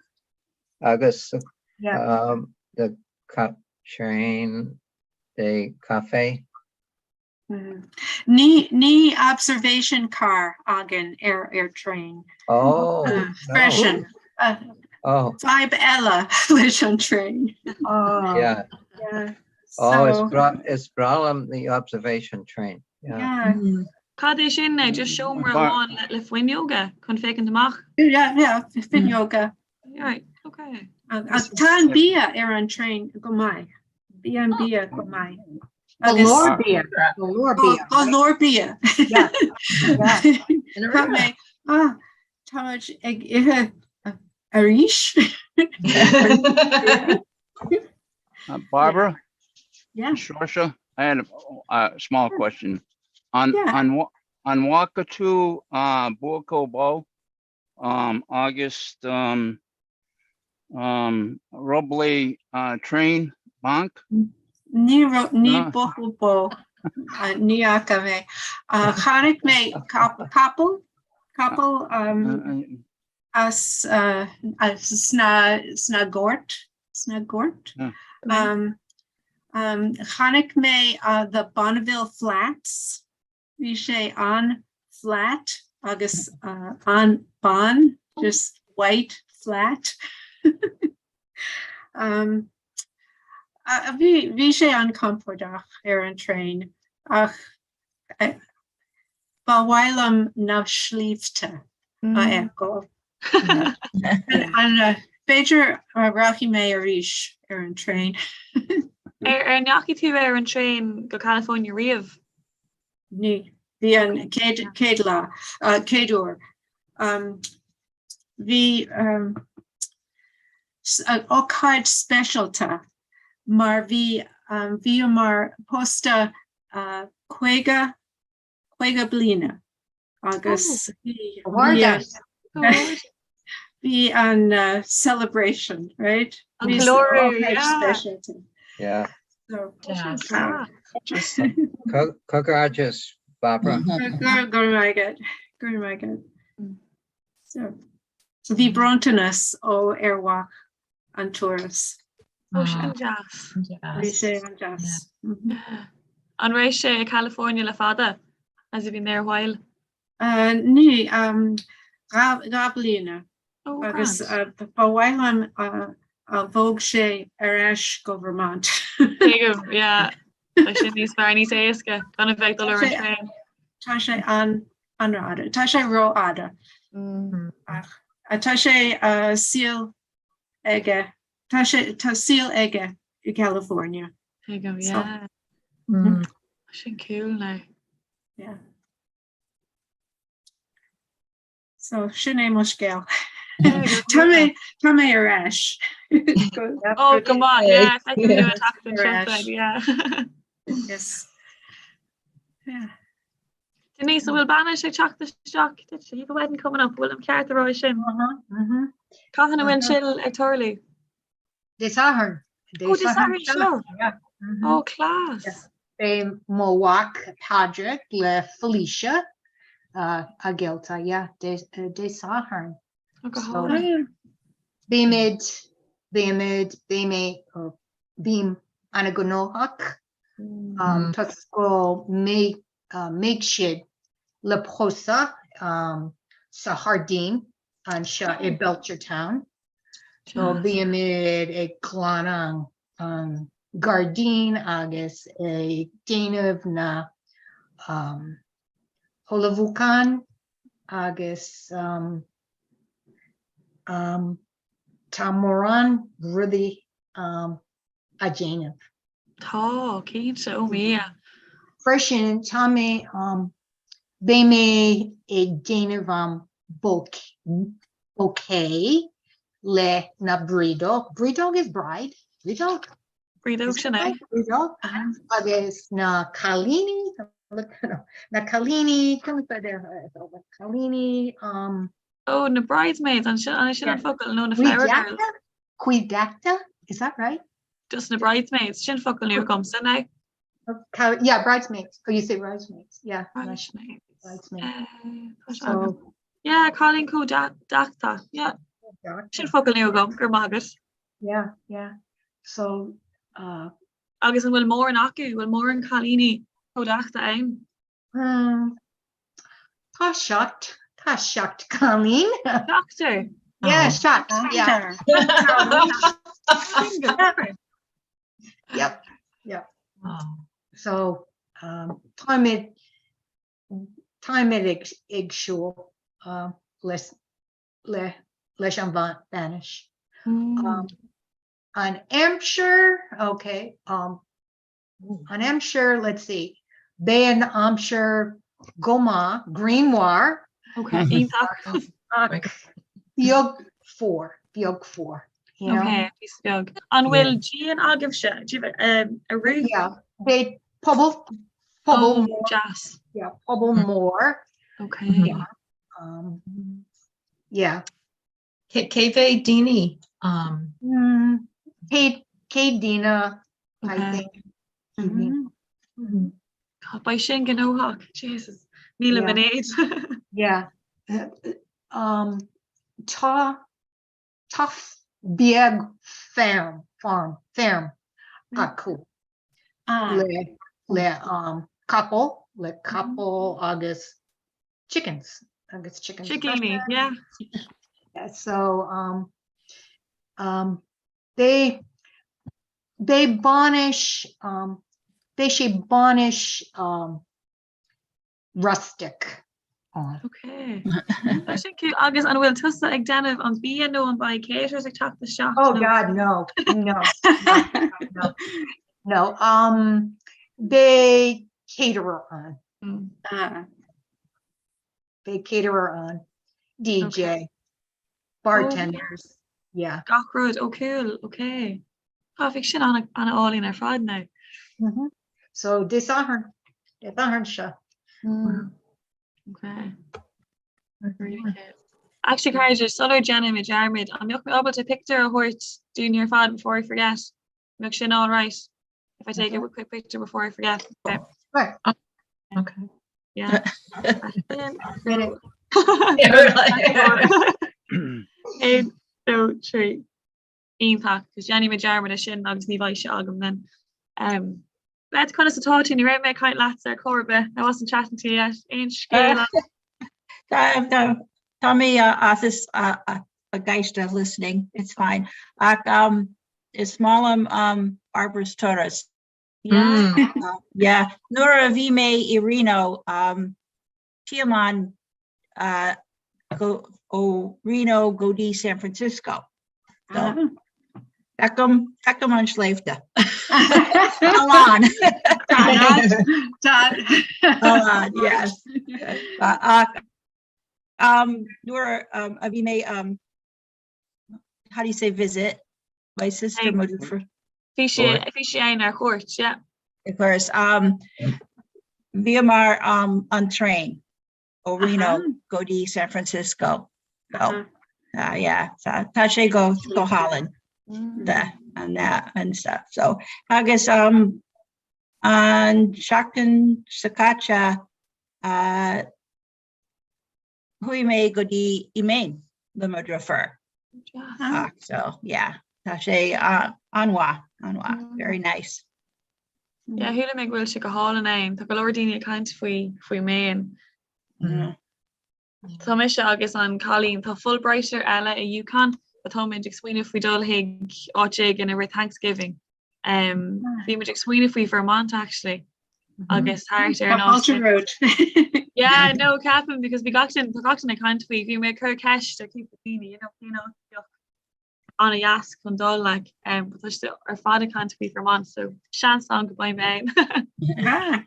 agus Yeah. um, the ca train, the cafe. Mhm. Ní ní observation car againn ar ar train. Oh, Uh, no. Freisin. Uh, Oh, Fadhb eile leis an train. Oh, yeah. Yeah. Oh, is So, breá is breá liom the observation train. Yeah. yeah. Cad é sin é just seomra amháin le fuinneoga chun féachaint amach? Yeah, yeah, fuinneoga. Right, okay. Ach tá an bia ar an train go maith. Bhí an bia go maith. Go leor bia. Go leor bia. Go leor bia. Yeah. Yeah. Tá mé ah, tá muid ag ithe arís. Uh, Barbara? Yeah. Saoirse, I had a, a small question. On, Yeah. on, Wa- on Wakatu, uh, Buakobo, um, August, um, um, Roble, uh, Train, Bank, Ní ro- ní Ah. buachaill bó ní fhaca mé. Uh, Chonaic mé cap- capall capall um, uh, as uh, as sna sna goirt sna goirt. Yeah. Um, um, chonaic mé uh, the Bonneville Flats. Bhí sé an-flat agus uh, an-bán, just white flat. um, uh, bhí bhí sé an-compordach ar an train ach eh, ba mhaith liom na sléibhte a fheiceáil. An uh, b'fhéidir uh, rachaidh mé arís ar an train. Ar ar ndeachaigh tú ar an train go California riamh? Ní bhí an chéad chéad lá uh, chéad uair. Um, bhí um, s- uh, ócáid speisialta mar bhí um, bhíomar pósta uh, 50 50 bliana agus bhí Comhghairdeas. bhí an uh, celebration, right? An Bhí ceiliúradh, ócáid yeah. speisialta. Yeah. So, Deas. uh, Comhghairdeas, Barbara. Go go raibh maith agat, go raibh maith agat. So, so bhí bronntanas ó fhear mhaith an turas. Ó sin deas. Bhí sé an-deas. Mhm. An raibh sé i California le fada? Has he been there a while? Uh, ní um, dhá dhá bliana Oh, agus grand. uh, ba mhaith liom uh, a bhog sé ar ais go Vermont. Tuigim, yeah. Tá sin níos fearr, níos éasca gan a bheith ag dul ar an Tá sé- traein. Tá sé an an-fhada. Tá sé rófhada. Ach uh, tá sé uh, saol aige. Tá sé tá saol aige i California. Tuigim, So- yeah. Sin cool now. Yeah. So sin é mo scéal. Tá mé tá mé ar ais. Oh, go maith, yeah, feicim tú ag teacht Ar anseo, ais. yeah. Yes. Yeah. Denise, an bhfuil bainis ag teacht isteach duit? You have a wedding coming up, bhfuil an ceart a rá sin? Mhm. Cathain a bhfuil sin ag tarlú? Dé Sathairn. Dé Oh, Dé Sathairn seo. Yeah. Mhm. Oh, class. Beidh mo mhac Padraig le Felicia uh, a gaolta, yeah, Dé, uh, Dé Sathairn. Oh, go So- hálainn. Beimid, beimid, beidh mé, or bím an-ghnóthach um, toisc go mbeidh uh, mbeidh siad le pósadh um, sa ghairdín anseo i Belchertown. So bímid ag glanadh an an gairdín agus ag déanamh na um, hullmhúchán agus um, um, tá mórán rudaí um, á déanamh. Tá, cinnte, ó mia. Freisin tá mé um, beidh mé ag déanamh um, bouquet le na brídóg. Brídóg is bride? Brídóg? Brídóg sin é. Brídóg. Agus na cailíní, na cailíní, cailíní, um, Oh, na bridesmaids, an sin an sin an focal nó na flower girls. Cuideachta, is that right? Just na bridesmaids, sin focal nua agamsa now. Yeah, bridesmaids. Oh, you say bridesmaids. Yeah. Bridesmaids. Bridesmaids. Uh, so, yeah, cailín cuideachta. Yeah. Sin focal nua agam go raibh maith agat. Yeah, yeah. So, uh, Agus an bhfuil mórán acu, bhfuil mórán cailíní cuideachta ann? Hmm. Tá seacht, tá seacht cailín. Seachtar? Yeah, seacht, yeah. Yep, yep. So, um, táimid, táimid ag, ag siúl uh, leis, le, leis an bhainis. Um, an aimsir, okay, um, An aimsir, let's see, beidh an aimsir go maith, grianmhar. Okay, iontach. Ach beag fuar, beag fuar, you know. Okay, píosa beag. An bhfuil díon agaibhse? Do you have a, um, a roof? Yeah, beidh puball, puball Oh, mór. deas. Yeah, puball mór. Okay. Yeah. Um, yeah. Cé mhéad daoine? Um, Mm, céad, céad duine, I Okay. think. Mm -hmm. God, beidh sin gnóthach. Jesus. Níl Yeah. in éad. Yeah. Uh, um, tá tá beag farm, farm, farm acu Ah. le le um, capall, le capall agus chickens agus chickens. Sicíní, yeah. Yeah, so um, um, they beidh bainis um, beidh sé bainis um, rustic ann. Okay. Tá sin cute. Agus an bhfuil tusa ag déanamh an bia nó an beidh caterers ag teacht isteach? Oh nó- God, no, no, no, no, no. Um, beidh caterer ann. Mm. Ah. Beidh caterer ann. DJ, Okay. bartenders, yeah. Gach rud, oh cool, okay. Ah, bheadh sin ana ana álainn ar fad now. Mm -hmm. So Dé Sathairn, Dé Sathairn seo. Mm. Okay. Really cute. Actually, cairde, sular déanaimid dearmad, an mbeadh mé ábalta pictiúr a thabhairt dúinn ar fad before I forget? Mbeadh sin all right if I take a quick picture before I forget? Okay. Right. Okay. Yeah. Minute. Aon, dó, trí. Iontach, cos déanfaidh mé dearmad as sin agus ní bheidh sé agam then. Um, Beth, conas atá tú? Ní raibh mé ag caint leat ar chor ar bith. I wasn't chatting to you yet. Aon scéal? Tá tá mé uh, as uh, uh, ag éisteacht listening, it's fine. Ach um, is maith liom um, Barbara's turas. Yeah. Uh, yeah, nuair a bhí mé i Reno, um, thiomáin uh, go, ó Reno go dtí San Francisco. So, feicim, feicim an sléibhte. A lán. Dad. A lán, yes. Uh, ach, um, nuair um, a bhí mé, um, how do you say visit? My sister Hey. mo dheirfiúr. Bhí sé bhí sé ann ar cuairt, yeah. Of course, um, bhíomar um, an train ó Reno go dtí San Francisco. So, uh, yeah, so, tá sé go go hálainn the and that and stuff. So agus um, an seachtain seo caite uh, chuaigh mé go dtí i Maine le mo dheirfiúr. Ach, so yeah, tá sé uh, an-mhaith, an-mhaith, very nice. Yeah, chuala mé go bhfuil sé go hálainn ann. Tá go leor daoine ag caint faoi faoi Maine. Mm. Tá mise agus an cailín, tá Fulbrighter eile i UConn, but táimid ag smaoineamh faoi dul chuig áit éigin i rith Thanksgiving. Um, bhí muid ag smaoineamh faoi Vermont actually. Agus thart ar an Fáilte romhat. Yeah, no, ceapaim because bhí gach duine tá gach duine ag caint faoi, bhí mé ag cur ceist ar cúpla daoine, you know, cén áit a bheadh an-dheas chun dul like, um, but tá siad ar fad ag caint faoi Vermont, so seans ann go mbeidh mé ann. Ah.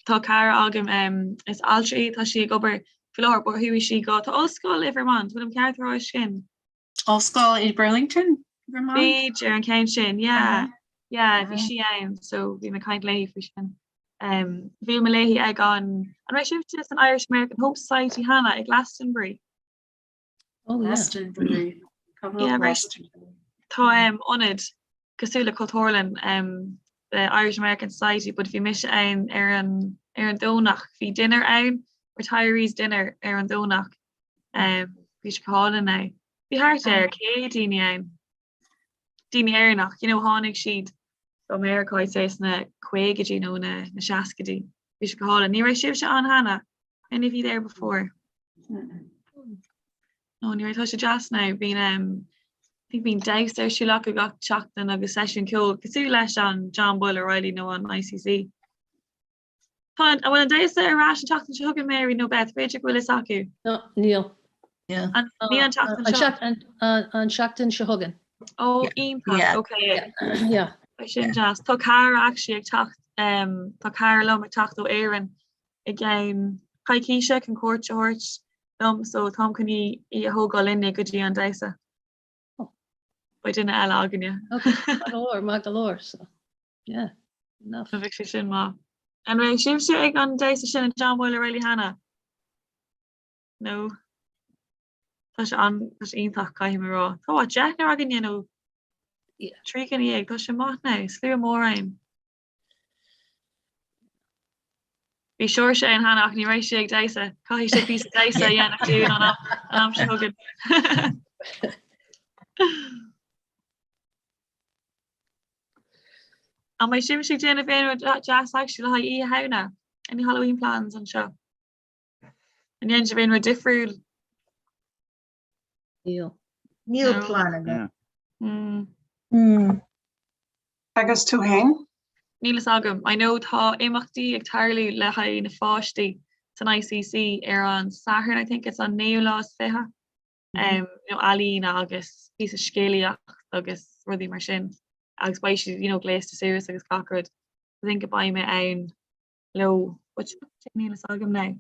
Tá cara agam um, is altra í, tá sí ag obair faoi láthair, but chuaigh sí go, tá ollscoil i Vermont, bhfuilim ceart a rá sin? Ollscoil i Burlington, Vermont? B'fhéidir an ceann sin, yeah. Yeah, bhí sí ann, so bhí mé ag caint léi faoi sin. Um, bhí mé léi ag an, an raibh sibhse san Irish American Hope Society cheana ag Glastonbury? Oh, yeah. Glastonbury. Yeah, right. Tá um, ionad cosúil le Cultúrlann um, the Irish American Society, but bhí mise ann ar an, ar an Domhnach. Bhí dinner ann, retirees dinner ar an Domhnach. Um, bhí sé go hálainn é. Bhí thart ar 100 daoine ann. Daoine Éireannach, you know, tháinig siad ó Meiriceá I'd say sna caogaidí nó na, na seascaidí. Bhí sé go hálainn. Ní raibh sibhse ann cheana? Any of you there before? No, ní raibh tá sé deas now. Bíonn um, I think bíonn damhsa ar siúl acu gach seachtain agus seisiún ceoil cosúil leis an John Boyle O'Reilly nó an ICC. Tá an bhfuil an damhsa ar ais an tseachtain seo chugainn Mary nó Beth, b'fhéidir go bhfuil fhios acu. No, níl. An ní an tseachtain seo? An seachtain seo chugainn. Ó, iontach, ok. Yeah. Beidh sin deas. Tá cara actually ag teacht, tá cara liom ag teacht ó Éirinn i gceann coicíse chun cuairt a thabhairt dom so táim chun í í a thógáil linne go dtí an damhsa. Beidh duine eile againne. Ok, maith go leor, maith go leor. So, yeah. Enough. Bheadh sé sin maith. An raibh sibhse ag an damhsa sin an John Boyle O'Reilly cheana? No. Tá sé an tá sé iontach caithfidh mé rá. Tá what, deichniúr againne nó 13 tá sé maith now, slua mór ann. Bhí Seoirse ann cheana ach ní raibh sé ag damhsa. Caithfidh sé píosa damhsa a dhéanamh dúinn an am seo chugainn. An mbeidh sibhse ag déanamh aon rud deas actually le haghaidh Oíche Shamhna? Any Halloween plans anseo? An ndéanann sibh aon rud difriúil? Níl. Níl plean agam. Mm. Agus tú féin? Níl fhios agam. I know tá imeachtaí ag tarlú le haghaidh na pháistí san ICC ar an Satharn, I think it's an naoú lá is 20. Um, you know, ealaín agus píosa scéalaíocht agus rudaí mar sin. Agus beidh siad, you know, gléasta suas agus gach rud. I think beidh mé ann leo, but níl fhios agam now.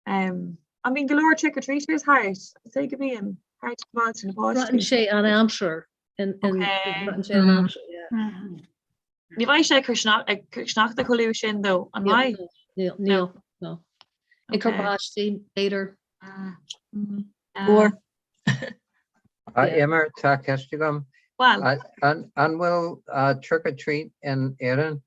Um, an mbíonn go leor trick or treaters thart? I'd say go mbíonn thart sa bhailte na páistí. Braitheann sé an aimsir. Braitheann sé an aimsir, yeah. Ní bheidh sé ag cur sneachta chomh luath sin though, an mbeidh? Níl, níl, no. Ag cur báistí, b'fhéidir. Fuar. A Emer, tá ceist agam. Well. An bhfuil trick or treat in Éirinn?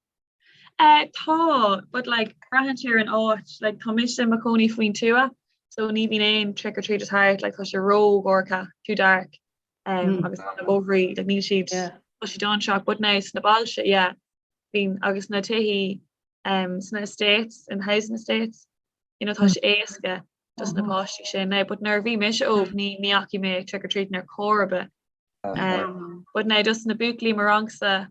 Tá, but like braitheann sé ar an áit, like tá mise i mo chónaí faoin tuath, so ní bhíonn aon trick or treaters thart, like tá sé ró-dhorcha, too dark. um, agus na bóithrí like, níl siad tá siad dainséarach, but now sna bailte yeah bíonn agus na tithí um, sna estates in housing estates you know, tá sé éasca dos na páistí sin now, but nuair a bhí mise óg ní ní fhacaigh mé trick or treating ar chor ar bith. Um, but now dos na buachaillí mo rangsa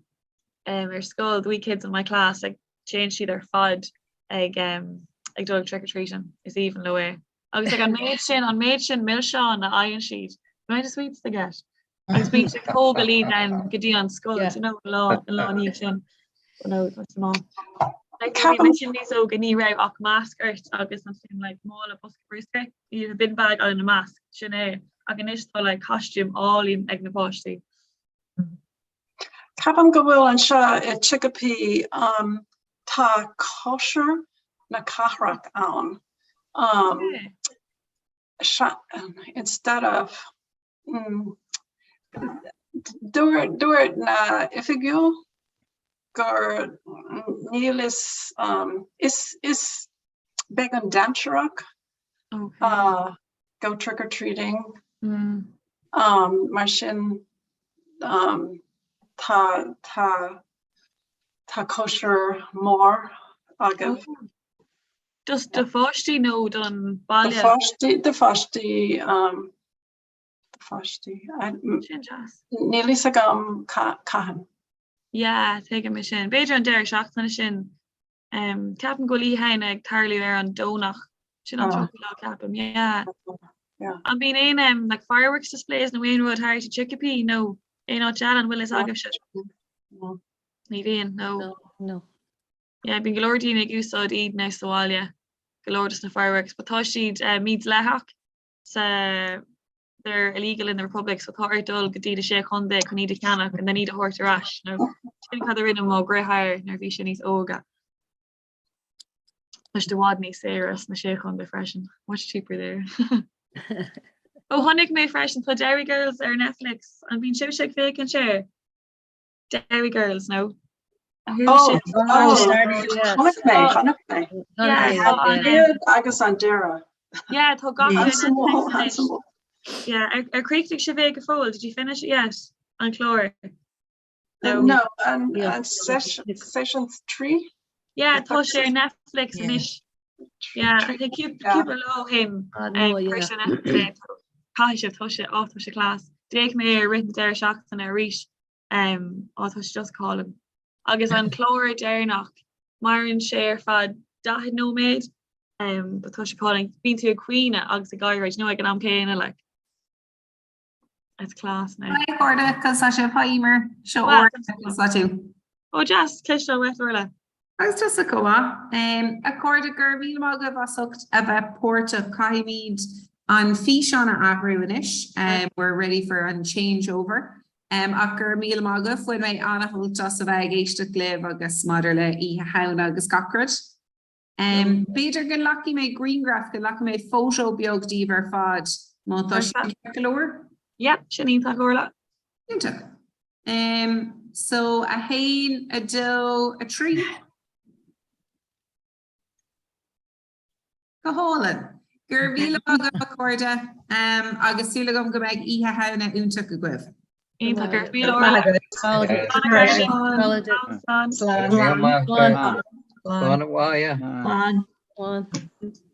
um, ar scoil, the wee kids in my class, like, téann siad ar fad ag um, ag dul trick or treating is aoibhinn leo é. Agus like, an méid sin an méid sin milseán a fhaigheann siad, the amount of sweets they get. Agus bíonn siad tógáil iad then go dtí an scoil, you know, an lá an lá ina dhiaidh sin. But no, tá sé maith. Like, nuair a bhí mise níos óige ní raibh ach masc ort agus ansin like, mála bosca bruscair, you had a bin bag and a mask, sin é. Ach anois tá like, costume álainn ag na páistí. Ceapaim go bhfuil anseo i Chicopee um, tá cóisir na cathrach ann. Um, instead of mm, dúirt dúirt na oifigiúil gur níl is um, is is beagán dainséarach Okay. uh, go trick or treating. Mm. Um, mar sin um, tá tá tá cóisir mór agaibh. Just do pháistí nó don Do baile? pháistí do pháistí um, do pháistí. Sin deas. Níl fhios agam cathain. Yeah, tuigim é sin. B'fhéidir an deireadh seachtaine sin. Ceapaim go bhfuil Oíche Shamhna ag tarlú ar an Domhnach. Sin an 30ú lá ceapaim. Yeah. An mbíonn aon um, like fireworks displays nó aon rud thart i Chicopee nó aon áit eile an bhfuil fhios agaibhse? Ní bhíonn, no. No. Yeah, bíonn go leor daoine ag úsáid iad now sa bhaile, go leor dos na fireworks, but tá siad uh, mídhleathach sa they're illegal in the Republic so tá ort dul go dtí na sé chontae chun iad a cheannach and then iad a thabhairt ar ais nó sin cad a rinne mo dheartháir nuair a bhí sé níos óige. Tá siad i bhfad níos saoire sna sé chontae freisin. Much cheaper there. Ó chonaic mé freisin tá Derry Girls ar Netflix an mbíonn sibhse ag féachaint air? Derry Girls nó? Oh, chonaic mé, chonaic mé. An chéad agus an deireadh. Yeah, tá gach duine. Yeah, ar chríochnaigh sibh é go fóill? Did you finish it yet? An clár? No, no an, an session, session 3? Yeah, tá sé ar Netflix anois. Yeah, I think cúpla lá ó shin. Caithfidh sibh, tá sé, á tá sé class. D'fhéach mé i rith na deireadh seachtaine arís. Um, á tá sé just go hálainn. Agus an clár deireanach, maireann sé ar feadh 40 nóiméad, um, but tá sé go hálainn. Bíonn tú ag caoineadh agus ag gáire, you know, ag an am céanna, like. It's class now. Hi, a chairde, conas tá sibh? Hi, Emer. Seo Well, Orla, conas tá tú? Ó deas, cloisteáil uait, Orla. Agus tusa chomh maith. A chairde, go raibh míle maith agaibh as ucht a bheith páirteach. Caithfimid an físeán a athrú anois. We're ready for an changeover. Ach go raibh míle maith agaibh. Bhain mé an-shult as a bheith ag éisteacht libh agus maidir le Oíche Shamhna agus gach rud. B'fhéidir go nglacfaidh mé grianghraf, go nglacfaidh mé photo beag díobh ar fad, má tá sin ceart go leor? Yep, sin iontach, Orla. Iontach. So, 1, 2, 3. Go hálainn. Go raibh míle maith agaibh, a chairde, agus súil agam go mbeidh Oíche Shamhna iontach agaibh. Iontach, go raibh míle maith agat. Slán. Slán. Slán. Slán. Slán.